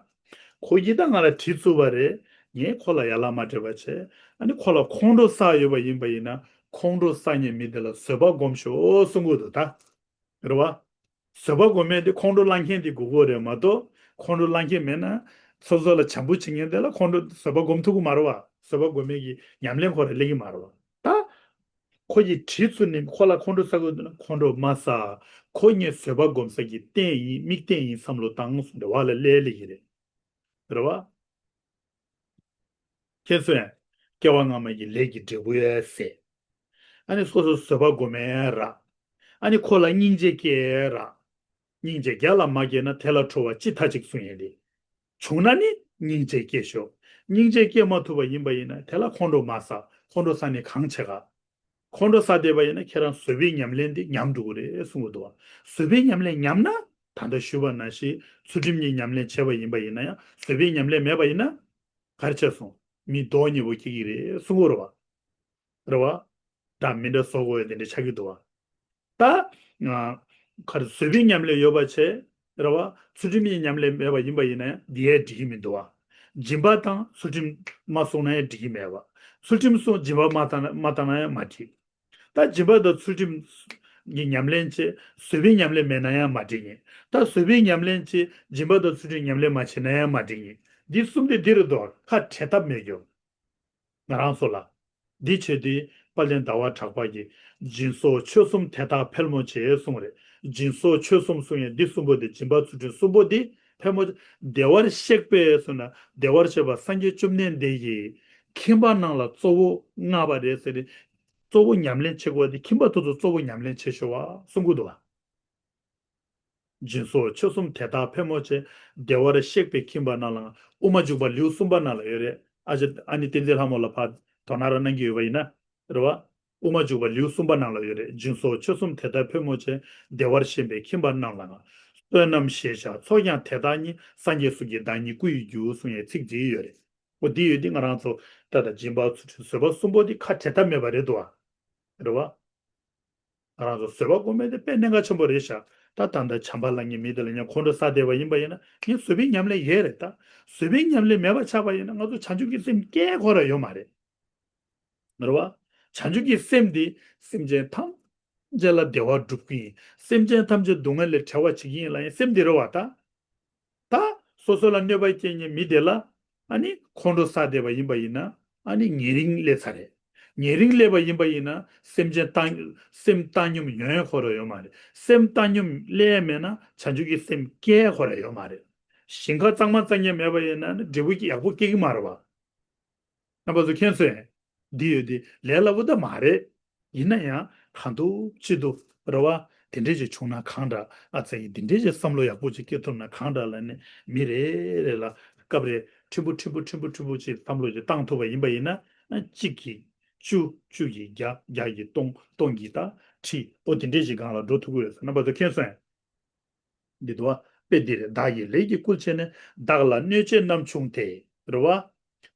ཁོ་གིས་ད་ང་ལ་གྲི་བཙུགས་པ་རེད། ངས་ཁོ་ལ་ཡན་ལག་མ་སྤྲད་པ་བྱས། ཨ་ནི་ཁོ་ལ་ཁོང་ཁྲོ་ཟ་ཡོད་པ་ཡིན་པ་ཡིན་ན། ཁོང་ཁྲོ་ཟ་མཁན་མི་དེ་ལ་བཟོད་པ་སྒོམ་ཤོག་གསུང་གི་འདུག་ད། རེད་བ། བཟོད་པ་སྒོམ་མཁན་དེ་ཁོང་ཁྲོ་ལངས་མཁན་དེ་དགོས་ཀྱི་རེད་མ་གཏོགས། ཁོང་ཁྲོ་ལངས་མཁན་མེད་ན། སོ་སོ་ལ་བྱམས་པོ་བྱེད་མཁན་དེ་ལ་ཁོང་ཁྲོ་བཟོད་པ་སྒོམ་ཐུབ་ཀྱི་མ་རེད་བ། བཟོད་པ་སྒོམ་མཁན་གྱི་ཉམས་ལེན་ཁོ་རང་སླེབས་ཀྱི་མ་རེད་བ། ད། ཁོ་གིས་གྲི་བཙུགས་ནས་ཁོ་ལ་ཁོང་ཁྲོ་ཟ་དགོས་འདུག་ན། ཁོང་ཁྲོ་མ་ཟ། ཁོ་ངའི་བཟོད་པ་སྒོམ་ས་ཀྱི་རྟེན་ཡིན། དམིགས་རྟེན་ཡིན་བསམ་བློ་བཏང་གསུངས་ཏེ་བ་ལ་སླེབས་ཀྱི་རེད། རེད་བ། ཁྱེད་ཚོས་ཡང་སྐྱེ་བ་སྔ་མ་ཡི་ལས་ཀྱི་འབྲས་བུ་ཡང་ཟད། ཨ་ནི་སོ་སོ་བཟོད་པ་སྒོམ་ཡང་རག་ཨ་ནི་ཁོ་ལ་སྙིང་རྗེ་སྐྱེ་རག་སྙིང་རྗེ་བརྒྱ་ལ་མ་སྐྱེས་ན་དེ་ལ་ཁྲོ་བ་ཅི་ཐ་ཅིག་གསུང་ཡས་རེད། བྱུང་ན་ནི་སྙིང་རྗེ་སྐྱེ་ཤོག་སྙིང་རྗེ་སྐྱེ་མ་ཐུབ་པ་ཡིན་པ་ཡིན་ན་དེ་ལ་ཁོང་ཁྲོ་མ་ཟ། ཁོང་ཁྲོ་ཟ་ནས་གང་བྱེད་ག་ཁོང་ཁྲོ་ཟ་བསྡད་པ་ཡིན་ན་ཁྱེད་རང་བཟོད་པའི་ཉམས་ལེན་འདི་ཉམས་འགྲོ་གི་རེད་གསུང་གི་འདུག་བ། བཟོད་པའི་ཉམས་ལེན་ཉམས་ན་ད་ལྟ་ཞུས་པ་ནང་བཞིན་ཚུལ་ཁྲིམས་ཀྱི་ཉམས་ལེན་བྱས་པ་ཡིན་པ་ཡིན་ན་ཡང་། བཟོད་པའི་ཉམས་ལེན་མེད་པ་ཡིན་ན་ག་རེ་བྱས་སོང་། མི་སྡུག་བསྔལ་པོ་སྐྱེ་གི་རེད་གསུང་གི་རེད་བ། རེད་བ། ད་མི་འདྲ་བཟོ་དགོས་ཡ་དེ་འདྲ་ཆགས་ཀྱི་འདུག་བ། ད། ང་། ག་རེ། བཟོད་པའི་ཉམས་ལེན་ཡོད་པ་བྱས། རེད་བ། ཚུལ་ཁྲིམས་ཀྱི་ཉམས་ལེན་མེད་པ་ཡིན་པ་ཡིན་ན་ཡང་འདི་ཡང་འགྲིག་གི་མི་འདུག་བ། སྦྱིན་པ་དང་ཚུལ་ཁྲིམས་མ་བསྲུངས་ན་ཡང་འགྲིག་གི་མེད་བ། ཚུལ་ཁྲིམས་བསྲུངས་སྦྱིན་པ་མ་བཏང་ན། མ་བཏང་ན་ཡང་མ་འགྲིག་ད་སྦྱིན་པ་དང་ཚུལ་ཁྲིམས་ཀྱི་ཉམས་ལེན་བྱས། བཟོད་པའི་ཉམས་ལེན་མེད་ན་ཡང་མ་འགྲིག་ངེས། ད་བཟོད་པའི་ཉམས་ལེན་བྱས། སྦྱིན་པ་དང་ཚུལ་ཁྲིམས་ཉམས་ལེན་མ་བྱས་ན་ཡང་མ་འགྲིག་ངེས། འདི་གསུམ་དེ་འདི་རེད་དོ། ཁ་བྲལ་ཐབས་མེད་རྒྱུ། ང་རང་ཚོ་ལ། འདི་བྱེད་དུས་ དཔལ་ལྡན་ཟླ་བ་གྲགས་པ་གིས་སྦྱིན་སོགས་ཆོས་གསུམ་དེ་དག་ཕལ་མོ་ཆེ་གསུངས་རེད། སྦྱིན་སོགས་ཆོས་གསུམ་གསུང་ཡས་འདི་གསུམ་པོ་དེ་སྦྱིན་པ་ཚུལ་ཁྲིམས་གསུམ་པོ་དེ་ཕལ་མོ་ཆེ་བདེ་བར་གཤེགས་པས་གསུངས་ན་བདེ་བར་གཤེགས་པ་སངས་རྒྱས་བཅོམ་ལྡན་འདས་ཀྱི་ཁྱིམ་པ་རྣམས་ལ་གཙོ་བོ་མངའ་བ་རེད་ཟེར་ཏེ། གཙོ་བོ་ཉམས་ལེན་བྱེད་དགོས་པ་དེ་ཁྱིམ་པ་དེ་ཚོ་གཙོ་བོ་ཉམས་ལེན་བྱེད་ཤོག་ཨ་གསུང་གི་འདུག་བ། སྦྱིན་སོགས་ཆོས་གསུམ་དེ་དག་ཕལ་མོ་ཆེ་བདེ་བར་གཤེགས་པའི་ཁྱིམ་པ་རྣམས་ལ། དབུ་མ་འཇུག་པ་ལེའུ་གསུམ་པ་ནང་ལ་ཡོད་རེད། ཨ་ཅེ་ཨ་ནི་བསྟན་འཛིན་ལྷ་མོ་ལ་ཕར་དོ་སྣང་རང་གནང་གི་ཡོད་པ་ཡིན་ན། རེད་བ། དབུ་མ་འཇུག་པ་ལེའུ་གསུམ་པ་ནང་ལ་ཡོད་རེད། སྦྱིན་སོགས་ཆོས་གསུམ་དེ་དག་ཕལ་མོ་ཆེ་བདེ་བར་གཤེགས་པའི་ཁྱིམ་པ་རྣམས་ལ། བསོད་ནམས་ཞེས་བྱ་ཚོགས་ཀྱང་དེ་དག་ཉིད། སངས་རྒྱས་གསུང་གི་བདག་ཉིད་སྐུ་ཡི་རྒྱུ་གསུང་ཡའི་ཚིག་འདི་ཡོད་རེད། འོ་འདི་ཡོད་འདི་ང་རང་ཚོ་ད་ལྟ་སྦྱིན་པ་ཚུལ་ཁྲིམས་བཟོད་པ་གསུམ་པོ་འདི་ཁ་བྲལ་ཐབས་མེད་པ་རེད་འདུག་བ། རེད་བ། ང་རང་ཚོ་བཟོད་པ་སྒོམ་མེད་དེ་དཔེ་གནད་འགག་ཆེན་པོ་རེད་ཤག་ད་ད་ལྟ་བྱམས་པ་ལབ་མཁན་མི་དེ་ལ་ཡང་ཁོང་ཁྲོ་ཟ་བསྡད་པ་ཡིན་པ་ཡིན་ན་ངས་བཟོད་པའི་ཉམས་ལེན་ཡོད་རེད་ད། བཟོད་པའི་ཉམས་ལེན་མེད་པ་ཆགས་པ་ཡིན་ན་ང་ཚོ་བྱང་ཆུབ་ཀྱི་སེམས་སྐྱེ་ཁོ་ར་ཡོད་མ་རེད། རེད་བ། བྱང་ཆུབ་ཀྱི་སེམས་དེ་སེམས་ཅན་ཐམས་ཅད་ལ་བདེ་བ་སྒྲུབ་ཀྱི་ཡིན། སེམས་ཅན་ཐམས་ཅད་སྡུག་བསྔལ་ལས་བྲལ་བ་བྱེད་ཀྱི་ཡིན་ལབ་ཡིན་སེམས་དེ་རེད་བ་ད། ད། སོ་སོ་ལ་གནོད་པ་སྐྱེལ་མཁན་མི་དེ་ལ། ཨ་ནི་ཁོང་ཁྲོ་ཟ་བསྡད་པ་ཡིན་པ་ཡིན་ན། ཨ་ནི་ཉེ་རིང་སླེབས་ཚར་རེད། ཉེ་རིང་སླེབས་པ་ཡིན་པ་ཡིན་ན་སེམས་ཅན་བཏང་། སེམས་བཏང་སྙོམས་ཡོང་ཡ་ཁོ་ར་ཡོད་མ་རེད། སེམས་བཏང་སྙོམས་སླེབས་མེད་ན་བྱང་ཆུབ་ཀྱི་སེམས་སྐྱེ་ཁོ་ར་ཡོད་མ་རེད། ཞིང་ཁ་གཙང་མ་གཙང་རྐྱང་མེད་པ་ཡིན་ན་ནི་འབྲས་བུ་ཡག་པོ་སྐྱེ་གི་མ་རེད་བ། རྣམ་པ་ཚོ་མཁྱེན་སོང་ངས། འདི་ཡོད་དེ་ལས་སླ་པོ་ད་མ་རེད། ཡིན་ན་ཡང་གང་ཐུབ་ཅི་ཐུབ་རེད་བ། དེ་འདྲས་ཅིག་བྱུང་ན་གང་འདྲ། ཨ་ཙི་ཡིན་དེ་འདྲས་ཅིག་བསམ་བློ་ཡག་པོ་ཅིག་སྐྱེ་ཐུབ་ན་གང་འདྲ་ལབ་ནས་མི་རེ་རེ་ལ་སྐབས་རེ་ཕྲན་བུ་ཕྲན་བུ་ཕྲན་བུ་ཕྲན་བུ་ཅིག་བསམ་བློ་ཅིག་བཏང་ཐུབ་པ་ཡིན་པ་ཡིན་ན། ཨ་གཅིག་གིས་བཅུ། བཅུ་གིས་བརྒྱ། བརྒྱ་གིས་སྟོང་། སྟོང་གིས་ད་ཁྲི། ཨོ་དེ་འདྲས་ཅིག་སྒང་ལ་འགྲོ་ཐུབ་ཀྱི་ཡོད་ཟེར་རྣམ་པ་ཚོ་མཁྱེན་སོང་ངས། འདི་འདུག་བ། དཔེ་འདི་རེད། བདག་གིས་ལས་ཀྱི་བསྐུལ་བྱས་ནས། བདག་ལ་གནོད་བྱེད་རྣམ་བྱུང་སྟེ། རེད་བ།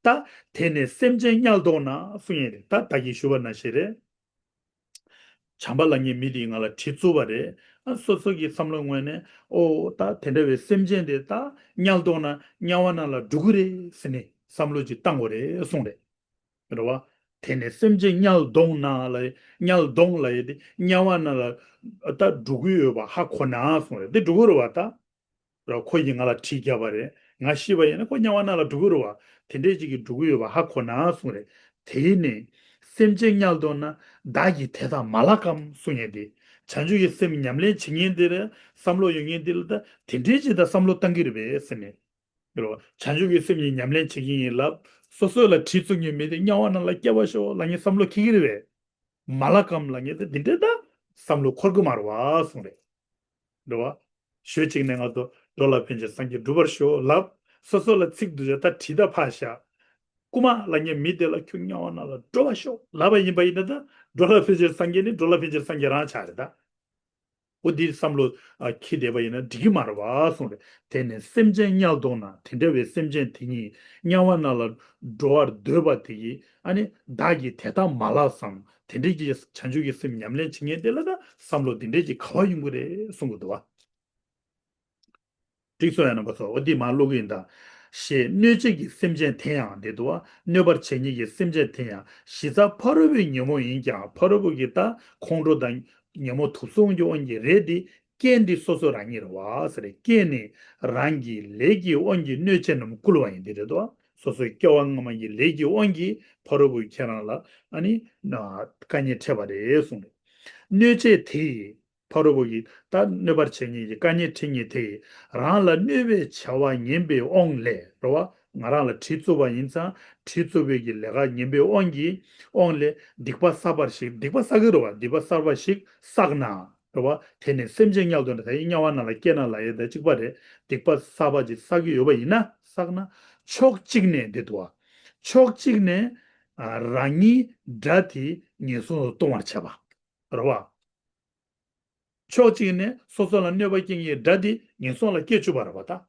ད། དེ་ནས་སེམས་ཅན་དམྱལ་དོང་ན་གསུང་ཡས་རེད། ད་བདག་གིས་ཞུ་བ་ནང་བཞིན་རེད། བྱམས་པ་ལབ་མཁན་མི་དེས་ང་ལ་གྲི་བཙུགས་པ་རེད། ཨ་སོ་སོ་གི་བསམ་བློའི་ངོས་ནས་ཨོ་ད་དེ་འདྲ་བའི་སེམས་ཅན་དེ་ད་དམྱལ་དོང་ན་དམྱལ་བ་ནང་ལ་འགྲོ་གི་རེད་ཟེར་ནས་བསམ་བློ་ཅིག་བཏང་དགོས་རེད་གསུངས་རེད། རེད་བ། དེ་ནས་སེམས་ཅན་དམྱལ་དོང་ན་ལ། དམྱལ་དོང་ལ་ཡོད་དེ་དམྱལ་བ་ན་ལ་ད་འགྲོ་གི་ཡོད་པ་ཧ་གོ་ན་གསུངས་རེད། དེ་འགྲོ་གི་རེད་བ་ད། རེད་བ། ཁོ་ཡིས་ང་ལ་གྲི་བརྒྱབ་པ་རེད། ང་ཤི་བ་ཡིན་ན་ཁོ་དམྱལ་བ་ན་ལ་འགྲོ་གི་རེད་བ། དེ་འདྲས་ཅིག་གིས་འགྲོ་གི་ཡོད་པ་ཧ་གོ་ན་གསུངས་རེད། དེ་ནས་སེམས་ཅན་དམྱལ་དོང་ན་བདག་གིས་དེ་དག་མ་ལགས་གམ་གསུངས་ཡས་དེ། བྱང་ཆུབ་ཀྱི་སེམས་ཉམས་ལེན་བྱེད་མཁན་དེ་རེད། བསམ་བློ་ཡོད་མཁན་དེ་ལ་ད་དེ་འདྲས་ཅིག་ད་བསམ་བློ་བཏང་གི་རེད་པས་ཟེར་ནས། རེད་བ། བྱང་ཆུབ་ཀྱི་སེམས་ཀྱི་ཉམས་ལེན་བྱེད་ཀྱི་ཡིན་ལབ། སོ་སོ་ལ་གྲི་བཙུགས་མཁན་མི་དེ་དམྱལ་བ་ནང་ལ་སྐྱེ་བར་ཤོག་ལབ་མཁན་བསམ་བློ་འཁྱེར་གྱི་རེད་པས། མ་ལགས་གམ་ལབ་མཁན་དེ་འདི་འདྲས་ད་བསམ་བློ་འཁོར་གྱི་མ་རེད་བ་གསུངས་རེད། རེད་བ། ཞོལ་གཅིག་ནས་ང་ཚོ་འགྲོ་ལ་ཕན་ཕྱིར་སངས་རྒྱས་འགྲུབ་པར་ཤོག་ལབ། སོ་སོ་ལ་ཚིག་འདི་ད་གྲི་ད་ཕར་བཞག་རྐུ་མ་ལབ་མཁན་མི་དེ་ལ་ཁྱོད་དམྱལ་བ་ནང་ལ་འགྲོ་བར་ཤོག་ལབ་པ་ཡིན་པ་ཡིན་ན་ད་འགྲོ་ལ་ཕན་ཕྱིར་སངས་རྒྱས་ནི་འགྲོ་ལ་ཕན་ཕྱིར་སངས་རྒྱས་རང་ཆགས་རེད་ད། འོ་འདིར་བསམ་བློ་ཨ་འཁྱེར་བསྡད་པ་ཡིན་ན་འགྲིག་གི་མ་རེད་བ་གསུངས་རེད། དེ་ནས་སེམས་ཅན་དམྱལ་དོང་ན། དེ་འདྲ་བའི་སེམས་ཅན་དེ་ཉིད་དམྱལ་བ་ནང་ལ་འགྲོ་བར་འདོད་པ་དེ་ཡིས་ཨ་ནི་བདག་གིས་དེ་དག་མ་ལགས་སམ། དེ་འདྲའི་གི་བྱང་ཆུབ་ཀྱི་སེམས་ཉམས་ལེན་བྱེད་མཁན་དེ་ལ་ད་བསམ་བློ་དེ་འདྲའི་གི་ག་བ་ཡོང་གི་རེད་གསུང་གི་འདུག་བ། འགྲིག་སོང་ཡ་རྣམ་པ་ཚོ། འོ་འདི་མར་ཀློག་གི་ཡིན་ད། ཞེས་གནོད་བྱེད་ཀྱི་སེམས་ཅན་དེ་ཡང་དེ་འདུག་བ། གནོད་པར་བྱེད་མཁན་གྱི་སེམས་ཅན་དེ་ཡང་གཞི་རྩ་ཕ་རོལ་པོའི་ཉོན་མོངས་ཡིན་ཀྱང་ཕ་རོལ་པོ་གི་ད་ཁོང་ཁྲོ་དང་ཉོན་མོངས་དུག་གསུམ་གྱི་དབང་གིས་རེད་དེ། རྐྱེན་འདི་སོ་སོ་རང་ཉིད་རེད་བ་ཟེར། རྐྱེན་ནི་རང་གི་ལས་ཀྱི་དབང་གིས་གནོད་བྱེད་རྣམས་བསྐུལ་བ་ཡིན་ཏེ་རེད་དོ། སོ་སོའི་སྐྱེ་བ་སྔ་མ་ཡི་ལས་ཀྱི་དབང་གིས་ཕ་རོལ་པོས་ཁྱེད་རང་ལ་ཨ་ནི་དཀའ་ངལ་འཕྲད་པ་རེད་གསུངས་རེད། གནོད་བྱེད་དེ་ཡིས་ཕ་རོལ་པོ་ཡིས་ད་གནོད་པར་བྱེད་མཁན་གྱི་དཀའ་ངལ་འཕྲད་མཁན་དེ་ཡིས་རང་ལ་གནོད་པའི་བྱ་བ་ངན་པའི་དབང་ལས་རེད་བ། ང་རང་ལ་གྲི་བཙུགས་པ་ཡིན་ཙང་གྲི་བཙུགས་པའི་གི་ལས་ཀ་ངན་པའི་དབང་གིས་དབང་ལས་སྡིག་པ་བསགས་པར་ཞིག་སྡིག་པ་བསགས་ཀྱི་རེད་བ། སྡིག་པ་བསགས་པ་ཞིག་བསགས་ན། རེད་བ། དེ་ནས་སེམས་ཅན་དམྱལ་དུ་ད་ཡིན་དམྱལ་བ་ནང་ལ་སྐྱེས་ན་ལབ་ཡས་ད་གཅིག་པ་རེད། སྡིག་པ་བསགས་པ་ཅིག་བསགས་ཀྱི་ཡོད་པ་ཡིན་ན་བསགས་ན། ཕྱོགས་གཅིག་ནས་འདི་འདུག་བ། ཕྱོགས་གཅིག་ནས་ཨ་རང་ཉིད་དགྲ་དེ་ངན་སོང་དུ་ལྟུང་བར་བྱེད་པ། རེད་བ། ཕྱོགས་གཅིག་ནས་སོ་སོ་ལ་གནོད་པ་སྐྱེལ་མཁན་དགྲ་དེ་ངན་སོང་ལ་སྐྱེ་བཅུག་པ་རེད་བ་ད།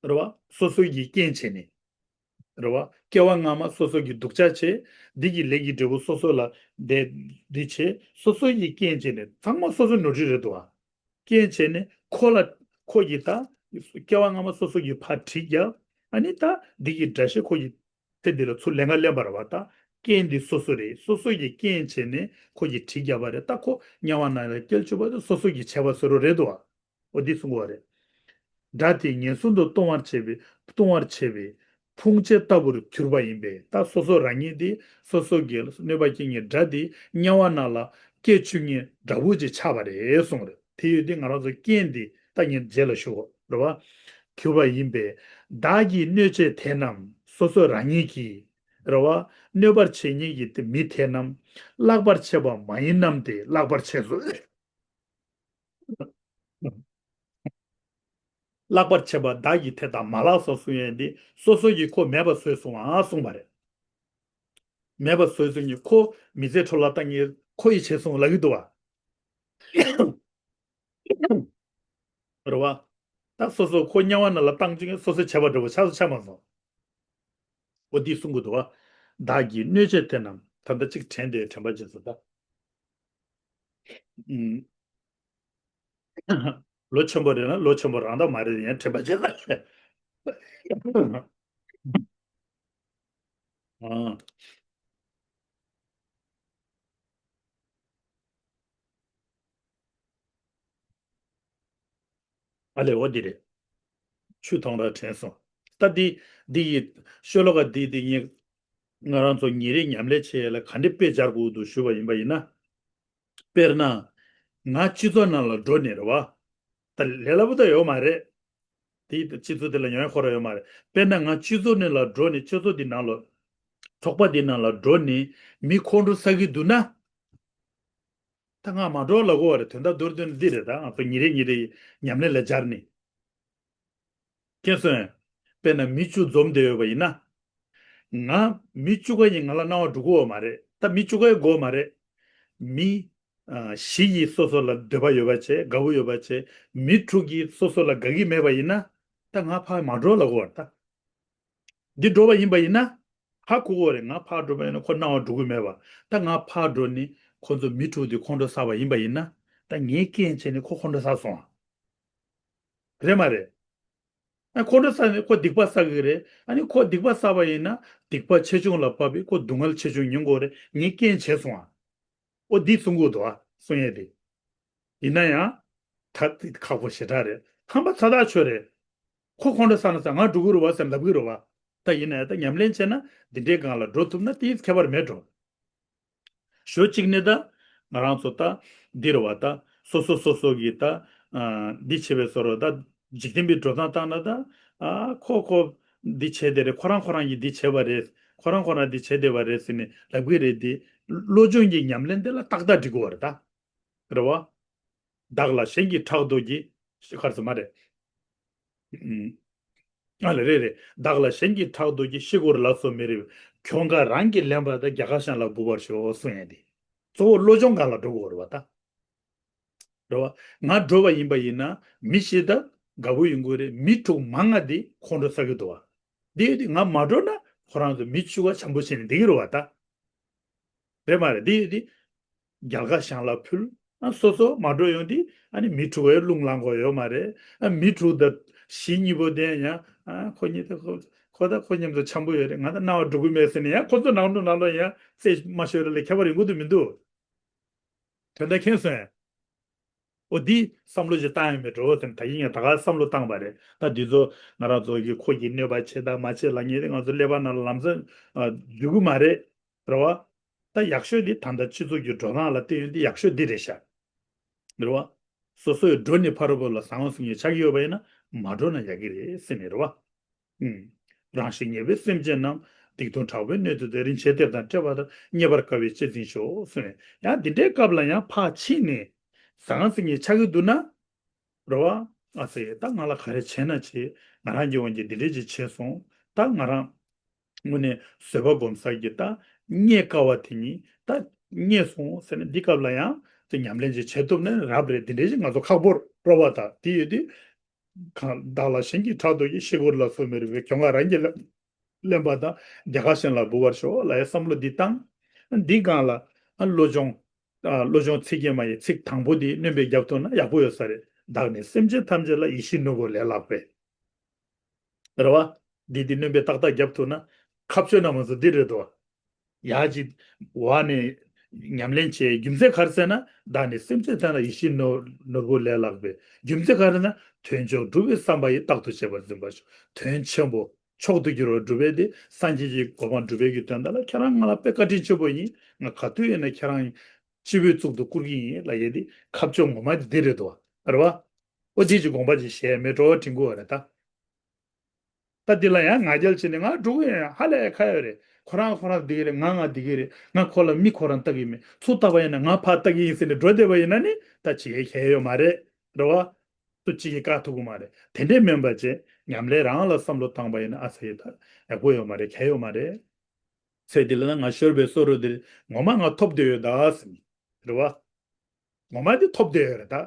རེད་བ། སོ་སོ་གི་རྐྱེན་བྱས་ནས། རེད་བ། སྐྱེ་བ་སྔ་མ་སོ་སོ་གི་སྡུག་ཅག་བྱས། འདི་གི་ལས་ཀྱི་འབྲས་བུ་སོ་སོ་ལ་དེ་འདི་བྱས། སོ་སོ་གི་རྐྱེན་བྱས་ནས་ཚང་མ་སོ་སོ་ནོར་འཁྲུལ་རེད་འདུག་བ། རྐྱེན་བྱས་ནས་ཁོ་ལ་ཁོ་གིས་ད་སྐྱེ་བ་སྔ་མ་སོ་སོ་གི་ཕར་གྲི་བརྒྱབ། ཨ་ནི་ད་འདི་གི་དགྲ་ཤ་ཁོ་གིས་དེ་འདི་ལ་ཚུར་ལན་འགའ་ལེན་པ་རེད་བ་ད། རྐྱེན་འདི་སོ་སོ་རེད། སོ་སོ་གི་རྐྱེན་བྱས་ནས་ཁོ་གིས་གྲི་བརྒྱབ་པ་རེད། ད་ཁོ་དམྱལ་བ་ནང་ལ་སྐྱེལ་བཅུག་པ་དེ་སོ་སོ་གི་བྱས་པ་བཟོ་འདྲ་རེད་འདུག་བ། འོ་འདི་གསུང་གི་ཡོད་རེད། དགྲ་དེ་ངན་སོང་དུ་ལྟུང་བར་བྱེད་པའི་ལྟུང་བར་བྱེད་པའི་ ཕུང་བྱེད་ལྟ་བུར་གྱུར་པ་ཡིན་པས། ད་སོ་སོ་རང་ཉིད་དེ་སོ་སོ་གི་གནོད་པ་སྐྱེལ་མཁན་དགྲ་དེ་དམྱལ་བ་ནང་ལ་སྐད་ཆུ་ངན་དགྲ་བོ་ཅིག་ཆགས་པ་རེད་གསུངས་རེད། དེ་ཡོད་དུས་ང་རང་ཚོ་རྐྱེན་དེ་ད་ངས་རྗེས་ལ་ཞུ་འོ་རེད་བ། གྱུར་པ་ཡིན་པས། བདག་གི་གནོད་བྱེད་དེ་རྣམས། སོ་སོ་རང་ཉིད་ཀྱི་རེད་བ། གནོད་པར་བྱེད་མཁན་གྱི་དེ་མི་དེ་རྣམས་བརླག་པར་བྱེད་པ་མ་ཡིན་ནམ། དེ་བརླག་པར་བྱས་སོ། བརླག་པར་བྱེད་པ་བདག་གིས་དེ་དག་མ་བརླགས་སོ་གསུང་ཡས་འདི་སོ་སོ་ཡིས་ཁོ་མེད་པ་བཟོས་སོང་ཨ་གསུངས་པ་རེད། མེད་པ་བཟོས་སོང་གི་ཁོ་མི་ཚེ་འཕྲོ་བརླག་བཏང་གི་ཁོ་ཡིས་བྱས་སོང་ལབ་ཀྱི་འདུག་བ། རེད་བ། ད་སོ་སོ་ཁོ་དམྱལ་བ་ནང་ལ་བཏང་བཅུག་གི་སོ་སོའི་བྱས་པ་འདྲ་བོ་ཆགས་སུ་ཆགས་མ་སོང་། འོ་འདི་གསུང་གི་འདུག་བ། བདག་གི་གནོད་བྱེད་དེ་རྣམས། ད་ལྟ་གཅིག་དྲན་ཏེ་དྲན་པ་བྱེད་ཟེར་ད། ཨུམ། ལོ་ཆེན་པོ་རེད་ན་ལོ་ཆེན་པོ་རང་ད་མ་རེད་ཡང་དྲན་པ་བྱེད་ད། ཨང་། ཨ་ལས་འོ་འདི་རེད། ཆུ་ཐོང་ར་དྲན་སོང་། ད་འདི་འདི་ཡི་ཤོ་ལོ་ཀ་འདི་འདི་ངས་ང་རང་ཚོ་ཉིན་རེ་ཉམས་ལེན་བྱེད་ཡས་ལ་ག་འདྲ་དཔེ་སྦྱར་དགོས་འདུག་ཞུས་པ་ཡིན་པ་ཡིན་ན། དཔེར་ན། ང་སྤྱི་ཚོགས་ནང་ལ་འགྲོ་ནས་རེད་བ། ད་ལས་སླ་པོ་ད་ཡོད་མ་རེད། དེ་སྤྱི་ཚོགས་དེ་ལ་ཡོང་ཡ་ཁོ་ར་ཡོད་མ་རེད། དཔེར་ན་ང་སྤྱི་ཚོགས་ནས་ལ་འགྲོ་ནས་སྤྱི་ཚོགས་འདི་ནང་ལ། ཚོགས་པ་འདི་ནང་ལ་འགྲོ་ནས་མི་ཁོང་ཁྲོ་ཟ་གི་འདུག་ན། ད་ང་མ་འགྲོ་ལབ་དགོས་པ་རེད། དོན་དག་མདོར་བསྡུས་ན་འདི་རེད། ད་ང་ཚོ་ཉིན་རེ་ཉིན་རེ་ཉམས་ལེན་ལ་སྦྱར་ནས། མཁྱེན་སོང་ངས། དཔེར་ན་མི་བཅུ་འཛོམས་བསྡད་ཡོད་པ་ཡིན་ན། ང་མི་བཅུ་ཀ་ཡིས་ང་ལ་སྣང་བ་འགྲོ་གི་ཡོད་མ་རེད། ད་མི་བཅུ་ཀ་ཡིས་དགོས་མ་རེད། མི་ཨ་བཞི་ཡིས་སོ་སོ་ལ་འདོད་པ་ཡོད་པ་བྱས། དགའ་བོ་ཡོད་པ་བྱས། མི་དྲུག་གིས་སོ་སོ་ལ་དགའ་གི་མེད་པ་ཡིན་ན། ད་ང་ཕར་མ་འགྲོ་ལབ་དགོས་པ་རེད་ད། འདི་འགྲོ་བ་ཡིན་པ་ཡིན་ན། ཧ་གོ་གོ་རེད། ང་ཕར་འགྲོ་བ་ཡིན་ན་ཁོ་སྣང་བ་འགྲོ་གི་མེད་པ། ད་ང་ཕར་འགྲོ་ནས་ཁོ་ཚོ་མི་དྲུག་དེ་ཁོང་ཁྲོ་ཟ་བ་ཡིན་པ་ཡིན་ན། ད་ངས་རྐྱེན་བྱས་ནས་ཁོ་ཁོང་ཁྲོ་ཟ་སོང་ཨ། རེད་མ་རེད། ཨ་ཁོང་ཁྲོ་ཟ་ནས་ཁོ་སྡིག་པ་བསགས་གི་རེད། ཨ་ནི་ཁོ་སྡིག་པ་བསགས་པ་ཡིན་ན་སྡིག་པ་ཆེ་ཆུང་ལ་བབས་པའི་ཁོ་སྡུག་བསྔལ་ཆེ་ཆུང་མྱོང་གོ་རེད། ངས་རྐྱེན་བྱས་སོང་ཨ། ཨོ་འདི་གསུང་གི་འདུག་ཨ་གསུང་ཡས་དེ། ཡིན་ན་ཡང་། ད་དེ་ཁག་པོ་ཞེ་དྲག་རེད། ཧམ་པ་ཚ་ཐག་ཆོད་རེད། ཁོ་ཁོང་ཁྲོ་ཟ་ན་ཟ། ང་འགྲོ་གི་རེད་བ་ཟེར་ལབ་གི་རེད་བ། ད་ཡིན་ན་ཡང་ད་ཉམས་ལེན་བྱས་ན་འདི་འདྲའི་སྒང་ལ་འགྲོ་ཐུབ་ན་དེའི་ཁྱད་པར་མེད་འགྲོ། ཞོ་གཅིག་ནི་ད་ང་རང་ཚོ་ད་འདི་རེད་བ། ད་སོ་སོ་སོ་སོ་གི་ད་ཨ་འདི་བྱས་པའི་བཟོ་འདྲ། ད་འཇིག་རྟེན་པའི་འགྲོ་སྟངས་བཏང་ན་ད་ཨ་ཁོ་ཁོ་འདི་བྱས་དེ་རེད། ཁོ་རང་ཁོ་རང་གིས་འདི་བྱས་པ་རེད། ཁོ་རང་ཁོ་རང་འདི་བྱས་བསྡད་པ་རེད་ཟེར་ནས་ལབ་གི་རེད། དེ་བློ་སྦྱོང་གི་ཉམས་ལེན་དེ་ལ་ཏག་ཏག་འགྲིག་གི་ཡོད་རེད་ད། རེད་བ། བདག་ལ་གཞན་གྱིས་ཕྲག་དོག་གིས། ཤི་ཁར་སོ་མ་རེད། ཨ་ལ་རེད་རེད། བདག་ལ་གཞན་གྱིས་ཕྲག་དོག་གིས། ཤི་སྒོར་ལ་སོགས་མི་རིགས་པའི། གྱོང་ཁ་རང་གིས་ལེན་པ་དང་། རྒྱལ་ཁ་གཞན་ལ་འབུལ་བར་ཤོག་གསུང་ཡས་དེ། གཙོ་བོ་བློ་སྦྱོང་སྒང་ལ་འགྲོ་དགོས་རེད་བ་ད། རེད་བ། ང་འགྲོ་བ་ཡིན་པ་ཡིན་ན་མི་བཞི་ད་དགའ་པོ་ཡོང་གི་རེད། མི་དྲུག་མང་ང་དེ་ཁོང་ཁྲོ་ཟ་གི་འདུག་བ། དེ་ཡོད་དུས་ང་མ་འགྲོ་ན་ཁོ་རང་ཚོ་མི་བཅུ་ཀ་འཆམ་པོ་བྱས་ནས་བསྡད་ཀྱི་རེད་བ་ད། རེད་མ་རེད། འདི་ཡོད་དུས། རྒྱལ་ཁ་གཞན་ལ་ཕུལ། ཨ་སོ་སོ་མ་འགྲོ་ཡོང་དུས་ཨ་ནི་མི་དྲུག་པའི་རླུང་ལངས་དགོས་ཡོད་མ་རེད། ཨ་མི་དྲུག་དང་བཞི་གཉིས་པོ་དེ་ཡང་ཨ་ཁོ་གཉིས་དེ་ཁོ་ཁོ་ད་ཁོ་མཉམ་དུ་འཆམ་པོ་ཡོད་རེད། ང་ད་སྣང་བ་འགྲོ་གི་མེད་ཟེར་ནས་ཡང་ཁོ་ཚོ་ནང་ལོགས་ནང་ལོགས་ཡང་རྩེད་མ་ཤོར་རེ་ལ་ཁྱད་པར་ཡོང་གི་འདུག་མི་འདུག་དོན་དག་མཁྱེན་སོང་ངས། འོ་འདི་བསམ་བློ་ཞིག་བཏང་ཡོང་མེད་འགྲོ་ཟེར་ནས་ད་གིན་ངས་ད་ག་བསམ་བློ་བཏང་བ་རེད། ད་འདི་ཚོ་ང་རང་ཚོ་གི་ཁོ་གིས་གནོད་པ་བྱེད་དང་མ་བྱེད་ལབ་མཁན་དེ་ང་ཚོ་ཀླད་པ་ནང་ལ་ལམ་སང་ཨ་འཛུལ་གི་མ་རེད། རེད་བ། ད་ཡག་ཤོས་འདི་ད་ལྟ་སྤྱི་ཚོགས་ཀྱི་འགྲོ་སྟངས་ལ་བལྟས་ཡོང་དུས་ཡག་ཤོས་འདི་རེད་ཤག་རེད་བ། སོ་སོའི་འགྲོ་ནས་ཕ་རོལ་པོ་ལ་ཟང་ངེ་ཟིང་ངེ་ཆགས་ཀྱི་ཡོད་པ་ཡིན་ན་མ་འགྲོ་ན་ཡག་གི་རེད་ཟེར་ནས་རེད་བ། ཨུམ། རང་ཞིང་ཉེས་པའི་སེམས་ཅན་རྣམས། སྡིག་ལྟུང་དྲག་པོའི་སྣོད་དུ་སྡོད། རིན་ཆེན་གཏེར་དང་བཅས་པ་དག་རྙེད་པར་དཀའ་བས་གཅེས་འཛིན་ཤོག་གསུངས་ནས། ཡང་འདི་འདྲའི་སྐབས་ལ་ཡང་ཕར་ཕྱིན་ནས་ཟང་ངེ་ཟིང་ངེ་ཆགས་ཀྱི་འདུག་ན། རེད་བ། ཨ་ཙི་ད་ང་ལ་ག་རེ་བྱས་ན་བྱེད། ང་རང་གི་འོན་ཀྱང་འདི་འདྲས་ཅིག་བྱས་སོང་། ད་ང་རང་དངོས་གནས་བཟོད་པ་སྒོམ་ས་ཀྱི་ད་རྙེད་དཀའ་བ་དེ་ཉིད་ད་རྙེད་སོང་ཟེར་ནས་འདི་སྐབས་ལ་ཡང་དེ་ཉམས་ལེན་ཅིག་བྱེད་ཐུབ་ན་རབ་རེད། འདི་འདྲས་ཅིག་ང་ཚོ་ཁག་པོ་རེད་བ། ད་དེ་ཡོད་དུས། གང་བདག་ལ་གཞན་གྱིས་ཕྲག་དོག་གིས། ཤི་སྒོར་ལ་སོགས་མི་རིགས་པའི། གྱོང་ཁ་རང་གིས་ལེན། ལེན་པ་དང་། རྒྱལ་ཁ་གཞན་ལ་འབུལ་བར་ཤོག་ལབ་ཡའི་བསམ་བློ་འདི་བཏང་། འདི་སྒང་ལ་ཨ་བློ་སྦྱོང་། ཨ་བློ་སྦྱོང་ཚིག་བརྒྱད་མ་ཡི་ཚིག་དང་པོ་འདི་སྣོན་པ་བརྒྱབ་ཐུབ་ན་ཡག་པོ་ཡོད་ས་རེད། བདག་ནི་སེམས་ཅན་ཐམས་ཅད་ལ། ཡིད་བཞིན་ནོར་བུ་ལས་ལྷག་པའི། རེད་བ། འདི་འདི་སྣོན་པ་ཏག་ཏག་བརྒྱབ་ཐུབ་ན་ཁ་ཕྱོགས་ན་མ་ཚོ་འདི་རེད་དོ། ཡ་གཅིག་བ་ནས་ཉམས་ལེན་བྱེད་རྒྱུ་མཚན་ག་རེ་ཟེར་ན། བདག་ནི་སེམས་ཅན་ཐམས་ལ། ཡིད་བཞིན་ནོར་ནོར་བུ་ལས་ལྷག་པའི། རྒྱུ་མཚན་ག་རེ་ན། དོན་མཆོག་སྒྲུབ་པའི་བསམ་པ་ཡིས། རྟག་ཏུ་གཅེས་པར་འཛིན་པར་ཤོག་དོན་ཆེན་པོ། མཆོག་ཏུ་གྱུར་པ་སྒྲུབ་པའི་དེ་སངས་རྒྱས་ཀྱི་གོ་འཕང་སྒྲུབ་པའི་གི་དོན་དག་ལ་ཁྱེད་རང་ང་ལ་དཔེ་བཀའ་དྲིན་ཆེན་པོ་ཡིན། ང་ག་དུས་ཡིན་ན་ཁྱེད་རང་སྤྱི་བོའི་གཙུག་ཏུ་བཀུར་གྱི་ཡིན་ལབ་ཡས་དེ་ཁ་ཕྱོགས་ངོ་མ་དེ་རེད་དོ། རེད་བ། ཨོ་དེ་ཅིག་དགོངས་པ་ཅིག་བཞེས་མེད་འགྲོ་བ་དྲན་གྱི་ཡོད་རེད་ད། ད་འདི་ལ་ཡང་ང་རྒྱལ་བྱས་ནས་ང་འགྲོ་གི་ཡིན་ཧ་ལས་ཁ་ཡོད་རེད། ཁོ་རང་ཁོ་རང་འདི་གི་རེད། ང་ང་འདི་གི་རེད། ང་ཁོ་ལ་མིག་ཁོ་རང་ལྟ་གི་མེད། ཚུར་ལྟ་བ་ཡིན་ན་ང་ཕར་ལྟ་གི་ཡིན་ཟེར་ནས་འགྲོ་བསྡད་པ་ཡིན་ན་ནི་ད་ཅི་ཡས་གལ་ཡོད་མ་རེད། རེད་བ། སུ་གཅིག་གིས་བཀག་ཐུབ་ཀྱི་མ་རེད། དེ་འདྲས་མིན་པ་བྱས་ཉམས་ལེན་རང་ལ་བསམ་བློ་བཏང་པ་ཡིན་ན་ཨ་ཙི་ད་ཡག་པོ་ཡོད་མ་རེད། གལ་ཡོད་མ་རེད། ཚེ་འདི་ལ་ན་ང་ཤོར་བའི་བསོད་རོ་འདིར་ངོ་མ་ང་ཐོབ་བསྡད་ཡོད་ད་ཟེར་ནས། རེད་བ། ངོ་མ་འདི་ཐོབ་བསྡད་ཡོད་རེད་ད།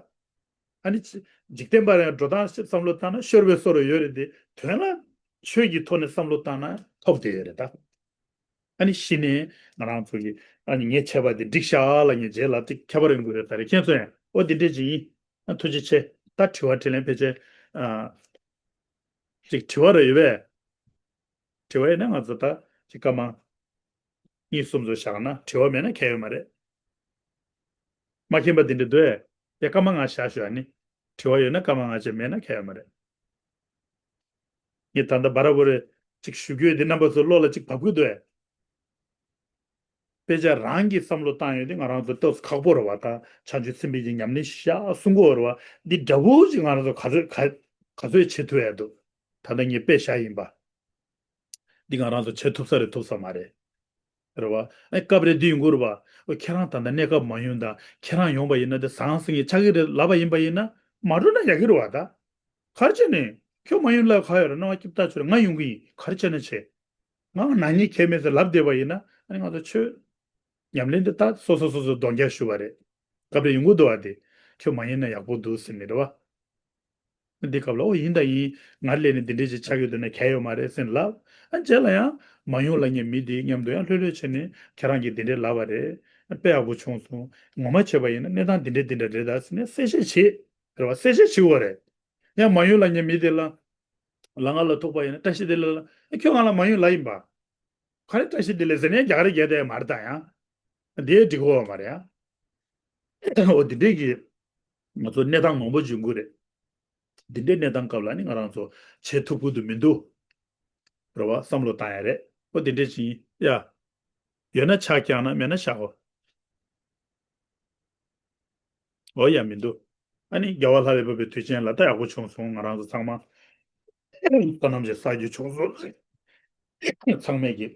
ཨ་ནི་ཅི་འཇིག་རྟེན་པ་རང་འགྲོ་སྟངས་ཤེས་བསམ་བློ་བཏང་ན་ཤོར་བའི་བསོད་རོ་ཡོད་རེད་དེ། དོན་ལ་ཆོས་ཀྱི་ཐོག་ནས་བསམ་བློ་བཏང་ན་ཐོབ་བསྡད་ཡོད་རེད་ད། ཨ་ནི་གཞི་ནས་ང་རང་ཚོ་གི་ཨ་ནི་ངས་བྱས་པ་འདི་འགྲིག་ཤག་ལབ་མཁན་རྗེས་ལ་ཅིག་ཁྱད་པར་ཡོང་གི་རེད། ད་རེས་ཁྱེད་ཚོ་ཡང་ཨོ་འདི་འདྲས་ཅིག་ཡིན། ཨ་ཐུགས་རྗེ་ཆེ། ད་དྲི་བ་དྲིས་ལན་ཕལ་ཆེར་ཨ་ཅིག་དྲི་བ་རེ་ཡོད་པས། དྲི་བ་ཡིན་ན་ང་ཚོ་ད་ཅིག་སྐར་མ་གཉིས་གསུམ་ཚོ་བཞག་ན། དྲི་བ་མེད་ན་ཁྱད་ཡོད་མ་རེད། མ་མཁྱེན་པ་དེ་འདྲ་འདུག་ཨེ། དེ་སྐར་མ་ལྔ་བཞག་ཞུ། ཨ་ནི་དྲི་བ་ཡོད་ན་སྐར་མ་ལྔ་བཅས། མེད་ན་ཁྱད་ཡོད་མ་རེད། ངས་ད་ལྟ་བར་བར་ཅིག་ཞུ་རྒྱུ་དེ་རྣམ་པ་ཚོའི་བློ་ལ་ཅིག་བབས་ཀྱི་འདུག་ཨེ། དཔེ་ཆ་རང་གིས་བསམ་བློ་བཏང་ཡོད་དེ་ང་རང་ཚོ་ཏོག་ཙམ་ཁག་པོ་རེད་བ། ད་བྱང་ཆུབ་སེམས་དཔའི་གི་ཉམས་ལེན་ཤག་གསུང་གི་ཡོད་རེད་བ། འདི་འདྲ་བོ་ཅིག་ང་རང་ཚོ་ག་ཚོད་ག་ག་ཚོད་བྱེད་ཐུབ་ཡ་འདུག་ད་ལྟ་ངས་དཔེ་བཞག་ཡིན་པ། འདི་ང་རང་ཚོ་བྱེད་ཐུབ་ས་རེད་ཐུབ་ས་མ་རེད། རེད་བ། ཨ་སྐབས་རེ་འདི་ཡོང་གི་རེད་བ། ཨོ་ཁྱེད་རང་ད་ལྟ་གནས་སྐབས་མ་ཡོང་ད་ཁྱེད་རང་ཡོང་པ་ཡིན་ན་འདི་ཟང་ཟིང་གི་ཆགས་ཀྱི་རེད་ལབ་པ་ཡིན་པ་ཡིན་ན་མ་འགྲོ་ན་ཡག་གི་རེད་བ་ད། ག་རེ་བྱས་ནས་ཁྱོད་མ་ཡོང་ལབ་ག་ཡོད་རེད། སྣང་བ་སྐྱིད་པོ་ཆོད་རེད། ང་ཡོང་གི་ཡིན། ག་རེ་བྱས་ནས་བྱེད། ང་ནག་ཉེས་གལ་མེད་ཟེར་ལབ་བསྡད་པ་ཡིན་ན་ཨ་ནི་ང་ཚོ་ཆོས་ཉམས་ལེན་འདི་ད་སོ་སོ་སོ་སོ་གདོང་རྒྱག་ཞུ་བ་རེད། སྐབས་རེ་ཡོང་གི་འདུག་བ། དེ་ཁྱོད་མ་ཡིན་ན་ཡག་པོ་འདུག་ཟེར་ནས་རེད་བ། འདི་སྐབས་ལ་ཨོ་ཡིན་ད་ཡིན། ང་ལས་ནས་འདི་འདྲས་ཅིག་ཆགས་ཡོད་འདུག་ན་གལ་ཡོད་མ་རེད་ཟེར་ནས་ལབ། ཨ་རྗེས་ལ་ཡང་མ་ཡོང་ལབ་མཁན་མི་དེའི་མཉམ་དུ་ཡང་ལྷོད་ལྷོད་བྱས་ནས་ཁྱེད་རང་གིས་འདི་འདྲས་ལབ་པ་རེད། དཔེ་ཡག་པོ་བྱུང་སོང་། ངོ་མ་བྱས་པ་ཡིན་ན་གནས་སྟངས་འདི་འདྲས་འདི་འདྲས་རེད་ད་ཟེར་ནས་གསལ་བཤད་བྱེད། རེད་བ། གསལ་བཤད་བྱེད་དགོས་རེད། ཡང་མ་ཡོང་ལབ་མཁན་མི་དེ་ལ་ལ་ང་ལ་ཐུག་པ་ཡིན་ན་བཀྲ་ཤིས་བདེ་ལེགས་ལ། ཨ་ཁྱོད་ང་ལ་མ་ཡོང་ལབ་ཡིན་པ། ག་རེ་བཀྲ་ཤིས་བདེ་ལེགས་ཟེར་ནས་རྒྱག་རེ་རྒྱག་བསྡད་མ་རེད་ད་ཡང་། དེ་འགྲིག་གི་ཡོད་མ་རེད་ཡང་། འོ་འདི་འདྲས་ཀྱི་ང་ཚོ་གནས་སྟངས་མང་པོ་འབྱུང་གི་རེད། འདི་འདྲའི་གནས་སྟངས་སྐབས་ལ་ནི་ང་རང་ཚོ་བྱེད་ཐུབ་ཀྱི་འདུག་མི་འདུག་རེད་བ། བསམ་བློ་བཏང་ཡ་རེད། འོ་འདི་འདྲས་ཅིག་ཡིན་ཡ། ཡོད་ན་ཕྱག་བརྐྱངས་ན་མེད་ན་བཞག་གོ། འོ་ཡ་མི་འདུག་ཨ་ནི་རྒྱལ་བ་ལྷ་ལས་བབས་པའི་དུས་ཆེན་ལ་ད་ཡག་པོ་བྱུང་སོང་། ང་རང་ཚོ་ཚང་མ་བསོད་ནམས་ཀྱི་བསགས་རྒྱུ་བྱུང་སོང་། ཚང་མས་ཀྱི་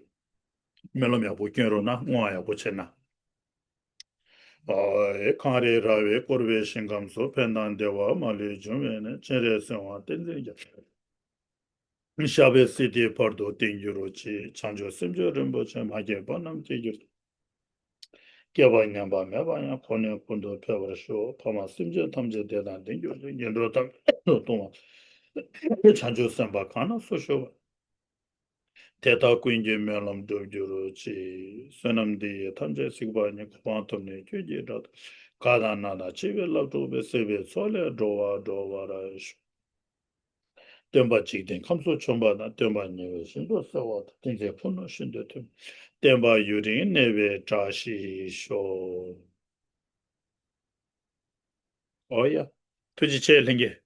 སྨོན་ལམ་ཡག་པོ་སྐྱོན་རོགས་གནང་། བསྔོ་བ་ཡག་པོ་བྱེད་ན། ཨོ་ཡེ། གངས་རི་ར་བས་བསྐོར་བའི་ཞིང་ཁམས་སུ། ཕན་དང་བདེ་བ་མ་ལུས་འབྱུང་བའི་གནས། སྤྱན་རས་གཟིགས་དབང་བསྟན་འཛིན་རྒྱ། ཤར་པའི་སྲིད་མཐའི་བར་དུ་བརྟན་གྱུར་ཅིག་བྱང་ཆུབ་སེམས་མཆོག་རིན་པོ་ཆེ། མ་སྐྱེས་པ་རྣམས་སྐྱེ་གྱུར་ཅིག་སྐྱེས་པ་ཉམས་པ་མེད་པ་ཡང་། འཁོར་ནས་ཀུན་ཏུ་འཕེལ་བར་ཤོག་ཕ་མ་སེམས་ཅན་ཐམས་ཅད་བདེ་དང་ལྡན་གྱུར་ཅིག་ངན་འགྲོ་དག་ཏུ་ལྟུང་བ་བྱང་ཆུབ་སེམས་དཔའ་གང་ན་སུ་བཞུགས་པ། དེ་དག་ཀུན་གྱི་སྨོན་ལམ་འགྲུབ་གྱུར་ཅིག་བསོད་ནམས་འདི་ཡིས་ཐམས་ཅད་གཟིགས་པ་ཉིད། གོ་འཕང་ཐོབ་ནས་ཆོས་ཀྱི་སྒྲ་དག་ག་དང་ན་དང་འཆི་བའི་སླར་འཁྲུག་པའི། སྲིད་པའི་མཚོ་ལས་སྒྲོལ་བར་སྒྲོལ་བར་ཤོག་སྟོན་པ་འཇིག་རྟེན་ཁམས་སུ་བྱོན་པ་དང་། སྟོན་པ་ཉེ་བའི་ཞིང་དུ་གསལ་བ་དང་། ཏིང་འཛིན་ཕུང་ནག་ཤིན་ཏུ་ཐིམ། བསྟན་པ་ཡུན་རིང་གནས་པའི་བཀྲ་ཤིས་ཤོག་ཨོ་ཡ། ཐུགས་རྗེ་ཆེ་ལྷན་རྒྱས།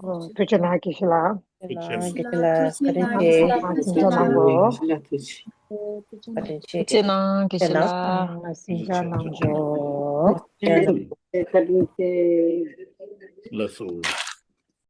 ཨོ་ཐུགས་རྗེ་གནང་། དགེ་བཤེས་ལགས། ཐུགས་རྗེ་ཆེ། དགེ་བཤེས་ལགས་བཀའ་དྲིན་ཆེ། ཨ་གཟིམ་འཇག་གནང་གོ། བཀའ་དྲིན་ཆེ། ཐུགས་རྗེ་གནང་དགེ་བཤེས་ལགས། ཨ་གཟིམ་འཇག་གནང་གོ། བཀའ་དྲིན་ཆེ། ལགས་སོ།